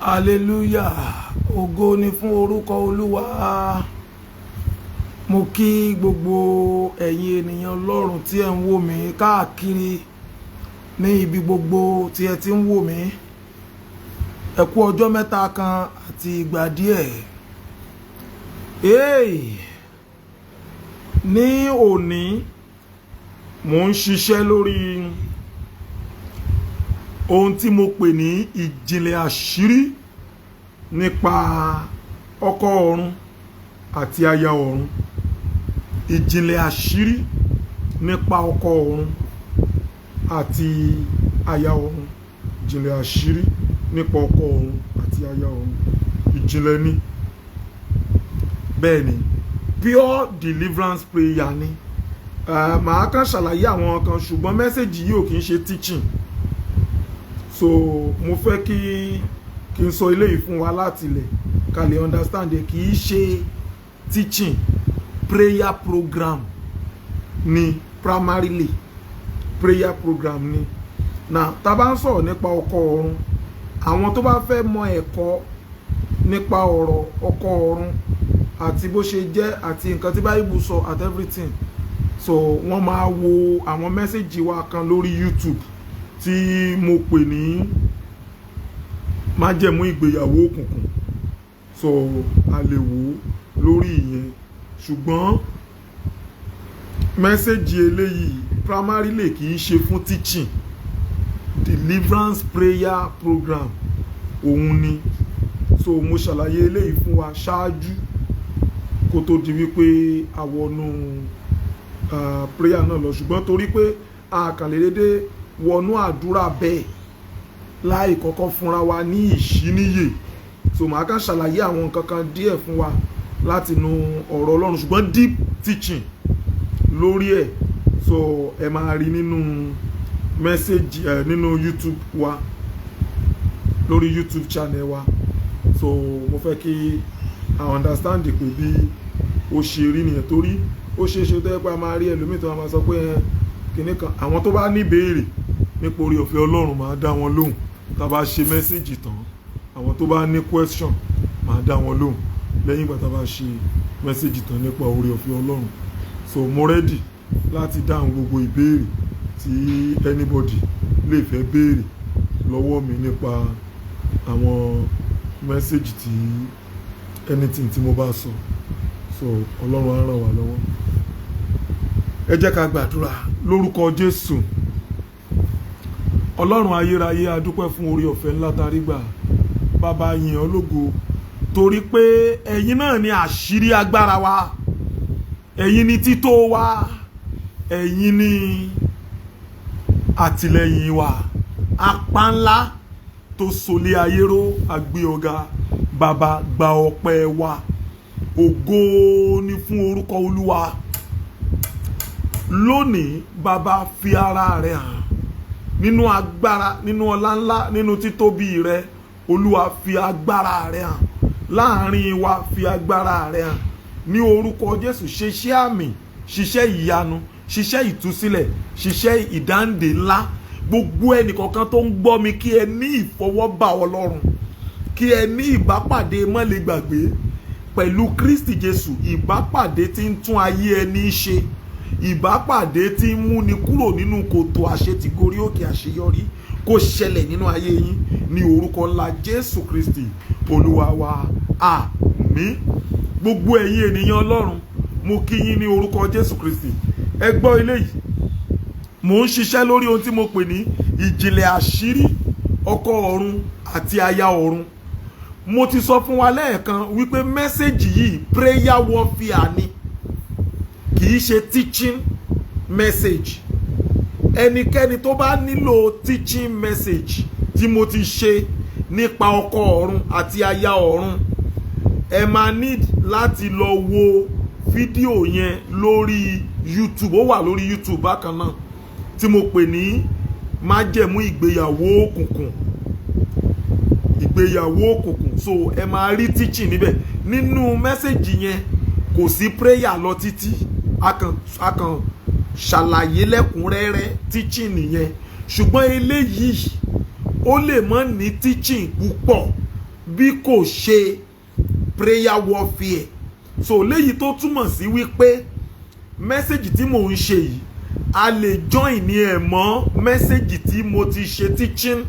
Hallelujah. Ògo ni fún orúkọ Olúwa. Mo kí gbogbo ẹ̀yin ènìyàn Ọlọ́run tí ẹ̀ ń wò mí káàkiri ní ibi gbogbo tí ẹ ti ń wò mí. Ẹ kú ọjọ́ mẹ́ta kan àti ìgbà díẹ̀. Hey! Ní òní, mò ń ṣiṣẹ́ lórí ohun tí mo pè ní ìjìnlẹ̀ àṣírí nípa ọkọ ọ̀run àti aya ọ̀run. Ìjìnlẹ̀ àṣírí nípa ọkọ ọ̀run àti aya ọ̀run. Ìjìnlẹ̀ àṣírí nípa ọkọ ọ̀run àti aya ọ̀run. Ìjìnlẹ̀ ni. Bẹ́ẹ̀ ni, pure deliverance prayer ni. Màá kàn ṣàlàyé àwọn kan, ṣùgbọ́n message yìí ò kì í ṣe teaching. So mo fẹ́ kí n sọ eléyìí fún wa láti ilẹ̀ ká lè understand ẹ̀. Kì í ṣe teaching, prayer program ni, primarily prayer program ni. Now, tá a bá ń sọ̀rọ̀ nípa ọkọ ọ̀run, àwọn tó bá fẹ́ mọ ẹ̀kọ́ nípa ọ̀rọ̀ ọkọ ọ̀run àti bó ṣe jẹ́ àti nǹkan tí Bible sọ at everything, so wọ́n máa wo àwọn message wa kan lórí YouTube tí mo pè ní Májẹ̀mú Ìgbéyàwó Òkùnkùn. So a lè wò ó lórí ìyẹn, ṣùgbọ́n message eléyìí primarily kì í ṣe fún teaching, deliverance prayer program òun ni. So mo ṣàlàyé eléyìí fún wa ṣáájú kó tó di wípé a wọnú prayer náà lọ, ṣùgbọ́n torí pé a kàn lè dédé wọnú àdúrà bẹ́ẹ̀ láì kọ́kọ́ fúnra wa ní ìṣíníyè, so màá kàn ṣàlàyé àwọn nǹkan kan díẹ̀ fún wa láti inú ọ̀rọ̀ Ọlọ́run, ṣùgbọ́n deep teaching lórí ẹ̀, so ẹ máa rí nínú message ẹ nínú YouTube wa, lórí YouTube channel wa. So mo fẹ́ kí a understand pé bí ó ṣe rí nìyẹn, torí ó ṣeé ṣe tó yẹ pé a máa rí ẹlòmíì tó máa sọ pé ẹ kìnnì kan. Àwọn tó bá ní ìbéèrè nípa oore ọ̀fẹ́ Ọlọ́run, máa dá wọn lóhùn tá a bá ṣe message tán. Àwọn tó bá ní question, máa dá wọn lóhùn lẹ́yìn ìgbà tá a bá ṣe message tán nípa oore ọ̀fẹ́ Ọlọ́run. So mo ready láti dáhùn gbogbo ìbéèrè tí anybody lè fẹ́ béèrè lọ́wọ́ mi nípa àwọn message tí anything tí mo bá sọ. So Ọlọ́run á ràn wá lọ́wọ́. Ẹ jẹ́ ká gbàdúrà lórúkọ Jésù. Ọlọ́run ayérayé, a dúpẹ́ fún oore ọ̀fẹ́ ńlá tá a rí gbà. Bàbá, yìn ọ́ lógo torí pé ẹ̀yin náà ni àṣírí agbára wa, ẹ̀yin ni tító wa, ẹ̀yin ni àtìlẹ́yìn wa, apá ńlá tó solé ayé ró. Àgbé ọ̀gá, bàbá, gba ọpẹ́ wa. Ògo ni fún orúkọ Olúwa. Lónìí, bàbá, fi ara rẹ̀ hàn nínú agbára, nínú ọlá ńlá, nínú títóbi rẹ̀. Olúwa, fi agbára rẹ̀ hàn láàrin wa, fi agbára rẹ̀ hàn ní orúkọ Jésù. Ṣiṣẹ́ àmì, ṣiṣẹ́ ìyanu, ṣiṣẹ́ ìtúsílẹ̀, ṣiṣẹ́ ìdáǹdè ńlá. Gbogbo ẹnìkọ̀ọ̀kan tó ń gbọ́ mi, kí ẹ ní ìfọwọ́bà Ọlọ́run, kí ẹ ní ìbápàdé mọ́lẹ̀ gbàgbé pẹ̀lú Kristi Jésù, ìbápàdé tí ń tún ayé ẹni ṣe, ìbápàdé tí ń múni kúrò nínú kòtò àṣetígorí òkè àṣeyọrí, kó ṣẹlẹ̀ nínú ayé yín ní orúkọ ńlá Jésù Kristi Olúwa wa, àmín. Gbogbo ẹ̀yin ènìyàn Ọlọ́run, mo kí yín ní orúkọ Jésù Kristi. Ẹ gbọ́ eléyìí. Mò ń ṣiṣẹ́ lórí ohun tí mo pè ní ìjìnlẹ̀ àṣírí ọkọ ọ̀run àti aya ọ̀run. Mo ti sọ fún wa lẹ́ẹ̀kan wípé message yìí, prayer warfare ni, kì í ṣe teaching message. Ẹnikẹ́ni tó bá nílò teaching message tí mo ti ṣe nípa ọkọ ọ̀run àti aya ọ̀run, ẹ máa need láti lọ wo fídíò yẹn lórí YouTube. Ó wà lórí YouTube bákan náà tí mo pè ní Májẹ̀mú Ìgbéyàwó Òkùnkùn, Ìgbéyàwó Òkùnkùn. So ẹ máa rí teaching níbẹ̀. Nínú message yẹn, kò sí prayer lọ títí, a kàn ṣàlàyé lẹ́kùnrẹ́rẹ́, teaching nìyẹn. Ṣùgbọ́n eléyìí, ó lè mọ́ ní teaching púpọ̀. bí kò ṣe prayer warfare. So léyìí tó túmọ̀ sí wípé message tí mò ń ṣe yìí, a lè join ní ẹ̀ mọ́ message tí mo ti ṣe, teaching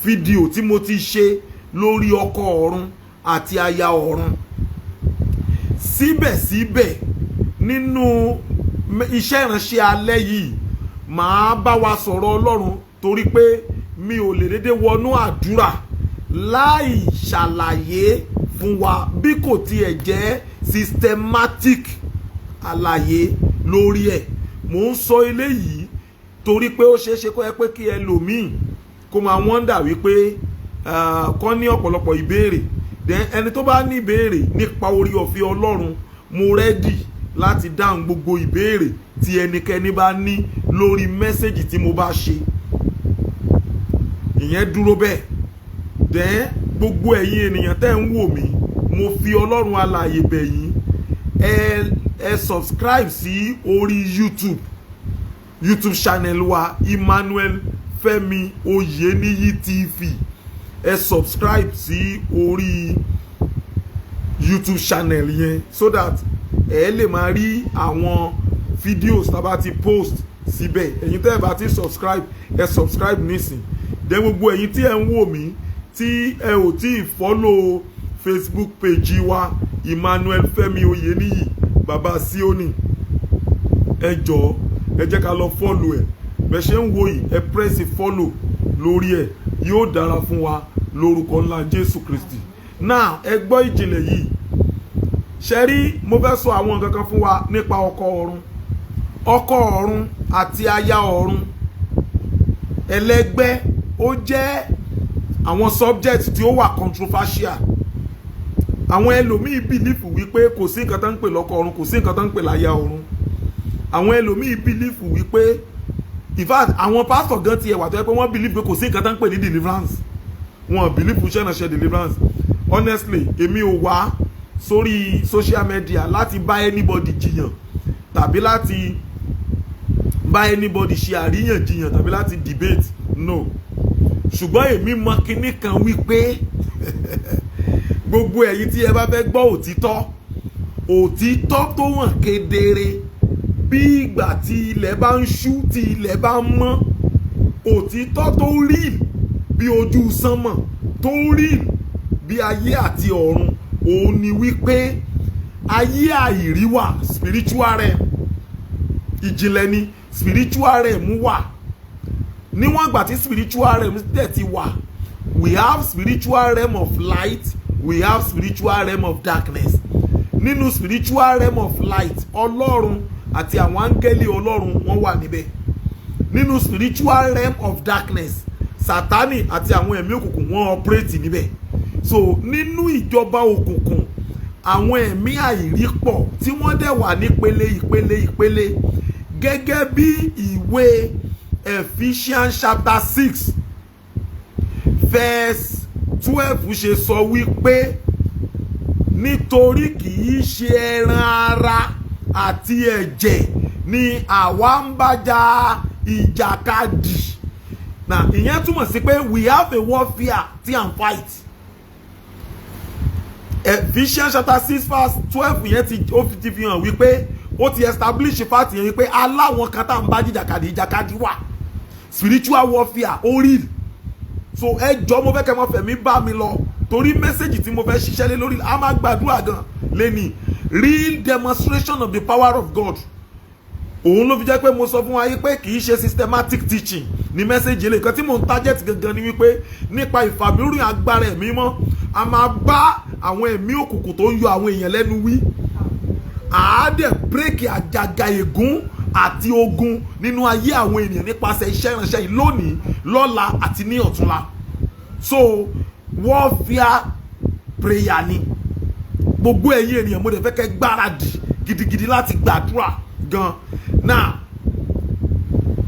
video tí mo ti ṣe lórí ọkọ ọ̀run àti aya ọ̀run. Síbẹ̀síbẹ̀, nínú iṣẹ́ ìránṣẹ́ alẹ́ yìí, màá bá wa sọ̀rọ̀ Ọlọ́run, torí pé mi ò lè dédé wọnú àdúrà láì ṣàlàyé fún wa, bí kò tiẹ̀ jẹ́ systematic àlàyé lórí ẹ̀. Mò ń sọ eléyìí torí pé ó ṣeé ṣe kó yẹ pé kí ẹlòmíì kó máa wonder wípé kọ́ ní ọ̀pọ̀lọpọ̀ ìbéèrè. Then ẹni tó bá ní ìbéèrè nípa orí ọ̀fẹ́ Ọlọ́run, mo ready láti dáhùn gbogbo ìbéèrè tí ẹnikẹ́ni bá ní lórí message tí mo bá ṣe. Ìyẹn dúró bẹ́ẹ̀. Then gbogbo ẹ̀yin ènìyàn tẹ́ ń wò mí, mo fi Ọlọ́run alààyè bẹ̀ yín, ẹ subscribe sí orí YouTube channel wa, Emmanuel Fẹ́mi Oyeniyi TV. Ẹ subscribe sí orí YouTube channel yẹn so that ẹ lè máa rí àwọn videos tá a bá ti post síbẹ̀. Ẹ̀yin tẹ́ ẹ bá ti subscribe, ẹ subscribe nísìn. Then gbogbo ẹ̀yin tí ẹ ń wò mí tí ẹ ò tí ì follow Facebook page wa, Emmanuel Fẹ́mi Oyeniyi Baba Sioni, ẹ jọ̀ọ́, ẹ jẹ́ ká lọ follow ẹ̀. Bẹ́ẹ̀ ṣe ń wo yìí, ẹ press follow lórí ẹ̀. Yóò dára fún wa lórúkọ ńlá Jésù Kristi. Now, ẹ gbọ́ ìjìnlẹ̀ yìí. Ṣe rí, mo fẹ́ sọ àwọn nǹkan kan fún wa nípa ọkọ ọ̀run, ọkọ ọ̀run àti aya ọ̀run ẹlẹgbẹ́. Ó jẹ́ àwọn subject tí ó wà controversial. Àwọn ẹlòmíì believe wípé kò sí nǹkan tó ń pè lọ́kọ ọ̀run, kò sí nǹkan tó ń pè láya ọ̀run. Àwọn ẹlòmíì believe wípé, in fact, àwọn pastor gan tiẹ̀ wà tó yẹ pé wọ́n believe pé kò sí nǹkan tó ń pè ní deliverance. Wọ́n believe iṣẹ́ ìránṣẹ́ deliverance. Honestly, èmi ò wá sórí social media láti bá anybody jiyàn tàbí láti bá anybody ṣe àríyànjiyàn tàbí láti debate, no. Ṣùgbọ́n èmi mọ kinní kan wípé gbogbo ẹ̀yin tí ẹ bá fẹ́ gbọ́ òtítọ́, òtítọ́ tó hàn kedere bí ìgbà tí ilẹ̀ bá ń ṣú, tí ilẹ̀ bá ń mọ́, òtítọ́ tó rí bí ojú sánmọ̀, tó rí bí ayé àti ọ̀run, òun ni wípé ayé àìrí wà, spiritual realm. Ìjìnlẹ̀ ni. Spiritual realm wà. Níwọ̀n ìgbà tí spiritual realm dẹ̀ ti wà, we have spiritual realm of light, we have spiritual realm of darkness. Nínú spiritual realm of light, Ọlọ́run àti àwọn áńgẹ́lì Ọlọ́run, wọ́n wà níbẹ̀. Nínú spiritual realm of darkness, Sátánì àti àwọn ẹ̀mí òkùnkùn, wọ́n operate níbẹ̀. So nínú ìjọba òkùnkùn, àwọn ẹ̀mí àìrí pọ̀ tí wọ́n dẹ̀ wà nípele, ìpele, ìpele, gẹ́gẹ́ bí ìwé Ephesians chapter 6 verse 12 ṣe sọ wípé nítorí kì í ṣe ẹran ara àti ẹ̀jẹ̀ ni àwa ń bá jà ìjàkadì. Na ìyẹn túmọ̀ sí pé we have a warfare tí à ń fight. Ephesians chapter 6 verse 12 yẹn ti ó ti fi hàn wípé ó ti establish fact yẹn wípé aláwọn kan tá à ń bá jìjàkadì. Ìjàkadì wà, spiritual warfare ó real. So ẹ jọ, mo fẹ́ kẹ́ mọ fẹ̀mí bá mi lọ, torí message tí mo fẹ́ ṣiṣẹ́ lé lórí, a máa gbàdúrà gan lẹ́ni, real demonstration of the power of God. Òun ló fi jẹ́ pé mo sọ fún wa yí pé kì í ṣe systematic teaching ní message eléyìí. Kan tí mò ń target gangan ni wípé nípa ìfàmìrìn agbára ẹ̀mí mọ́, a máa bá àwọn ẹ̀mí òkùnkùn tó ń yọ àwọn èèyàn lẹ́nu wí, àá dẹ̀ break àjàgà ègún àti ogun nínú ayé àwọn ènìyàn nípasẹ̀ iṣẹ́ ìránṣẹ́ yìí lónìí, lọ́la àti ní ọ̀túnla. So warfare prayer ni. Gbogbo ẹ̀yin ènìyàn, mo dẹ̀ fẹ́ kẹ́ gbáradì gidigidi láti gbàdúrà gan. Now,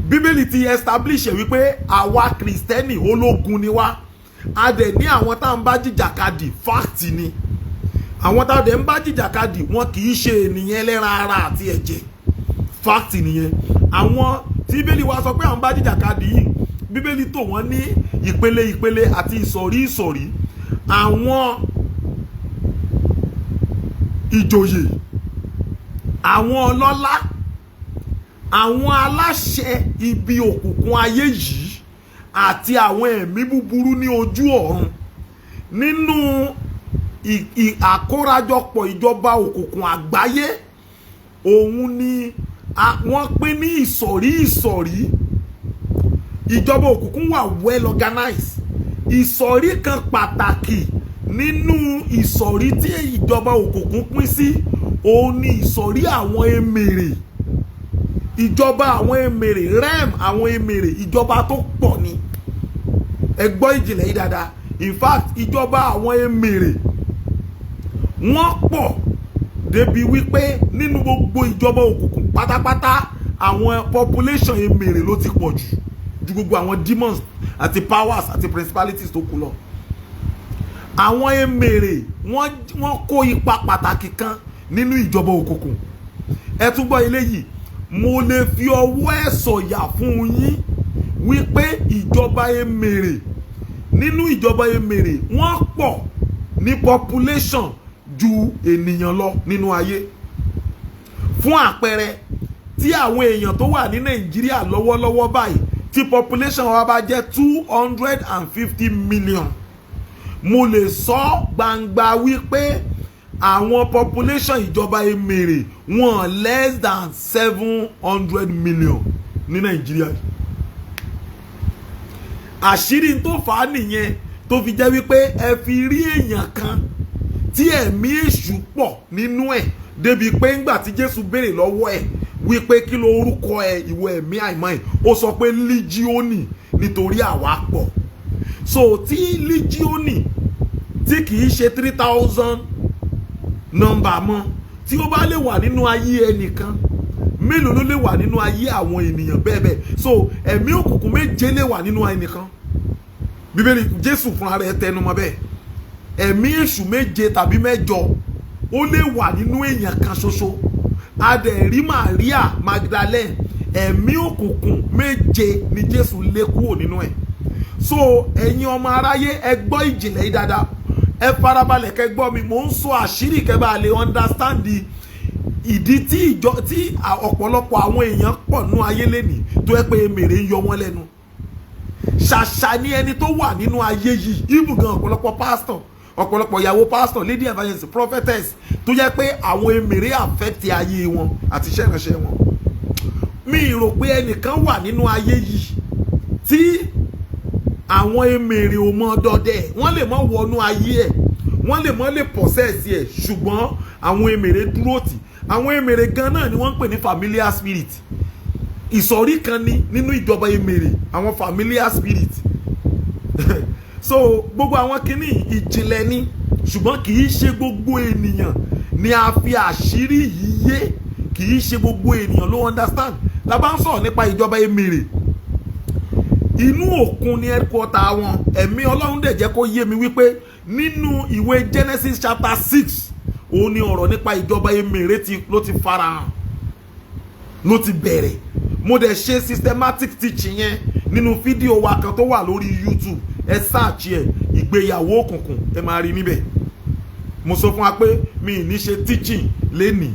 Bíbélì ti establish ẹ̀ wípé àwa Kìrìsìtẹ́nì, ológun ni wá. A dẹ̀ ní àwọn tá à ń bá jìjàkadì. Fact ni, àwọn tá a dẹ̀ ń bá jìjàkadì, wọn kì í ṣe ènìyàn ẹlẹ́ran ara àti ẹ̀jẹ̀. Fact nìyẹn. Àwọn tí Bíbélì wa sọ pé àwọn bá jìjàkadì yìí, Bíbélì tò wọ́n ní ìpele ìpele àti ìsọ̀rí ìsọ̀rí. Àwọn ìjòyè, àwọn ọlọ́lá, àwọn aláṣẹ ibi òkùnkùn ayé yìí àti àwọn ẹ̀mí búburú ní ojú ọ̀run, nínú àkórajọpọ̀ ìjọba òkùnkùn àgbáyé, òun ni wọ́n pín ní ìsọ̀rí ìsọ̀rí. Ìjọba òkùnkùn wà well organized. Ìsọ̀rí kan pàtàkì nínú ìsọ̀rí tí ìjọba òkùnkùn pín sí, òun ni ìsọ̀rí àwọn emèrè. Ìjọba àwọn emèrè, realm àwọn emèrè, ìjọba tó pọ̀ ni. Ẹ gbọ́ ìjìnlẹ̀ yìí dáadáa. In fact, ìjọba àwọn emèrè, wọ́n pọ̀ débi wípé nínú gbogbo ìjọba òkùnkùn pátápátá, àwọn population emèrè ló ti pọ̀ jù ju gbogbo àwọn demons àti powers àti principalities tó kù lọ. Àwọn emèrè, wọ́n kó ipa pàtàkì kan nínú ìjọba òkùnkùn. Ẹ tún gbọ́ eléyìí. Mo lè fi ọwọ́ ẹ̀ sọ̀yà fún yín wípé ìjọba emèrè, nínú ìjọba emèrè, wọ́n pọ̀ ní population ju ènìyàn lọ nínú ayé. Fún àpẹẹrẹ, tí àwọn èèyàn tó wà ní Nàìjíríà lọ́wọ́lọ́wọ́ báyìí, tí population wa bá jẹ́ 250 million, mo lè sọ gbangba wípé àwọn population ìjọba emèrè, wọn less than 700 million ní Nàìjíríà yìí. Àṣírí tó fà á nìyẹn tó fi jẹ́ wípé ẹ fi rí èèyàn kan tí ẹ̀mí èṣù pọ̀ nínú ẹ̀ débi pé ńgbà tí Jésù béèrè lọ́wọ́ ẹ̀ wípé, "Kí ló orúkọ ẹ, ìwọ ẹ̀mí àìmọ́ ẹ̀?" ó sọ pé, "Líjíọ́nì, nítorí àwa pọ̀." So tí líjíọ́nì, tí kìí ṣe 3,000 nọ́mbà mọ́, tí ó bá lè wà nínú ayé ẹnìkan, mélòó ló lè wà nínú ayé àwọn ènìyàn bẹ́ẹ̀ bẹ́ẹ̀? So ẹ̀mí òkùnkùn méje lè wà nínú ẹnìkan. Bíbélì, Jésù fúnra rẹ̀ tẹnu mọ́ bẹ́ẹ̀. Ẹ̀mí èṣù méje tàbí mẹ́jọ, ó lè wà nínú èèyàn kan ṣoṣo. A dẹ̀ rí Maria Magdalene, ẹ̀mí òkùnkùn méje ni Jésù lé kúrò nínú ẹ̀. So ẹ̀yin ọmọ aráyé, ẹ gbọ́ ìjìnlẹ̀ yìí dáadáa. Ẹ farabalẹ̀ kẹ́ gbọ́ mi. Mò ń sọ àṣírí kẹ́ bá lè understand ìdí tí ìjọ tí ọ̀pọ̀lọpọ̀ àwọn èèyàn pọ̀ nú ayé lénìí tó yẹ pé mèrè ń yọ wọ́n lẹ́nu. Ṣàṣà ní ẹni tó wà nínú ayé yìí, even gan ọ̀pọ̀lọpọ̀ pastor, ọ̀pọ̀lọpọ̀ ìyàwó pastor, lady evangelist, prophetess, tó jẹ́ pé àwọn emèrè affect ayé wọn àti iṣẹ́ ìránṣẹ́ wọn. Mi rò pé ẹnìkan wà nínú ayé yìí tí àwọn emèrè ò mọ dọdẹ. Wọ́n lè mọ wọnú ayé ẹ̀, wọ́n lè mọ lè possess ẹ̀, ṣùgbọ́n àwọn emèrè dúró tì. Àwọn emèrè gan náà ni wọ́n ń pè ní familiar spirit. Ìsọ̀rí kan ní nínú ìjọba emèrè, àwọn familiar spirit. So gbogbo àwọn kinní ìjìnlẹ̀ ni, ṣùgbọ́n kì í ṣe gbogbo ènìyàn ni a fi àṣírí yìí yé. Kì í ṣe gbogbo ènìyàn ló understand. Tá bá ń sọ̀rọ̀ nípa ìjọba emèrè, inú òkun ní headquarter wọn. Ẹ̀mí Ọlọ́run dẹ̀ jẹ́ kó yé mi wípé nínú ìwé Genesis chapter 6, òun ni ọ̀rọ̀ nípa ìjọba emèrè ti ló ti farahàn, ló ti bẹ̀rẹ̀. Mo dẹ̀ ṣe systematic teaching yẹn nínú fídíò wa kan tó wà lórí YouTube. Ẹ search ẹ, "Ìgbéyàwó òkùnkùn", ẹ máa rí níbẹ̀. Mo sọ fún wa pé mi ì ní ṣe teaching lénìí.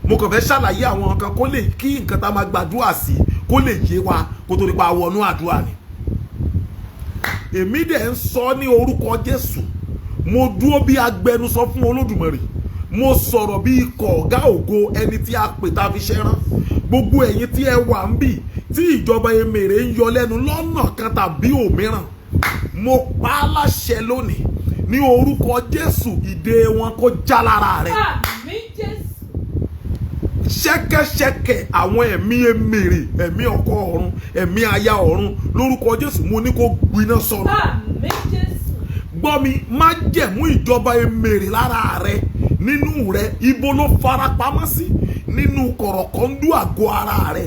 Mo kàn fẹ́ ṣàlàyé àwọn nǹkan kó lè kí nǹkan tá a máa gbàdúrà sí kó lè yé wa kó tó di pa wọnú àdúrà ni. Èmi dẹ̀ ń sọ ní orúkọ Jésù. Mo dúró bí agbẹnusọ fún Olódùmarè. Mo sọ̀rọ̀ bí ikọ̀ ọ̀gá ògo, ẹni tí a pè tá a fi ṣẹ́ rán. Gbogbo ẹ̀yin tí ẹ wà ń bì tí ìjọba emèrè ń yọ lẹ́nu lọ́nà kan tàbí òmíràn, mo pa á láṣẹ lónìí ní orúkọ Jésù, ìdè wọn kó já lára rẹ. Àmín, Jésù. Ṣẹ́kẹ́ṣẹkẹ̀ àwọn ẹ̀mí emèrè, ẹ̀mí ọkọ ọ̀run, ẹ̀mí aya ọ̀run, lórúkọ Jésù, mo ní kó gbiná sọnù. Àmín, Jésù. Gbọ́ mi, májẹ̀mú ìjọba emèrè lára rẹ, nínú rẹ, ibo ló farapamọ́ sí nínú kọ̀rọ̀kọ́ndú àgọ́ ara rẹ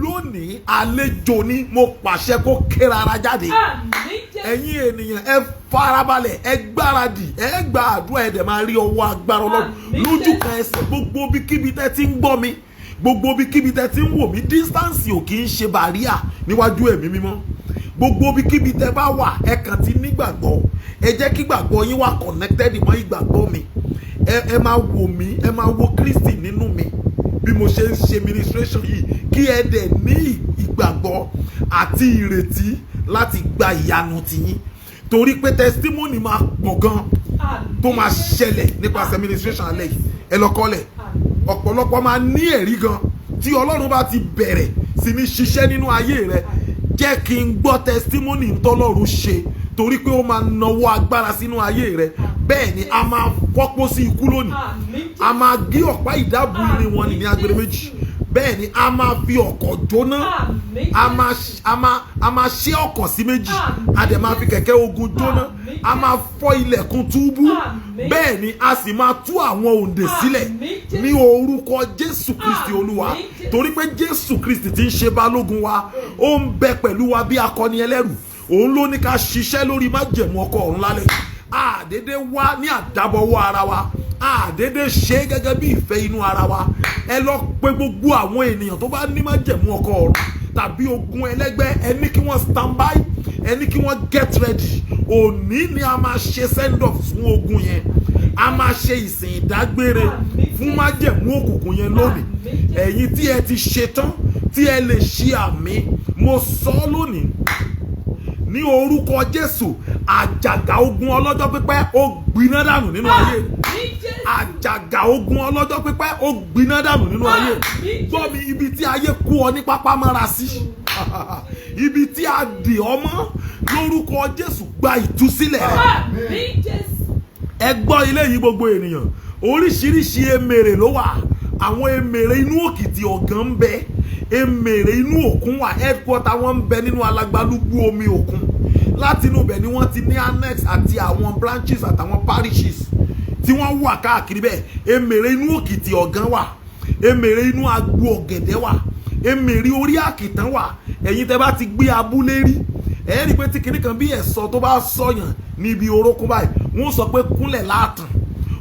lónìí? Àlejò ni mo pàṣẹ kó kéra ara jáde. Àmín, Jésù. Ẹ̀yin ènìyàn, ẹ farabalẹ̀, ẹ gbáradì, ẹ gba àdúrà, ẹ dẹ̀ máa rí ọwọ́ agbára Ọlọ́run Àmín, lójú Jésù. kan ẹsẹ̀. Gbogbo bíkíbi tẹ́ ti ń gbọ́ mi, gbogbo bíkíbi tẹ́ ti ń wò mí, distance ò kì í ṣe barrier níwájú Ẹ̀mí Mímọ́. Gbogbo ibikíbi tẹ́ bá wà, ẹ kàn ti nígbàgbọ́. Ẹ jẹ́ kí gbàgbọ́ yín wà connected mọ́ ìgbàgbọ́ mi. Ẹ máa wò mí, ẹ máa wo Kristi nínú mi bí mo ṣe ń ṣe ministration yìí, kí ẹ dẹ̀ ní ìgbàgbọ́ àti ìrètí láti gba ìyanu tiyín, torí pé testimony máa pọ̀ gan tó máa ṣẹlẹ̀ nípasẹ̀ ministration alẹ́ yìí. Ẹ lọ kọ́lẹ̀. Ọ̀pọ̀lọpọ̀ máa ní ẹ̀rí gan tí Ọlọ́run bá ti bẹ̀rẹ̀ sí ní ṣiṣẹ́ nínú ayé rẹ. Jẹ́ kí n gbọ́ testimony tọ́lọ́run ṣe, torí pé ó máa nawọ́ agbára sínú ayé rẹ. Bẹ́ẹ̀ ni, a máa fọ́pọ́ sí ikú lónìí, a máa gé ọ̀pá ìdábù irin wọn ní agbèrè méjì. Bẹ́ẹ̀ ni, a máa fi ọ̀kọ̀ jóná, a máa ṣe ọ̀kọ̀ sí méjì, a dẹ̀ máa fi kẹ̀kẹ́ ogun jóná, a máa fọ́ ilẹ̀kùn túbú. Bẹ́ẹ̀ ni, a sì máa tú àwọn òǹdè sílẹ̀ ní orúkọ Jésù Kristi Olúwa, torí pé Jésù Kristi tí ń ṣe balógun wa, ó ń bẹ pẹ̀lú wa bí akọni ẹlẹ́rù. Òun ló ní ká ṣiṣẹ́ lórí májẹ̀mú ọkọ ọ̀run lálẹ́. Àdédé wá ní àdábọ̀wọ́ ara wa, àdédé ṣe é gẹ́gẹ́ bí ìfẹ́ inú ara wa. Ẹ lọ pé gbogbo àwọn ènìyàn tó bá ní májẹ̀mú ọkọ ọ̀run tàbí ogun ẹlẹ́gbẹ́, ẹ ní kí wọ́n stand by, ẹ ní kí wọ́n get ready. Òní ni a máa ṣe send off fún ogun yẹn, a máa ṣe ìsìn ìdágbére fún májẹ̀mú òkùnkùn yẹn lónìí. Ẹ̀yin tí ẹ ti ṣetán, tí ẹ lè ṣe àmín, mo sọ ọ́ lónìí ní orúkọ Jésù, àjàgà ogun ọlọ́jọ́ pípẹ́, ó gbiná dànù nínú ayé. Àjàgà ogun ọlọ́jọ́ pípẹ́, ó gbiná dànù nínú ayé. Gbọ́ mi, ibi tí ayé kú ọ ní pápá mọ́ra sí, ibi tí a dì ọ mọ́, lórúkọ Jésù, gba ìtúsílẹ̀ rẹ. Ẹ gbọ́ ilé yìí, gbogbo ènìyàn, oríṣiríṣi emèrè ló wà. Àwọn emèrè inú òkìtì ọ̀gán ń bẹ, emèrè inú òkun wà. Headquarter wọn ń bẹ nínú alágbálúgbú omi òkun. Láti inú ibẹ̀ ni wọ́n ti ní annex àti àwọn branches àtàwọn parishes tí wọ́n wà káàkiri. Bẹ́ẹ̀, emèrè inú òkìtì ọ̀gán wà, emèrè inú agbo ọ̀gẹ̀dẹ̀ wà, emèrè orí àkìtàn wà. Ẹ̀yin tẹ́ bá ti gbé abúlé rí, ẹ rí i pé tí kinní kan bí ẹ̀sọ́ tó bá sọ̀yàn níbi orókún báyìí, wọ́n sọ pé kúnlẹ̀ láàtàn.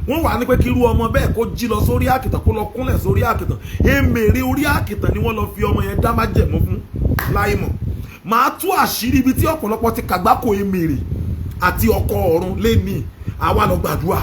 Wọ́n wà ní pé kí irú ọmọ bẹ́ẹ̀ kó jí lọ sórí àkìtàn, kó lọ kúnlẹ̀ sórí àkìtàn. Emèrè orí àkìtàn ni wọ́n lọ fi ọmọ yẹn dá májẹ̀mú fún láìmọ̀. Màá tú àṣírí ibi tí ọ̀pọ̀lọpọ̀ ti kàgbákò emèrè àti ọkọ ọ̀run lẹ́nìí. Àwa lọ gbàdúrà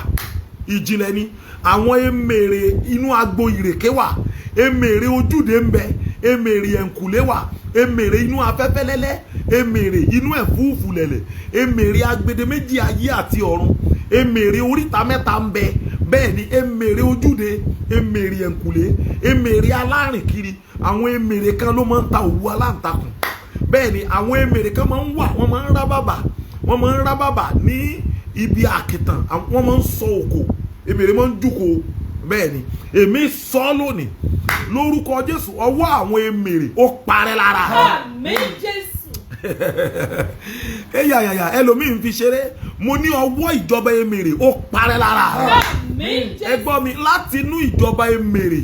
ìjìnlẹ̀ ni. Àwọn emèrè inú agbo ìrèké wà, emèrè ojúde ń bẹ, emèrè ẹ̀ǹkùlé wà, emèrè inú afẹ́fẹ́ lẹ́lẹ́, emèrè inú ẹ̀fúùfù lẹ̀lẹ̀, emèrè agbede méjì ayé àti ọ̀run, emèrè oríta mẹ́ta ń bẹ. Bẹ́ẹ̀ ni, emèrè ojúde, emèrè ẹ̀ǹkùlé, emèrè alárìnkiri. Àwọn emèrè kan ló máa ń ta òwú aláǹtakùn. Bẹ́ẹ̀ ni, àwọn emèrè kan máa ń wà, wọ́n máa ń rá bàbà, wọ́n máa ń rá bàbà ní ibi àkìtàn, wọ́n máa ń sọ òkò, emèrè máa ń jùkò. Bẹ́ẹ̀ ni, èmi sọ ọ́ lónìí lórúkọ Jésù, ọwọ́ àwọn emèrè, ó parẹ́ lára rẹ̀. Àmín, Jésù. Eyàyàyà, ẹlòmíì ń fi ṣeré. Mo ní ọwọ́ ìjọba emèrè, ó parẹ́ lára rẹ̀. Àmín, Ẹ Jésù. gbọ́ mi, láti inú ìjọba emèrè,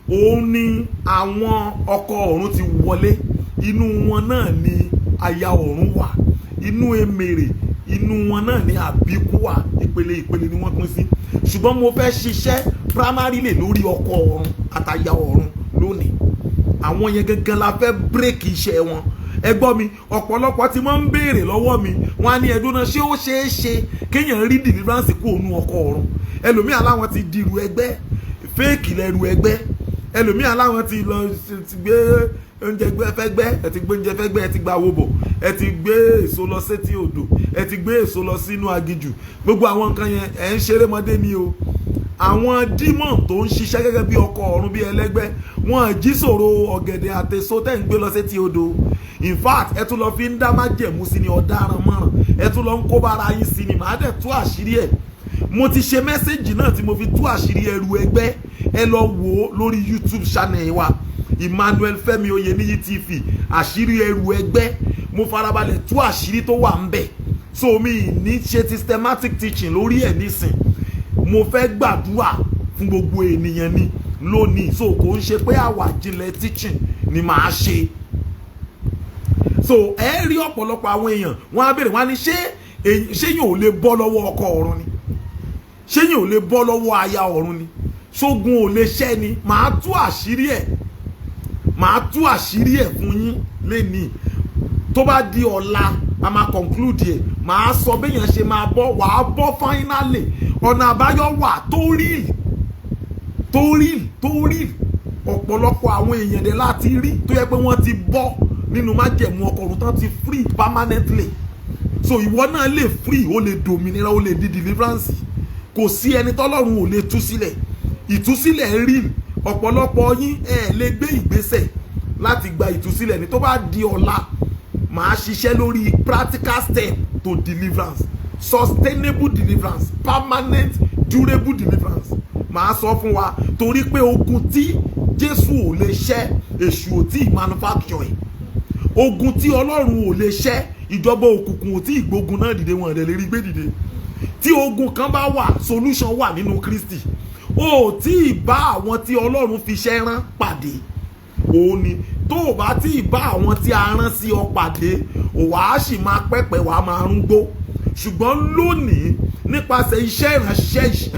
òun ni àwọn ọkọ ọ̀run ti wọlé. Inú wọn náà ni aya ọ̀run wà. Inú emèrè, inú wọn náà ni àbíkú wà. Ìpele ìpele ni wọ́n pín sí, ṣùgbọ́n mo fẹ́ ṣiṣẹ́ primary lè lórí ọkọ ọ̀run àtaya ọ̀run lónìí. Àwọn yẹn gangan la fẹ́ break iṣẹ́ wọn. Ẹ gbọ́ mi, ọ̀pọ̀lọpọ̀ tí wọ́n ń béèrè lọ́wọ́ mi, wọ́n á ní, ẹ̀dùn náà, ṣé ó ṣeé ṣe kéèyàn rí deliverance kú òun ọkọ ọ̀run? Ẹlòmíà láwọn ti dirù ẹgbẹ́, fake lẹ́rù ẹgbẹ́. Ẹlòmíà láwọn ti lọ ti gbé oúnjẹ gbé fẹ́gbẹ́, ẹ ti gbé oúnjẹ fẹ́gbẹ́, ẹ ti gba owó bọ̀, ẹ ti gbé èso lọ sétí odò, ẹ ti gbé èso lọ sínú aginjù. Gbogbo àwọn nǹkan yẹn, ẹ ń ṣeré mọdé ni o. Àwọn demon tó ń ṣiṣẹ́ gẹ́gẹ́ bí ọkọ ọ̀run, bí ẹlẹ́gbẹ́, wọn jí sòro ọ̀gẹ̀dẹ̀ àtèso tẹ́ ń gbé lọ sétí odò. In fact, ẹ tún lọ fi ń dá májẹ̀mú sí ni, ọ̀daràn mọ́ràn, ẹ tún lọ ń kó bára yín sí ni. Màá dẹ̀ tú àṣírí ẹ̀. Mo ti ṣe message náà tí mo fi tú àṣírí ẹrù ẹgbẹ́. Ẹ lọ wò ó lórí YouTube channel wa, Emmanuel Fẹ́mi Oyeniyi TV, àṣírí ẹrù ẹgbẹ́. Mo farabalẹ̀ tú àṣírí tó wà ń bẹ̀. So mi ní ṣe systematic teaching lórí ẹ̀ nísìn. Mo fẹ́ gbàdúrà fún gbogbo ènìyàn ni lónìí, so kò ń ṣe pé àwàjinlẹ̀ teaching ni màá ṣe. So ẹ rí ọ̀pọ̀lọpọ̀ àwọn èèyàn, wọ́n á béèrè, wọ́n á ní, ṣé yóò lè bọ́ lọ́wọ́ ọkọ ọ̀run ni? Ṣé yóò lè bọ́ lọ́wọ́ aya ọ̀run ni? Ṣógun ò lè ṣẹ́ ni? Màá tú àṣírí ẹ̀, màá tú àṣírí ẹ̀ fún yín lénìí. Tó bá di ọ̀la, a máa conclude ẹ̀. Màá sọ béèyàn ṣe máa bọ́, wàá bọ́ finally. Ọ̀nà àbáyọ wà tó real, tó real, tó real. Ọ̀pọ̀lọpọ̀ àwọn èèyàn dẹ̀ láti rí tó yẹ pé wọ́n ti bọ́ nínú májẹ̀mú ọkọ ọ̀run tán, ti free permanently. So ìwọ náà lè free, ó lè dòmìnira, ó lè di deliverance. Kò sí ẹni tọ́lọ́run ò lè tú sílẹ̀. Ìtúsílẹ̀ real. Ọ̀pọ̀lọpọ̀ yín ẹ̀ lè gbé ìgbésẹ̀ láti gba ìtúsílẹ̀ ní. Tó bá di ọ̀la, màá ṣiṣẹ́ lórí practical step to deliverance, sustainable deliverance, permanent, durable deliverance. Màá sọ fún wa, torí pé ogun tí Jésù ò lè ṣẹ́, èṣù ò tí ì manufacture ẹ̀. Ogun tí Ọlọ́run ò lè ṣẹ́, ìjọba òkùnkùn ò tí ì gbógun náà dìde, wọn rẹ̀ lè rí gbé dìde. Tí ogun kan bá wà, solution wà nínú Kristi. O ò tí ì bá àwọn tí Ọlọ́run fi ṣẹ́ rán pàdé. Òun ni tó o bá tí ì bá àwọn tí a rán sí ọ pàdé, wàá sì máa pẹ́pẹ́, wàá máa rúgbó. Ṣùgbọ́n lónìí, nípasẹ̀ iṣẹ́ ìránṣẹ́,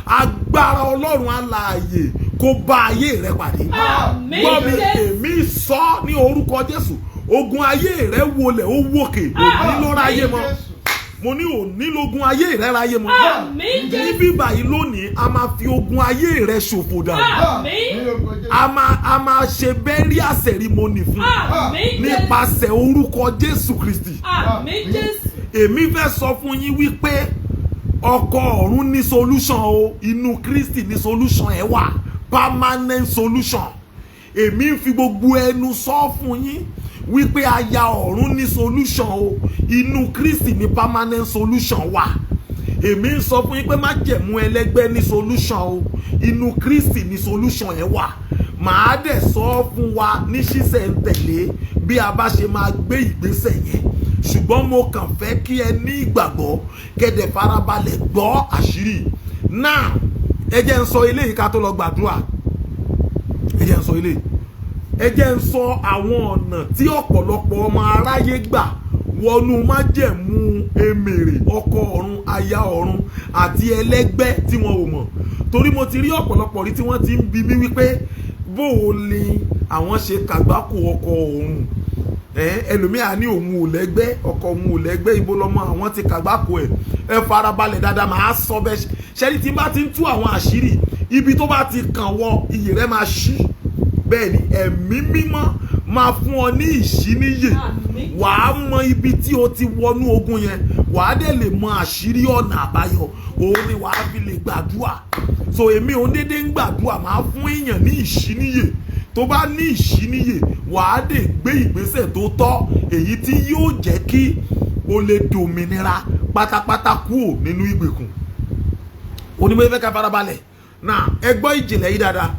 agbára Ọlọ́run alààyè kó bá ayé rẹ pàdé. Àmín. Gbọ́ mi. Jésù. Èmi sọ ní orúkọ Jésù, ogun ayé rẹ wọlẹ̀, ó wòkè, òní ló ráyé mọ́. Mo ní òní lógun ayé rẹ ráyé mọ́. Àmín Jésù. Níbí báyìí lónìí, a máa fi ogun ayé rẹ ṣòfò dànù. Àmín. A máa ṣe burial ceremony fún Àmín Jésù. nípasẹ̀ orúkọ Jésù Kristi. Àmín Jésù. Èmi fẹ́ sọ fún yín wípé ọkọ ọ̀run ní solution o. Inú Kristi ní solution ẹ̀ wà, permanent solution. Èmi ń fi gbogbo ẹnu sọ fún yín wípé aya ọ̀run ní solution o. Inú Kristi ní permanent solution wà. Èmi ń sọ fún yín pé májẹ̀mú ẹlẹ́gbẹ́ ní solution o. Inú Kristi ní solution ẹ̀ wà. Màá dẹ̀ sọ fún wa ní ṣísẹ̀ntẹ̀lé bí a bá ṣe máa gbé ìgbésẹ̀ yẹn, ṣùgbọ́n mo kàn fẹ́ kí ẹ ní ìgbàgbọ́, kẹ́dẹ̀ farabalẹ̀ gbọ́ àṣírí náà. Ẹ jẹ́ ń sọ eléyìí ká tó lọ gbàdúrà. Ẹ jẹ́ ń sọ eléyìí. Ẹ jẹ́ ń sọ àwọn ọ̀nà tí ọ̀pọ̀lọpọ̀ ọmọ aráyé gbà wọnú májẹ̀mú emèrè, ọkọ ọ̀run, aya ọ̀run àti ẹlẹ́gbẹ́ tí wọn ò mọ̀, torí mo ti rí ọ̀pọ̀lọpọ̀ rí tí wọ́n ti ń bi mí wípé bó o ní àwọn ṣe kàgbákò ọkọ ọ̀run. Ẹlòmíà ní òun ò lẹ́gbẹ́, ọkọ òun ò lẹ́gbẹ́, ibo lọmọ àwọn ti kàgbákò ẹ̀? Ẹ farabalẹ̀ dáadáa, màá sọ bẹ́ẹ̀. Ṣẹ́ni tí bá ti ń tú àwọn àṣírí ibi tó bá ti kàn wọ, iyè rẹ máa ṣí. Bẹ́ẹ̀ ni, Ẹ̀mí Mímọ́ máa fún ọ ní ìṣíníyè. Àmín. Wàá mọ ibi tí o ti wọnú ogun yẹn, wàá dẹ̀ lè mọ àṣírí ọ̀nà àbáyọ. Òun ni wàá fi lè gbàdúrà. So èmi ò ń dédé ń gbàdúrà, máa fún èèyàn ní ìṣíníyè. Tó bá ní ìṣíníyè, wàá dẹ̀ gbé ìgbésẹ̀ tó tọ́, èyí tí yóò jẹ́ kí o lè dòmìnira pátápátá kúrò nínú ìgbèkùn. Onímọ̀ ìfẹ́ ká farabalẹ̀ náà. Ẹ gbọ́ ìjìnlẹ̀ yìí dáadáa.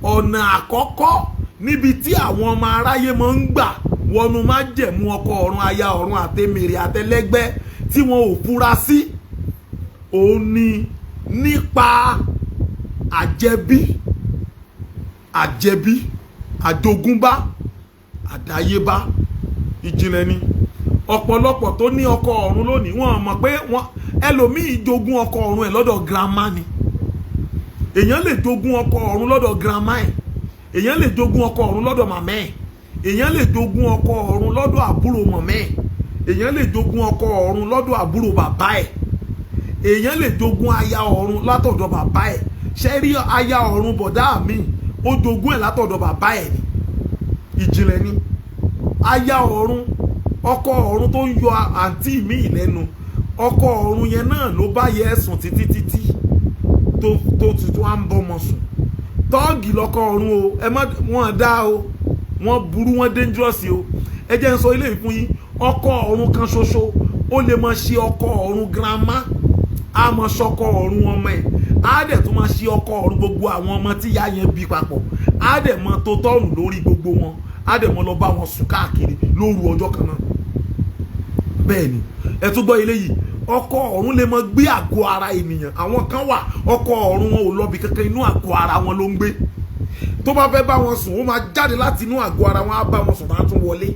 Ọ̀nà àkọ́kọ́ níbi tí àwọn ọmọ aráyé máa ń gbà wọnú májẹ̀mú ọkọ ọ̀run, aya ọ̀run, àtẹ̀mẹ̀rẹ̀ àtẹlẹ́gbẹ́ tí wọn ò fura sí, òun ni nípa àjẹbí, àjẹbí, àjogúnbá, àdáyébá. Ìjìnlẹ̀ ni. Ọ̀pọ̀lọpọ̀ tó ní ọkọ ọ̀run lónìí, wọ́n mọ̀ pé wọ́n ẹlòmíì jogún ọkọ ọ̀run ẹ̀ lọ́dọ̀ grandma ni. Èèyàn lè jogún ọkọ ọ̀run lọ́dọ̀ grandma ẹ̀, èèyàn lè jogún ọkọ ọ̀run lọ́dọ̀ màmá ẹ̀, èèyàn lè jogún ọkọ ọ̀run lọ́dọ̀ àbúrò màmá ẹ̀, èèyàn lè jogún ọkọ ọ̀run lọ́dọ̀ àbúrò bàbá ẹ̀, èèyàn lè jogún aya ọ̀run látọ̀dọ̀ bàbá ẹ̀. Ṣé rí aya ọ̀run bọ̀dá mi, ó jogún ẹ̀ látọ̀dọ̀ bàbá ẹ̀ ni. Ìjìnlẹ̀ ni. Aya ọ̀run, ọkọ ọ̀run tó ń yọ àǹtí mi lẹ́nu, ọkọ ọ̀run yẹn náà ló bá yẹ ẹ̀sùn títí títí tó tuntun á ń bọ́mọ sùn. Tọ́ọ̀gì lọ́kọ ọ̀run o. Ẹ má wọ́n dá o, wọ́n burú, wọ́n dangerous o. Ẹ jẹ́ n sọ ilé ìfún yín. Ọkọ ọ̀run kan ṣoṣo, ó lè máa ṣe ọkọ ọ̀run grandma, á máa ṣọkọ ọ̀run ọmọ ẹ̀, á dẹ̀ tún máa ṣe ọkọ ọ̀run gbogbo àwọn ọmọ tí ìyá yẹn bí papọ̀, á dẹ̀ máa tó tọ́ọ̀nù lórí gbogbo wọn, á dẹ̀ máa lọ bá wọn sùn káàkiri lóru ọjọ́ kan náà. Bẹ́ẹ̀ ni. Ẹ tún gbọ́ ilé yìí. Ọkọ ọ̀run lè máa gbé àgọ́ ara ènìyàn. Àwọn kan wà, ọkọ ọ̀run wọn ò lọ bí kankan, inú àgọ́ ara wọn ló ń gbé. Tó bá fẹ́ bá wọn sùn, ó máa jáde láti inú àgọ́ ara wọn, á bá wọn sùn, tá a tún wọlé.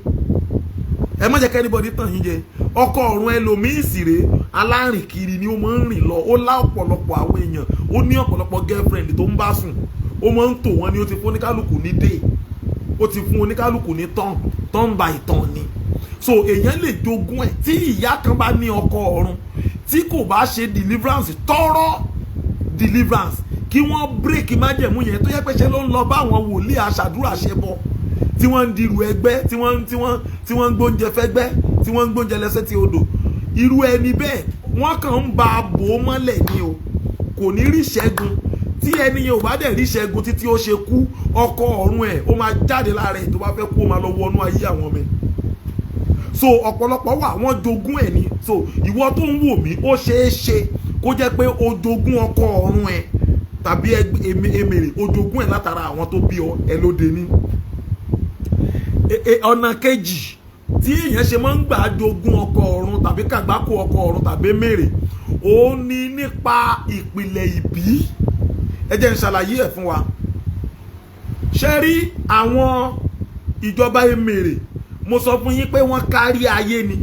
Ẹ má jẹ́ kí anybody tàn yín jẹ. Ọkọ ọ̀run ẹlòmíì sì rèé, alárìnkiri ni. Ó máa ń rìn lọ, ó lá ọ̀pọ̀lọpọ̀ àwọn èèyàn, ó ní ọ̀pọ̀lọpọ̀ girlfriend tó ń bá sùn. Ó máa ń tò wọ́n ni. Ó ti fún oníkálukú ní day, ó ti fún oníkálukú ní turn, turn by turn ni. So èèyàn lè jogún ẹ̀. Tí ìyá kan bá ní ọkọ ọ̀run, tí kò bá ṣe deliverance, tọrọ deliverance, kí wọ́n break májẹ̀mú yẹn, tó yẹ pé ṣe ló ń lọ bá àwọn wòlíì aṣàdúrà ṣe bọ, tí wọ́n ń dirù ẹgbẹ́, tí wọ́n ń gbóúnjẹ fẹ́gbẹ́, tí wọ́n ń gbóúnjẹ lẹ́sẹ̀ tí odò, irú ẹni bẹ́ẹ̀, wọ́n kàn ń ba bò ó mọ́lẹ̀ ni o, kò ní rí ṣẹ́gun. Tí ẹni yẹn ò bá dẹ̀ rí ṣẹ́gun títí ó ṣe kú, ọkọ ọ̀run ẹ̀ ó máa jáde lára ẹ̀. Tó bá fẹ́ kú, ó máa lọ wọnú ayé àwọn ọmọ ẹ̀. So ọ̀pọ̀lọpọ̀ wà, wọ́n jogún ẹ̀ ni. So ìwọ tó ń wò mí, ó ṣeé ṣe kó jẹ́ pé o jogún ọkọ ọ̀run ẹ̀ tàbí èmèrè, o jogún ẹ̀ látara àwọn tó bí ọ ẹ lóde ní. Ọ̀nà kejì tí èèyàn ṣe máa ń gbà jogún ọkọ ọ̀run tàbí kàgbákò ọkọ ọ̀run tàbí mèrè, ó ní nípa ìpìlẹ̀ ìbí. Ẹ jẹ́ n ṣàlàyé ẹ̀ fún wa. Ṣe rí àwọn ìjọba èmèrè, mo sọ fún yín pé wọ́n kárí ayé ni.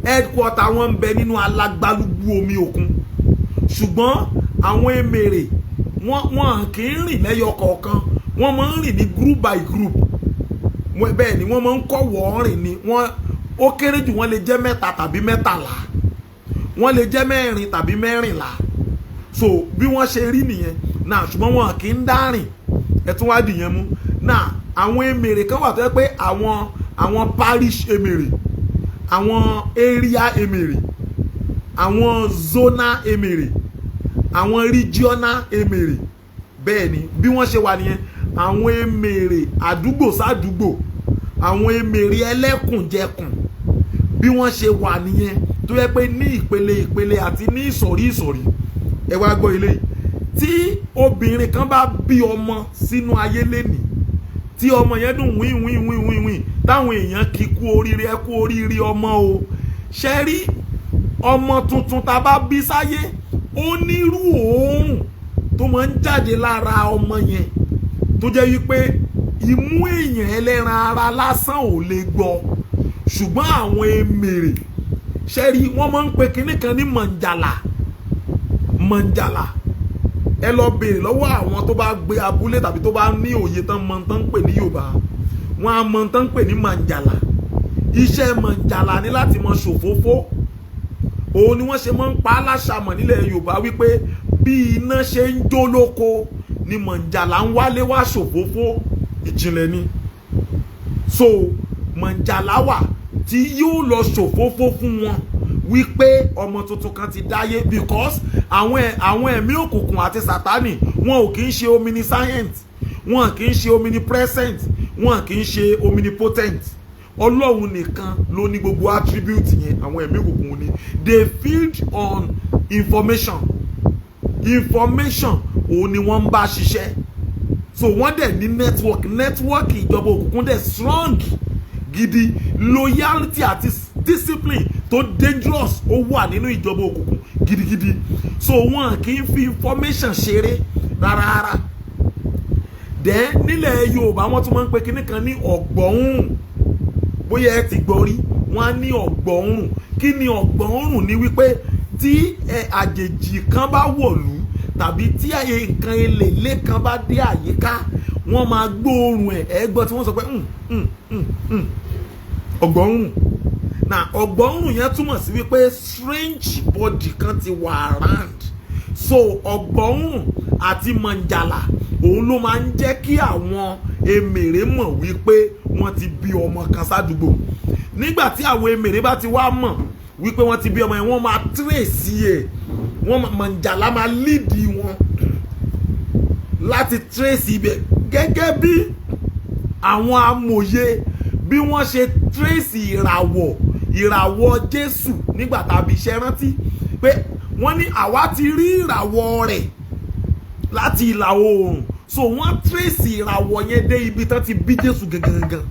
Headquarter wọn ń bẹ nínú alágbálúgbú omi òkun. Ṣùgbọ́n àwọn èmèrè, wọ́n kì í rìn lẹ́yọ kọ̀ọ̀kan, wọ́n máa ń rìn ní group by group. Bẹ́ẹ̀ ni wọ́n máa ń kọ́ wọ́n rìn ni. Wọ́n ó kéré jù, wọ́n lè jẹ́ mẹ́ta tàbí 13, wọ́n lè jẹ́ mẹ́rin tàbí 14. So bí wọ́n ṣe rí nìyẹn náà. Ṣùgbọ́n wọn kì í dá rìn. Ẹ tún wá dìyẹn mú náà. Àwọn èmèrè kan wà tó yẹ pé àwọn parish èmèrè, àwọn area èmèrè, àwọn zonal èmèrè, àwọn regional èmèrè. Bẹ́ẹ̀ ni bí wọ́n ṣe wà nìyẹn. Àwọn èmèrè àdúgbò sádùúgbò, àwọn èmèrè ẹlẹ́kùnjẹkùn, bí wọ́n ṣe wà nìyẹn, tó yẹ pé ní ìpele ìpele àti ní ìsọ̀rí ìsọ̀rí. Ẹ wá gbọ́ ilé yìí. Tí obìnrin kan bá bí ọmọ sínú ayé lénìí, tí ọmọ yẹn dùn wín wín wín wín wín, táwọn èèyàn kí kú oríire, ẹ kú oríire ọmọ o. Ṣe rí ọmọ tuntun tá a bá bí sáyé, ó nírú òórùn tó máa ń jáde lára ọmọ yẹn, tó jẹ́ wípé imú èèyàn ẹlẹ́ran ara lásán ò lè gbọ́. Ṣùgbọ́n àwọn emèrè, ṣe rí, wọ́n máa ń pe kinní kan ní mọ̀njàlá. Mọ̀njàlá, ẹ lọ béèrè lọ́wọ́ àwọn tó bá gbé abúlé tàbí tó bá ní òye tán mọ̀ tán ń pè ní Yorùbá, wọ́n á mọ̀ tán ń pè ní mọ̀njàlá. Iṣẹ́ mọ̀njàlá ní láti mọ ṣòfófó. Òun ni wọ́n ṣe máa ń pa á láṣàmọ̀ nílẹ̀ Yorùbá wípé bí iná ṣe ń jó lóko ni mọ̀njàlá ń wálé wá ṣòfófó. Ìjìnlẹ̀ ni. So mọ̀njàlá wà tí yóò lọ ṣòfófó fún wọn wípé ọmọ tuntun kan ti dáyé, because àwọn ẹ̀mí òkùnkùn àti Sátánì, wọn ò kì í ṣe omniscient, wọn kì í ṣe omnipresent, wọn kì í ṣe omnipotent. Ọlọ́run nìkan ló ní gbogbo attribute yẹn. Àwọn ẹ̀mí òkùnkùn ni, they feed on information. Information òun ni wọ́n ń bá ṣiṣẹ́. So wọ́n dẹ̀ ní network. Network ìjọba òkùnkùn dẹ̀ strong gidi. Loyalty àti discipline tó dangerous, ó wà nínú ìjọba òkùnkùn gidigidi. So wọn kì í fi information ṣeré rárá rárá. Then nílẹ̀ Yorùbá, wọ́n tún máa ń pe kinní kan ní ọ̀gbọ̀hún. Bóyá ẹ ti gbọ́ rí, wọ́n á ní ọ̀gbọ̀hún. Kí ni ọ̀gbọ̀hún? Ní wípé tí àjèjì kan bá wọ̀lú tàbí tí nǹkan èlélé kan bá dé àyíká, wọ́n máa gbóòórùn ẹ̀. Ẹ gbọ́ tí wọ́n sọ pé ọ̀gbọ̀hún na. Ọ̀gbọ̀hún yẹn túmọ̀ sí wípé strange body kan ti wà around. So ọ̀gbọ̀hún àti mọ̀njàlá, òun ló máa ń jẹ́ kí àwọn emèrè mọ̀ wípé wọ́n ti bí ọmọ kan sádùúgbò. Nígbà tí àwọn emèrè bá ti wá mọ̀ wípé wọ́n ti bí ọmọ yẹn, wọ́n máa trace ẹ̀. Wọ́n mọ̀njàlá máa lead wọn láti trace ibẹ̀, gẹ́gẹ́ bí àwọn amòye bí wọ́n ṣe trace ìràwọ̀ Jésù nígbà tàbí iṣẹ́. Rántí pé wọ́n ní àwa ti rí ìràwọ̀ rẹ̀ láti ìlà oòrùn. So wọ́n trace ìràwọ̀ yẹn dé ibi tán ti bí Jésù gangan.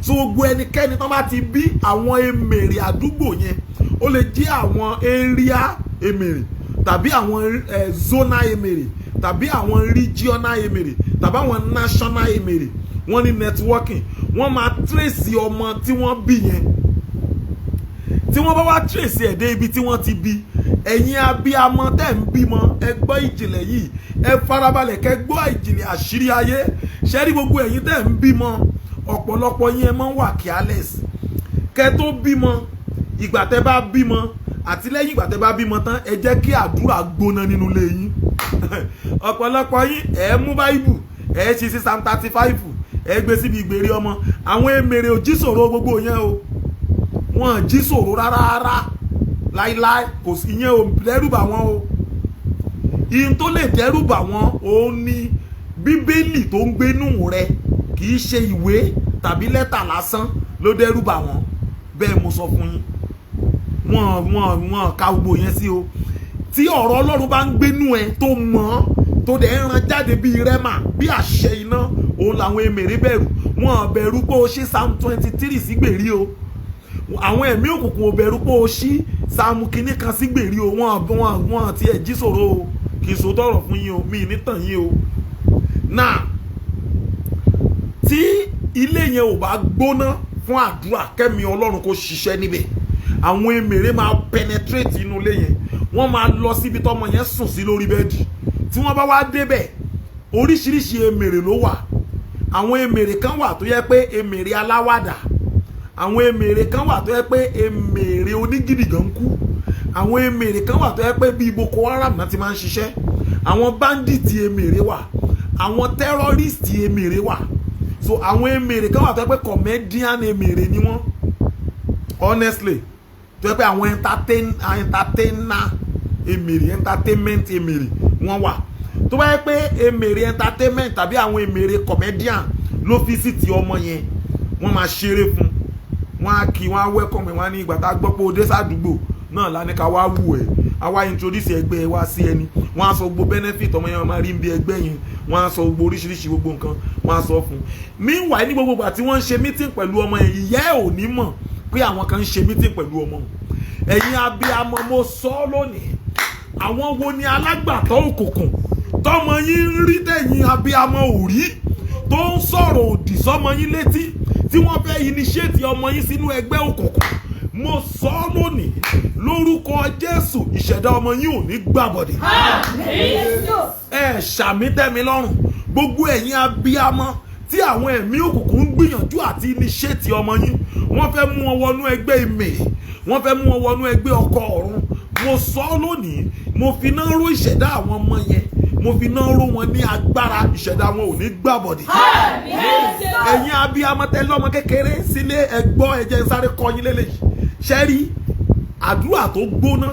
So gbogbo ẹnikẹ́ni tán bá ti bí, àwọn emèrè àdúgbò yẹn, ó lè jẹ́ àwọn area emèrè tàbí àwọn zonal emèrè tàbí àwọn regional emèrè tàbí àwọn national emèrè, wọ́n ní networking, wọ́n máa trace ọmọ tí wọ́n bí yẹn. Tí wọ́n bá wá trace ẹ̀ dé ibi tí wọ́n ti bí, ẹ̀yin abiyamọ tẹ́ ń bímọ, ẹ gbọ́ ìjìnlẹ̀ yìí, ẹ farabalẹ̀ kẹ́ gbọ́ ìjìnlẹ̀ àṣírí ayé. Ṣe rí gbogbo ẹ̀yin tẹ́ ń bímọ, ọ̀pọ̀lọpọ̀ yín, ẹ máa ń wà careless. Kẹ́ tó bímọ, ìgbà tẹ́ bá bímọ àti lẹ́yìn ìgbà tẹ́ bá bímọ tán, ẹ jẹ́ kí àdúrà gbóná nínú ilé yín. Ọ̀pọ̀lọpọ̀ yín, ẹ mú Báíbù, ẹ ṣí sí Psalm 35, ẹ gbé síbi ìgbèrè ọmọ. Àwọn èmèrè ò jí sòro gbogbo yẹn o, wọn jí sòro rárá rárá, láíláí. Kò sí, ìyẹn ò dẹ́rùbà wọn o. Ìyẹn tó lè dẹ́rùbà wọn òun ni Bíbélì tó ń gbénú rẹ, kì í ṣe ìwé tàbí lẹ́tà lásán ló dẹ́rùbà wọn. Bẹ́ẹ̀ mo sọ fún yín, wọ́n ka gbogbo yẹn sí o. Tí ọ̀rọ̀ Ọlọ́run bá ń gbénú ẹ, tó mọ̀, tó dẹ̀ ń ran jáde bíi rẹ́mà, bí àṣẹ iná, òun làwọn èmèrè bẹ̀rù. Wọn bẹ̀rù pé o ṣí Psalm 23 sí gbèrí o. Àwọn ẹ̀mí òkùnkùn ò bẹ̀rù pé o ṣí Psalm kìíní kan sí gbèrí o. Wọ́n ti ẹ̀ jí sòro o. Kì í sòótọ́ ọ̀rọ̀ fún yín o, mi ní tàn yín o. Náà tí ilé yẹn ò bá gbóná fún àdúrà, kẹ́mi Ọlọ́run kó ṣiṣẹ́ níbẹ̀, àwọn èmèrè máa penetrate inú ilé yẹn. Wọ́n máa lọ síbi tọ́mọ yẹn sùn sí lórí bẹ́ẹ̀dì. Tí wọ́n bá wá débẹ̀, oríṣiríṣi èmèrè ló wà. Àwọn èmèrè kan wà tó yẹ pé èmèrè aláwàdà. Àwọn èmèrè kan wà tó yẹ pé èmèrè onígìdìgàn kú. Àwọn èmèrè kan wà tó yẹ pé bíi Boko Haram náà ti máa ń ṣiṣẹ́. Àwọn bandit èmèrè wà, àwọn terrorist èmèrè wà. So àwọn èmèrè kan wà tó yẹ pé comedian èmèrè ni wọ́n, honestly, tó yẹ pé àwọn entertainer èmèrè, entertainment èmèrè wọ́n wà. Tó bá yẹ pé èmèrè entertainment tàbí àwọn èmèrè comedian ló fi sí ti ọmọ yẹn, wọ́n máa ṣeré fún wọ́n, á kí wọ́n, á welcome ẹ̀. Wọ́n á ní, ìgbà tá a gbọ́ pé o dé sádùúgbò náà la ní ká wá wù ẹ́, a wá introduce ẹgbẹ́ wa sí ẹni. Wọ́n á sọ gbogbo benefit ọmọ yẹn máa rí bí ẹgbẹ́ yẹn. Wọ́n á sọ gbogbo oríṣiríṣi, gbogbo nǹkan wọ́n á sọ fún un. Meanwhile, ní gbogbo ìgbà tí wọ́n ń ṣe meeting pẹ̀lú ọmọ yẹn, ìyá ẹ̀ ò ní mọ̀ pé àwọn kan ń ṣe meeting pẹ̀lú ọmọ. Ẹ̀yin abiyamọ, mo sọ ọ́ lónìí, àwọn wo ni alágbàtọ́ òkùnkùn tọmọ yín ń rí tẹ̀yìn abiyamọ ò rí, tó ń sọ̀rọ̀ òdì sọmọ yín létí, tí wọ́n fẹ́ initiate ọmọ yín sínú ẹgbẹ́ òkùnkùn? Mo sọ ọ́ lónìí lórúkọ Jésù, ìṣẹ̀dá ọmọ yín ò ní gbàbọ̀dẹ̀. Ẹ ṣàmì tẹ́mi lọ́rùn. Gbogbo ẹ̀yin abiyamọ tí àwọn ẹ̀mí òkùnkùn ń gbìyànjú àti initiate ọmọ yín, wọ́n fẹ́ mú wọn wọnú ẹgbẹ́ ìmèrè, wọ́n fẹ́ mú wọn wọnú ẹgbẹ́ ọkọ ọ̀run, mo sọ ọ́ lónìí, mo fi náà ró ìṣẹ̀dá àwọn ọmọ yẹn, mo fi náà ró wọn ní agbára, ìṣẹ̀dá wọn ò ní gbàbọ̀dẹ̀. Ẹ̀yin abiyamọ tẹ́ lọ́mọ kékeré sílé, ẹgbọ́, ẹ̀jẹ̀ ń sáré kọ́ yín lélẹ́yìí. Ṣẹ́rí àdúrà tó gbóná,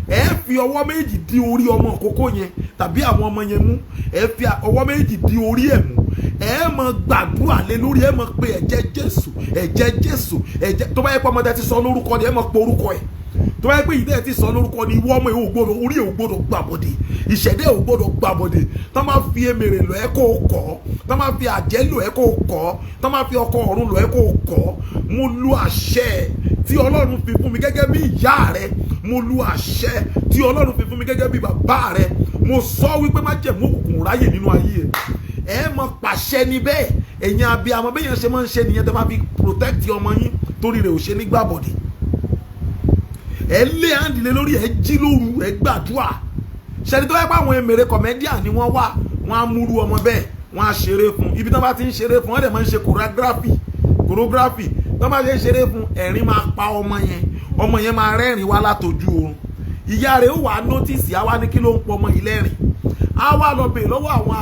ẹ fi ọwọ́ méjì di orí ọmọ òkókó yẹn tàbí àwọn ọmọ yẹn mú. Ẹ fi ọwọ́ méjì di orí ẹ̀ mú, ẹ mọ gbàdúrà lé lórí, ẹ mọ pé ẹ̀jẹ̀ Jésù, ẹ̀jẹ̀ Jésù, ẹ̀jẹ̀. Tó bá yẹ pé ọmọdé ti sọ lórúkọ ni, ẹ mọ pé orúkọ ẹ̀. Tó bá yẹ pé ìdẹ́ ti sọ lórúkọ ni, ìwọ ọmọ ẹ̀ ò gbọdọ̀, orí ẹ̀ ò gbọdọ̀ gbàbọ̀dé, ìṣẹ̀dẹ̀ ò gbọdọ̀ gbàbọ̀dé. Tó máa fi emèrè lọ ẹ́ kó o kọ́, tó máa fi àjẹ́ lọ ẹ́ kó o kọ́, tó máa fi ọkọ ọ̀run lọ ẹ́ kó o kọ́. Mo lu àṣẹ tí Ọlọ́run fi fún mi gẹ́gẹ́ bí ìyá rẹ, mo lu àṣẹ tí Ọlọ́run fi fún mi gẹ́gẹ́ bí bàbá rẹ, mo sọ wípé májẹ̀mú òkùnkùn ráyè nínú ayé ẹ. Ẹ mọ pàṣẹ ní bẹ́ẹ̀. Ẹ̀yin abiyamọ, bẹ́yẹn ṣe máa ń ṣe nìyẹn tó máa fi protect ọmọ yín torí rẹ̀ ò ṣe nígbàbọ̀dé. Ẹ lé àǹdílé lórí, ẹ jí lóru, ẹ gbàdúrà. Ṣẹni tó yẹ pé àwọn èmèrè comedian ni wọ́n wà, wọ́n á múrú ọmọ bẹ́ẹ̀, wọ́n á ṣeré fún. Ibi tí wọ́n bá ti ń ṣeré fún, wọ́n dẹ̀ máa ń ṣe choreography. Tí wọ́n bá ṣe ń ṣeré fún, ẹ̀rín máa pa ọmọ yẹn, ọmọ yẹn máa rẹ́rìn wá látọjú oorun. Ìyá rẹ̀ ó wà notice, á wá ní kí ló ń pọ ọmọ yìí lẹ́rìn. Á wá lọ bèèrè lọ́wọ́ àwọn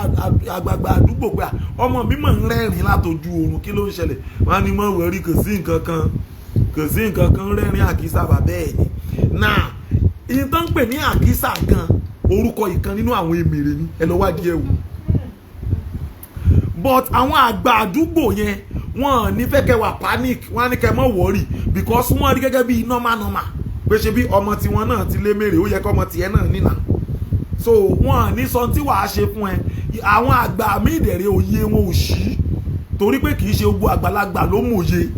àgbààgbà àdúgbò pé ọmọ mi mọ̀ ń rẹ́rìn látọjú oorun, kí ló ń ṣẹlẹ̀? Wọ́n á ní mọ̀ wẹ̀rí, kò sí nǹkan kan, kò sí nǹkan kan, rẹ́rìn àkísà bàbá ẹ̀ ni. Náà ìyẹn tó ń pè ní àkísà gan, orúkọ ìkan nínú àwọn èmèrè ni. Ẹ lọ wádìí ẹ wò. But àwọn àgbà àdúgbò yẹn, wọn ní fẹ́ kẹ́ wà panic, wọ́n á ní kẹ́ mọ́ worry, because wọ́n rí gẹ́gẹ́ bí normal normal pé ṣe bí ọmọ tiwọn náà ti lé mèrè, ó yẹ kọ́ ọmọ tiẹ̀ náà nínà. So wọn ní sọ tí wàá ṣe fún ẹ. Àwọn àgbà míì dẹ̀rẹ̀, òye wọn ò ṣí, torí pé kì í ṣe gbogbo àgbàlagbà ló mòye.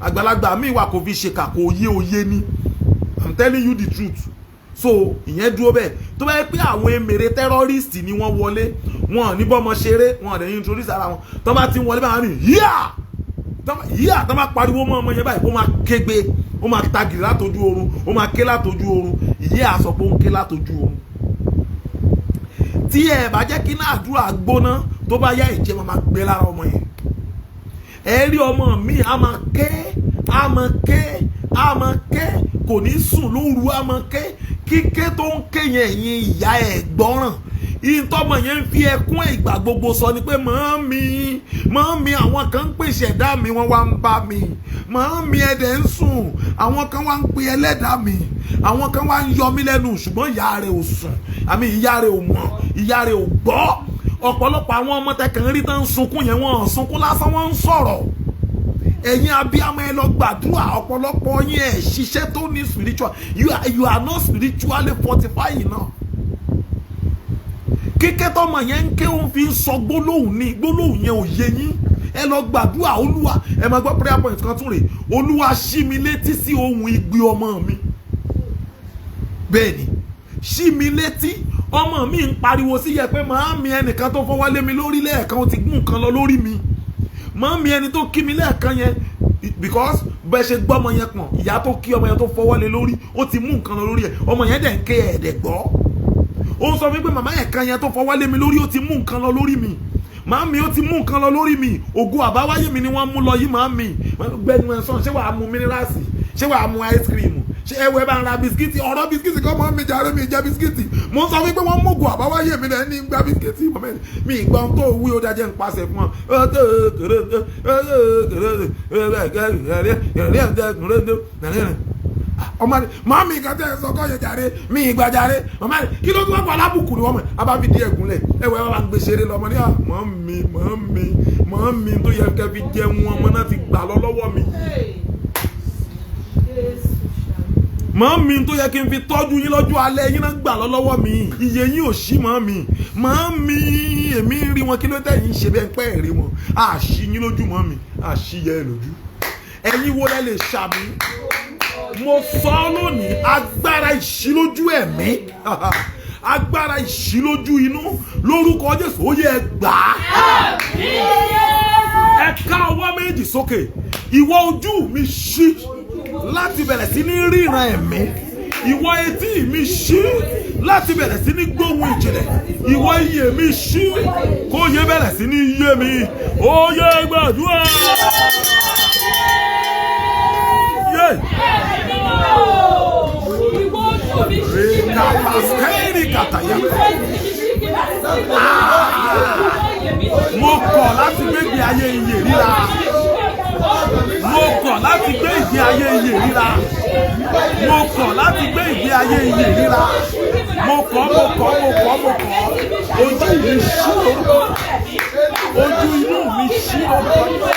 Àgbàlagbà míì wà, kò fi ṣèkà, kò yé, òye ni. I'm telling you the truth. So ìyẹn dúró bẹ́ẹ̀. Tó bá yẹ pé àwọn emèrè terrorist ni wọ́n wọlé, wọn ní bọ́mọ ṣeré, wọn dẹ̀ introduce ara wọn. Tó bá ti ń wọlé báwọn ní yíyà yíyà, tó bá pariwo mọ́ ọmọ yẹn báyìí, ó máa kégbe, ó máa tagìrì látojú oorun, ó máa ké látojú oorun. Ìyẹ́ àsọ pé ó ń ké látojú oorun. Tí ẹ bá jẹ́ kí náà àdúrà gbóná, tó bá yá, ìjẹ́ máa gbé lára ọmọ yẹn. Ẹ rí ọmọ mi, á máa ké, á Àmọ́ ké, àmọ́ ké, kò ní sùn lóru, àmọ́ ké. Kíké tó ń ké yẹn, ẹ̀yin ìyá ẹ̀ gbọ́ràn. Ìtọ́mọ yẹn ń fi ẹkún ìgbà gbogbo sọ ni pé màámi, màámi, àwọn kan ń pèsè ẹ̀dá mi, wọ́n wá ń bá mi. Màámi, ẹ̀dẹ̀ ń sùn, àwọn kan wá ń pe ẹlẹ́dàá mi, àwọn kan wá ń yọ mí lẹ́nu. Ṣùgbọ́n ìyá rẹ̀ ò sùn, àmì ìyá rẹ̀ ò mọ̀, ìyá rẹ̀ ò gbọ́. Ọ̀pọ̀lọpọ̀ àwọn ọmọ tẹkàn rí tán ń sunkún yẹn, wọ́n sunkún lásán, wọ́n ń sọ̀rọ̀. Ẹ̀yin abiyamọ, ẹ lọ gbàdúrà. Ọ̀pọ̀lọpọ̀ yín, ẹ̀ ṣiṣẹ́ tó ní spiritual. You are not spiritually fortified enough. Kíkẹ́ tọmọ yẹn ń ké, òun fi ń sọ gbólóhùn ní gbólóhùn yẹn ò yé yín. Ẹ lọ gbàdúrà. Olúwa, ẹ máa gbọ́ prayer point kan tún rè: Olúwa, ṣí mi létí sí ohùn igbe ọmọ mi. Bẹ́ẹ̀ ni, ṣí mi létí. Ọmọ mi ń pariwo sí yẹ pé màámi, ẹnìkan tó fọwọ́ lé mi lórí lẹ́ẹ̀kan, ó ti gún nǹkan lọ lórí mi. Màámi, ẹni tó kí mi lẹ́ẹ̀kan yẹn, because bẹ́ẹ̀ ṣe gbọ́ ọmọ yẹn pọ̀n, ìyá tó kí ọmọ yẹn tó fọwọ́ lé lórí, ó ti mú nǹkan lọ lórí ẹ̀. Ọmọ yẹn dẹ̀ ń ké, ẹ̀ẹ́dẹ̀ gbọ́. Ó ń sọ fún mi pé màmá yẹn kan yẹn tó fọwọ́ lé mi lórí, ó ti mú nǹkan lọ lórí mi. Màámi, ó ti mú nǹkan lọ lórí mi. Ògo àbáwáyé mi ni wọ́n mú lọ yìí. Màámi, gbẹnu ẹ̀ sàn. Ṣé wàá mu minerals? Ṣé wàá mu ice cream? Ṣé ẹwẹ́ bá ń ra bisikíìtì? Ọ̀rọ̀ bisikíìtì kọ́ mọ́ mi jàre, mi jẹ bisikíìtì. Mo ń sọ wípé wọ́n mú ògo àbáwáyé mi lẹ́ni gba bisikíìtì mi. Ìgbà tó wí ó dájẹ́ ń pàṣẹ fún ọ. Ọmọ rẹ, màmí kan tẹ ẹ sọ kọ́ yẹ jàre, mi ìgbà jàre. Màmá rẹ, kí ló tún wá pa alábùkù ni wọ́n mọ̀ abá fi di ẹ̀gúnlẹ̀. Ẹ̀wẹ̀ ẹ̀ bá ń gbé ṣeré lọ́mọ ní mọ́ mi, mọ́ mi, mọ́ mi tó yẹ kẹ́ fi jẹun ọmọ náà ti gbà lọ lọ́wọ́ mi. Mọ́ mi tó yẹ kí n fi tọ́jú yín lọ́jọ́ alẹ́ yín náà gbà lọ lọ́wọ́ mi. Iye yín ò sí. Mọ́ mi, mọ́ mi, èmi ń rí wọn. Kí ló tẹ̀ yín ṣe bẹ́ẹ̀ pẹ́ rí wọn? Àṣì yín lójú. Mọ́ mi, àṣì yẹ ẹ lójú. Ẹ̀yin wo lẹ lè ṣàmì? Mo sọ ọ́ lónìí, agbára ìṣílójú ẹ̀mí, agbára ìṣílójú inú, lórúkọ Jésù, ó yẹ gbà á. Ẹ ká ọwọ́ méjì sókè. Ìwọ ojú mi, ṣí láti bẹ̀rẹ̀ sí ní ríran ẹ̀mí. Ìwọ etí mi, ṣí láti bẹ̀rẹ̀ sí ní gbóhùn ìjìnlẹ̀. Ìwọ iyè mi, ṣí kó yé bẹ̀rẹ̀ sí ní yé mi. Ó yẹ gbàdúrà. Mo kọ̀ láti gbé ìgbé ayé iyè ríra. Mo kọ̀ láti gbé ìgbé ayé iyè ríra. Mo kọ̀ láti gbé ìgbé ayé iyè ríra. Mo kọ̀, mo kọ̀, mo kọ̀, mo kọ̀. Ojú mi ṣí lórúkọ. Ojú inú mi ṣí lórúkọ.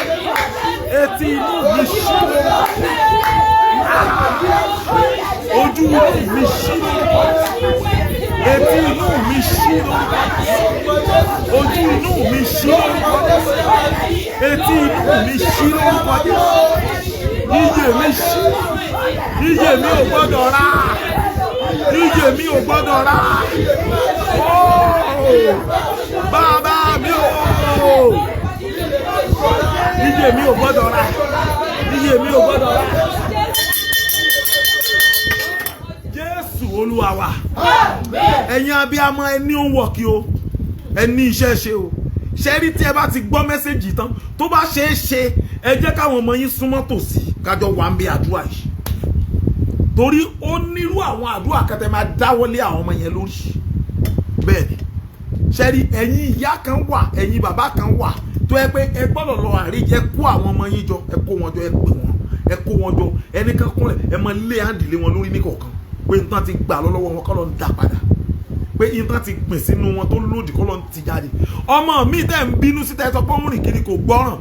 Etí inú mi ṣí lórúkọ. Ojú inú mi ṣí lórúkọ. Etí inú mi ṣí lórúkọ. Ojú inú mi ṣí lórúkọ. Etí inú mi ṣí lórúkọ. Iyè mi ṣí. Iyè mi ò gbọ́dọ̀ rà. Iyè mi ò gbọ́dọ̀ rà. Bàbá mi ò. Iyè mi ò gbọ́dọ̀ rà. Iyè mi ò gbọ́dọ̀ rà. Jésù Olúwa wa. Ẹ̀yin abiyamọ, ẹ ní òun wọ̀ kí o. Ẹ ní iṣẹ́ ṣe o. Ṣe rí tí ẹ bá ti gbọ́ message tán, tó bá ṣe é ṣe, ẹ jẹ́ káwọn ọmọ yín súnmọ́ tòsí, kájọ wà ń bí àdúrà yìí. Torí ó nírú àwọn àdúrà kẹtẹ máa dáwọ́lé àwọn ọmọ yẹn lórí. Bẹ́ẹ̀ ni. Ṣe rí ẹ̀yin ìyá kan wà, ẹ̀yin bàbá kan wà tó yẹ pé ẹ gbọ́dọ̀ lọ àríjẹ kó àwọn ọmọ yín jọ, ẹ kó wọn jọ, ẹ pè wọn, ẹ kó wọn jọ, ẹnì kan kúnlẹ̀, ẹ máa lé àǹdílé wọn lórí níkọ̀ọ̀kan pé nǹkan ti gbà lọ lọ́wọ́ wọn kọ́ ló ń dà padà, pé nǹkan ti gbìn sínú wọn tó lòdì kọ́ ló ń ti jáde. Ọmọ mi tẹ́ ń bínú sí, tẹ́ sọ pé ó ń rìn kiri kò gbọ́ràn,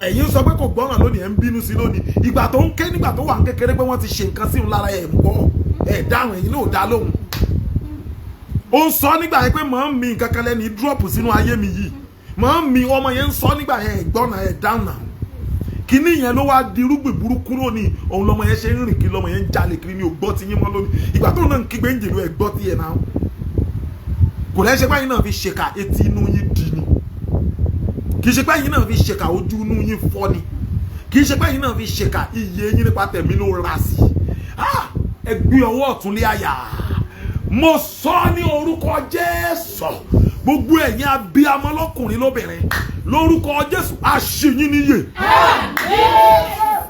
ẹ̀yin sọ pé kò gbọ́ràn lónìí, ẹ̀ ń bínú sí lónìí. Ìgbà tó ń ké nígbà tó wà ń kékeré pé wọ́n ti ṣe nǹkan sí òun lára, ẹ̀ ń gbọ́, ẹ̀ dáhùn, ẹ̀yin náà ò dá lóhùn. Ó ń sọ nígbà yẹn pé màá mi nǹkan kan lẹ́ni drop sínú ayé mi yìí, màá mi. Ọmọ yẹn ń sọ nígbà yẹn, ẹ̀gbọ́n ẹ̀ dáhùn náà. Kíní yẹn ló wá di irúgbìn burúkú lónìí. Òun lọmọ yẹn ṣe ń rìn kiri, lọmọ yẹn ń jalè kiri ní ògbọ́ ti yín mọ́ lónìí. Ìgbà tó náà ń kígbe ń jèlò, ẹ̀gbọ́ ti yẹn náà kò lẹ́ ṣe báyìí náà fi ṣèkà, etí inú yín di ni. Kì í ṣe báyìí náà fi ṣèkà, ojú inú yín fọ́ ni. Kì í ṣe báyìí náà fi ṣèkà, iye yín nípa tẹ̀mí ló ra sí. Ẹ gbé ọwọ́ ọ̀tún lé àyà. Mo sọ ní orúkọ Jésù, gbogbo ẹ̀yin abiyamọ lọ́kùnrin lóbìnrin, lórúkọ Jésù, a ṣí yín níyè.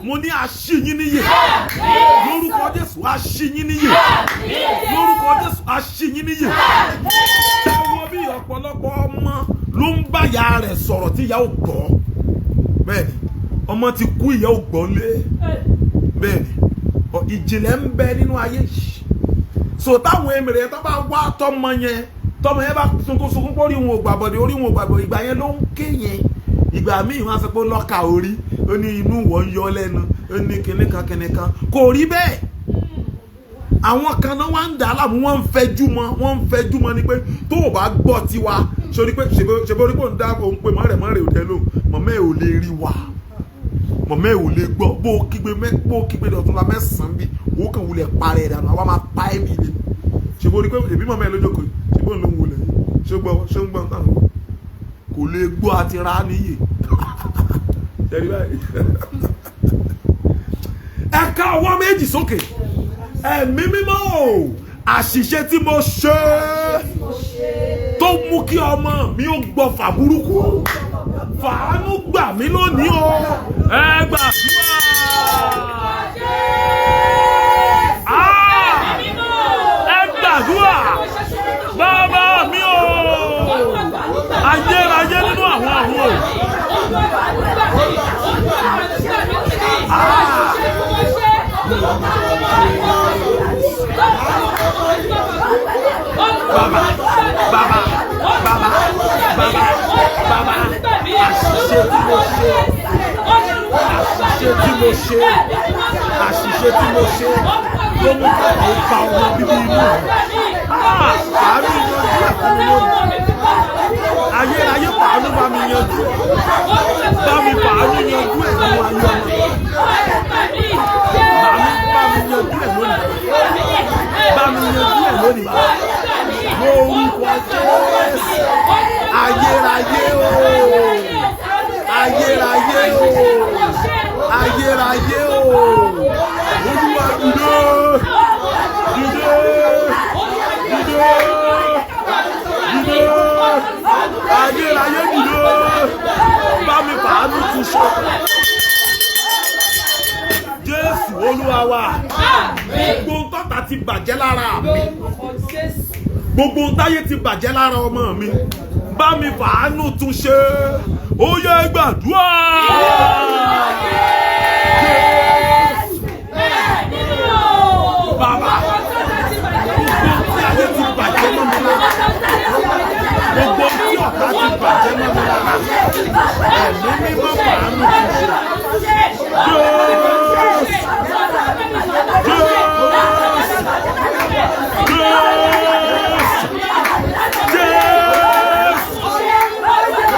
Mo ní aṣí yín níyè. Lórúkọ Jésù, aṣí yín níyè. Lórúkọ Jésù, aṣí yín níyè. Ẹ wo bí ọ̀pọ̀lọpọ̀ ọmọ ló ń bá ìyá rẹ̀ sọ̀rọ̀ tí ìyá ò gbọ́. Bẹ́ẹ̀ni, ọmọ ti kú, ìyá ò gbọ́ lé. Bẹ́ẹ̀ni, ìjìnlẹ̀ ń bẹ nínú ayé yìí. So táwọn èmìrè yẹn tó bá wá tọmọ yẹn, tọmọ yẹn bá sunkún sunkún pé orí wọn ò gbàbọ̀dé, orí wọn ò gbàbọ̀dé, ìgbà yẹn ló ń ké yẹn. Ìgbà míì wọn á sọ pé lọ́ka orí, ó ní inú wọ́n ń yọ lẹ́nu, ó ní kinní kan kinní kan. Kò rí bẹ́ẹ̀. Àwọn kan náà wá ń dà á láàmú, wọ́n ń fẹjú mọ́, wọ́n ń fẹjú mọ́ ni pé tó o bá gbọ́ tiwa, sori pé ṣèbí orí pò ń dá òun pé mọ́rẹ̀ mọ́rẹ̀ ò tẹ́ lò, mọ̀mọ́ ẹ̀ ò lè rí wa, mọ̀mọ́ ẹ̀ ò lè gbọ́. Bó o kígbe mẹ́, bó o kígbe dọ̀tún la mẹ́sàn-án bí owó kan wulẹ̀ parẹ́ dànù, àwa máa pa ẹ́ bí ilé. Ṣèbí orí pé èbí mọ̀mọ́ ẹ̀ lójókòó, ṣèbí òun ló ń wulẹ̀, ṣé gbọ́, ṣé ń gbọ́ nǹkan kò lè gbọ́ àti ra níyè. Ṣẹ́rí báyìí, ẹ ká ọwọ́ méjì sókè. Ẹ̀mí mímọ́ o, àṣìṣe tí mo ṣe tó mú kí ọmọ mi ó gbọ́ fà burúkú, fàánú gbà mí lónìí o, ẹ gbàdúrà. Ah! Ẹ gbàdúrà. Bàbá mi o, ayérayé nínú àwọn àwọn o. Bàbá, bàbá, bàbá, bàbá, bàbá, àṣìṣe tí mo ṣe, àṣìṣe tí mo ṣe, àṣìṣe tí mo ṣe ló mú kàkó pa ọmọ bíbí inú mi. Ah, àánú yanjú ẹ̀ fún mi lónìí. Ayérayé, fàánú bá mi yanjú ẹ̀. Bá mi fàánú yanjú ẹ̀ nínú ayé ọmọ. Bá mi bá mi yanjú ẹ̀ lónìí. Bá mi yanjú ẹ̀ lónìí bàbá. Lórúkọ Jésù. Ayérayé o. Ayérayé o. Ayérayé o. Olúwa dìde. Dìde. Dìde. Dìde. Ayérayé dìde. Bá mi fàánú tún ṣe. Jésù Olúwa wa. Gbogbo ohun tọ́ta ti bàjẹ́ lára mi, gbogbo ohun táyé ti bàjẹ́ lára ọmọ mi, bá mi fàánú tún ṣe. Ó yẹ gbàdúrà. Bàbá, gbogbo ohun tí ayé ti bàjẹ́ mọ́ mi lára, gbogbo ohun tí ọ̀tá ti bàjẹ́ mọ́ mi lára, ẹ̀mí mímọ́ fàánú tún ṣe. Jésù, Jésù, Jésù, Jésù,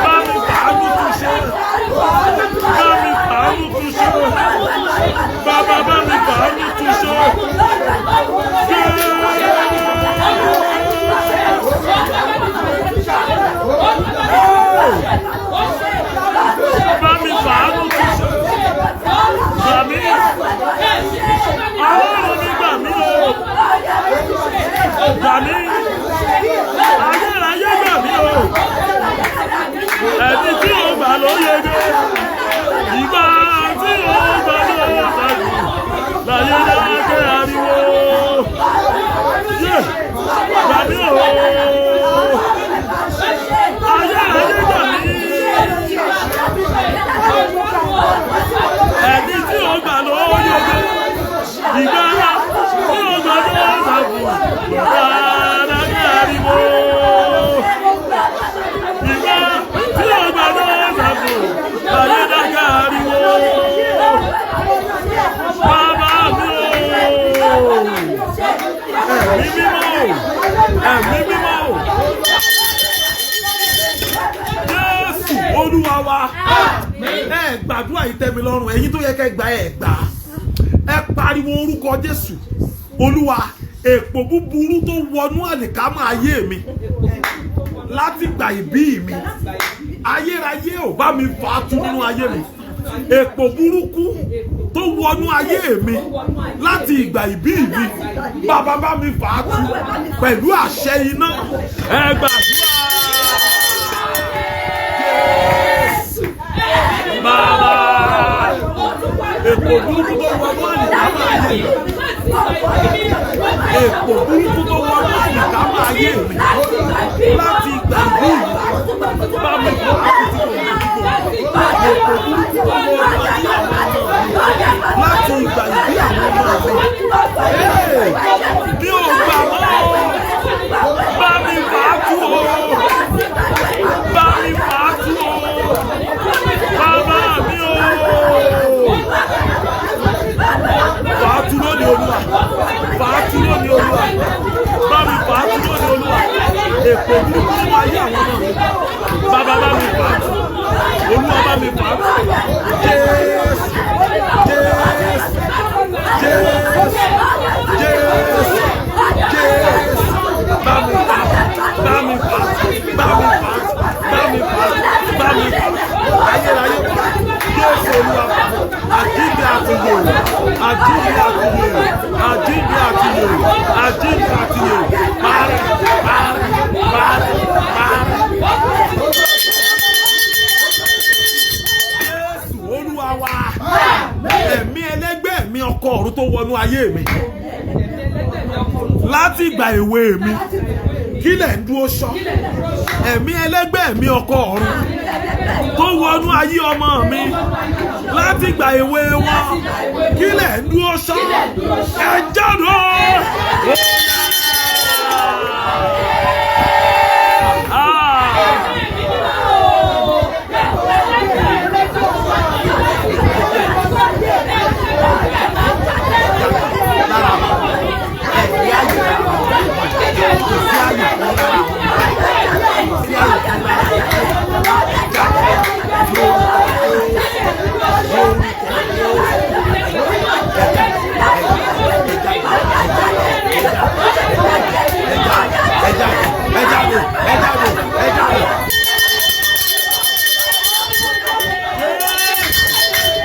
bá mi fàánú tún ṣe, bá mi fàánú tún ṣe, bàbá, bá mi fàánú tún ṣe. Jésù, bá mi fàánú tún ṣe, gbà mí, Ọlọ́run mi gbà mí o, gbà mí, ayérayé gbà mí o, ẹni tí ó gbà ló yege, ìgbà tí ó gbà ló gbàdú, láyé dákẹ́ ariwo, yé, gbà mí o, ayérayé gbà mí, ẹni tí ó gbà ló yege, ìgbà tí ó gbà ló gbàdú, dákẹ́ ariwo. Ìgbà tí ó gbà ló gbàdú, láyé dákẹ́ ariwo. Bàbá mi o, ẹ̀mí mímọ́ o, ẹ̀mí mímọ́ o. Jésù Olúwa wa. Ẹ gbàdúrà yìí tẹ́ mi lọ́rùn, ẹ̀yin tó yẹ kẹ́ gbà ẹ gbà. Ẹ pariwo orúkọ Jésù. Olúwa, èpò búburú tó wọnú àlìkámà ayé mi láti gbà ìbí mi, ayérayé ò bá mi fà á tú nínú ayé mi. Èpò burúkú tó wọnú ayé mi láti ìgbà ìbí mi, bàbá bá mi fà á tú pẹ̀lú àṣẹ iná. Ẹ gbàdúrà. Jésù. Bàbá, èpò Èpò burúkú tó wọnú àlìkámà ayé mi. Èpò burúkú tó wọnú àlìkámà ayé mi. Láti ìgbà ìbí mi. Bá mi fà á tu tí kò ní kíkò. Èpò burúkú tó wọnú ayé àwọn ọmọ mi. Láti ìgbà ìbí àwọn ọmọ mi. Ee, mi ò gbà mọ́ o. Bá mi fà á tu o. Bá mi fà á tu o. Bàbá mi o. Fà á tu lónìí Olúwa. Fà á tu lónìí Olúwa. Bá mi fà á tu lónìí Olúwa. Èpò burúkú nínú ayé àwọn ọmọ mi. Bàbá bá mi fà á tu. Olúwa bá mi fà á tu. Jésù. Jésù. Jésù. Jésù. Jésù. Bá mi fà á tu. Bá mi fà á tu. Bá mi fà á tu. Bá mi fà á tu. Bá mi fà á tu. Ayérayé fà á tu. Jésù Olúwa fà á tu. Àjíǹde àtìyè. Àjíǹde àtìyè. Àjíǹde àtìyè. Àjíǹde àtìyè. Parẹ́, parẹ́, parẹ́, parẹ́. Jésù Olúwa wa. Ẹ̀mí ẹlẹ́gbẹ́ mi ọkọ ọ̀run tó wọnú ayé mi. Láti ìgbà èwe mi. Kí lẹ̀ ń dúró sọ? Ẹ̀mí ẹlẹ́gbẹ́ mi ọkọ ọ̀run tó wọnú ayé ọmọ mi láti ìgbà èwe wọn. Kí lẹ̀ ń dúró sọ? Ẹ jáde! Ah! Lára ẹ̀mí ayé kò sí àyè fún lára kò sí àyè fún lára jáde lórúkọ lórúkọ ẹ jáde ẹ jáde ẹ jáde ẹ jáde.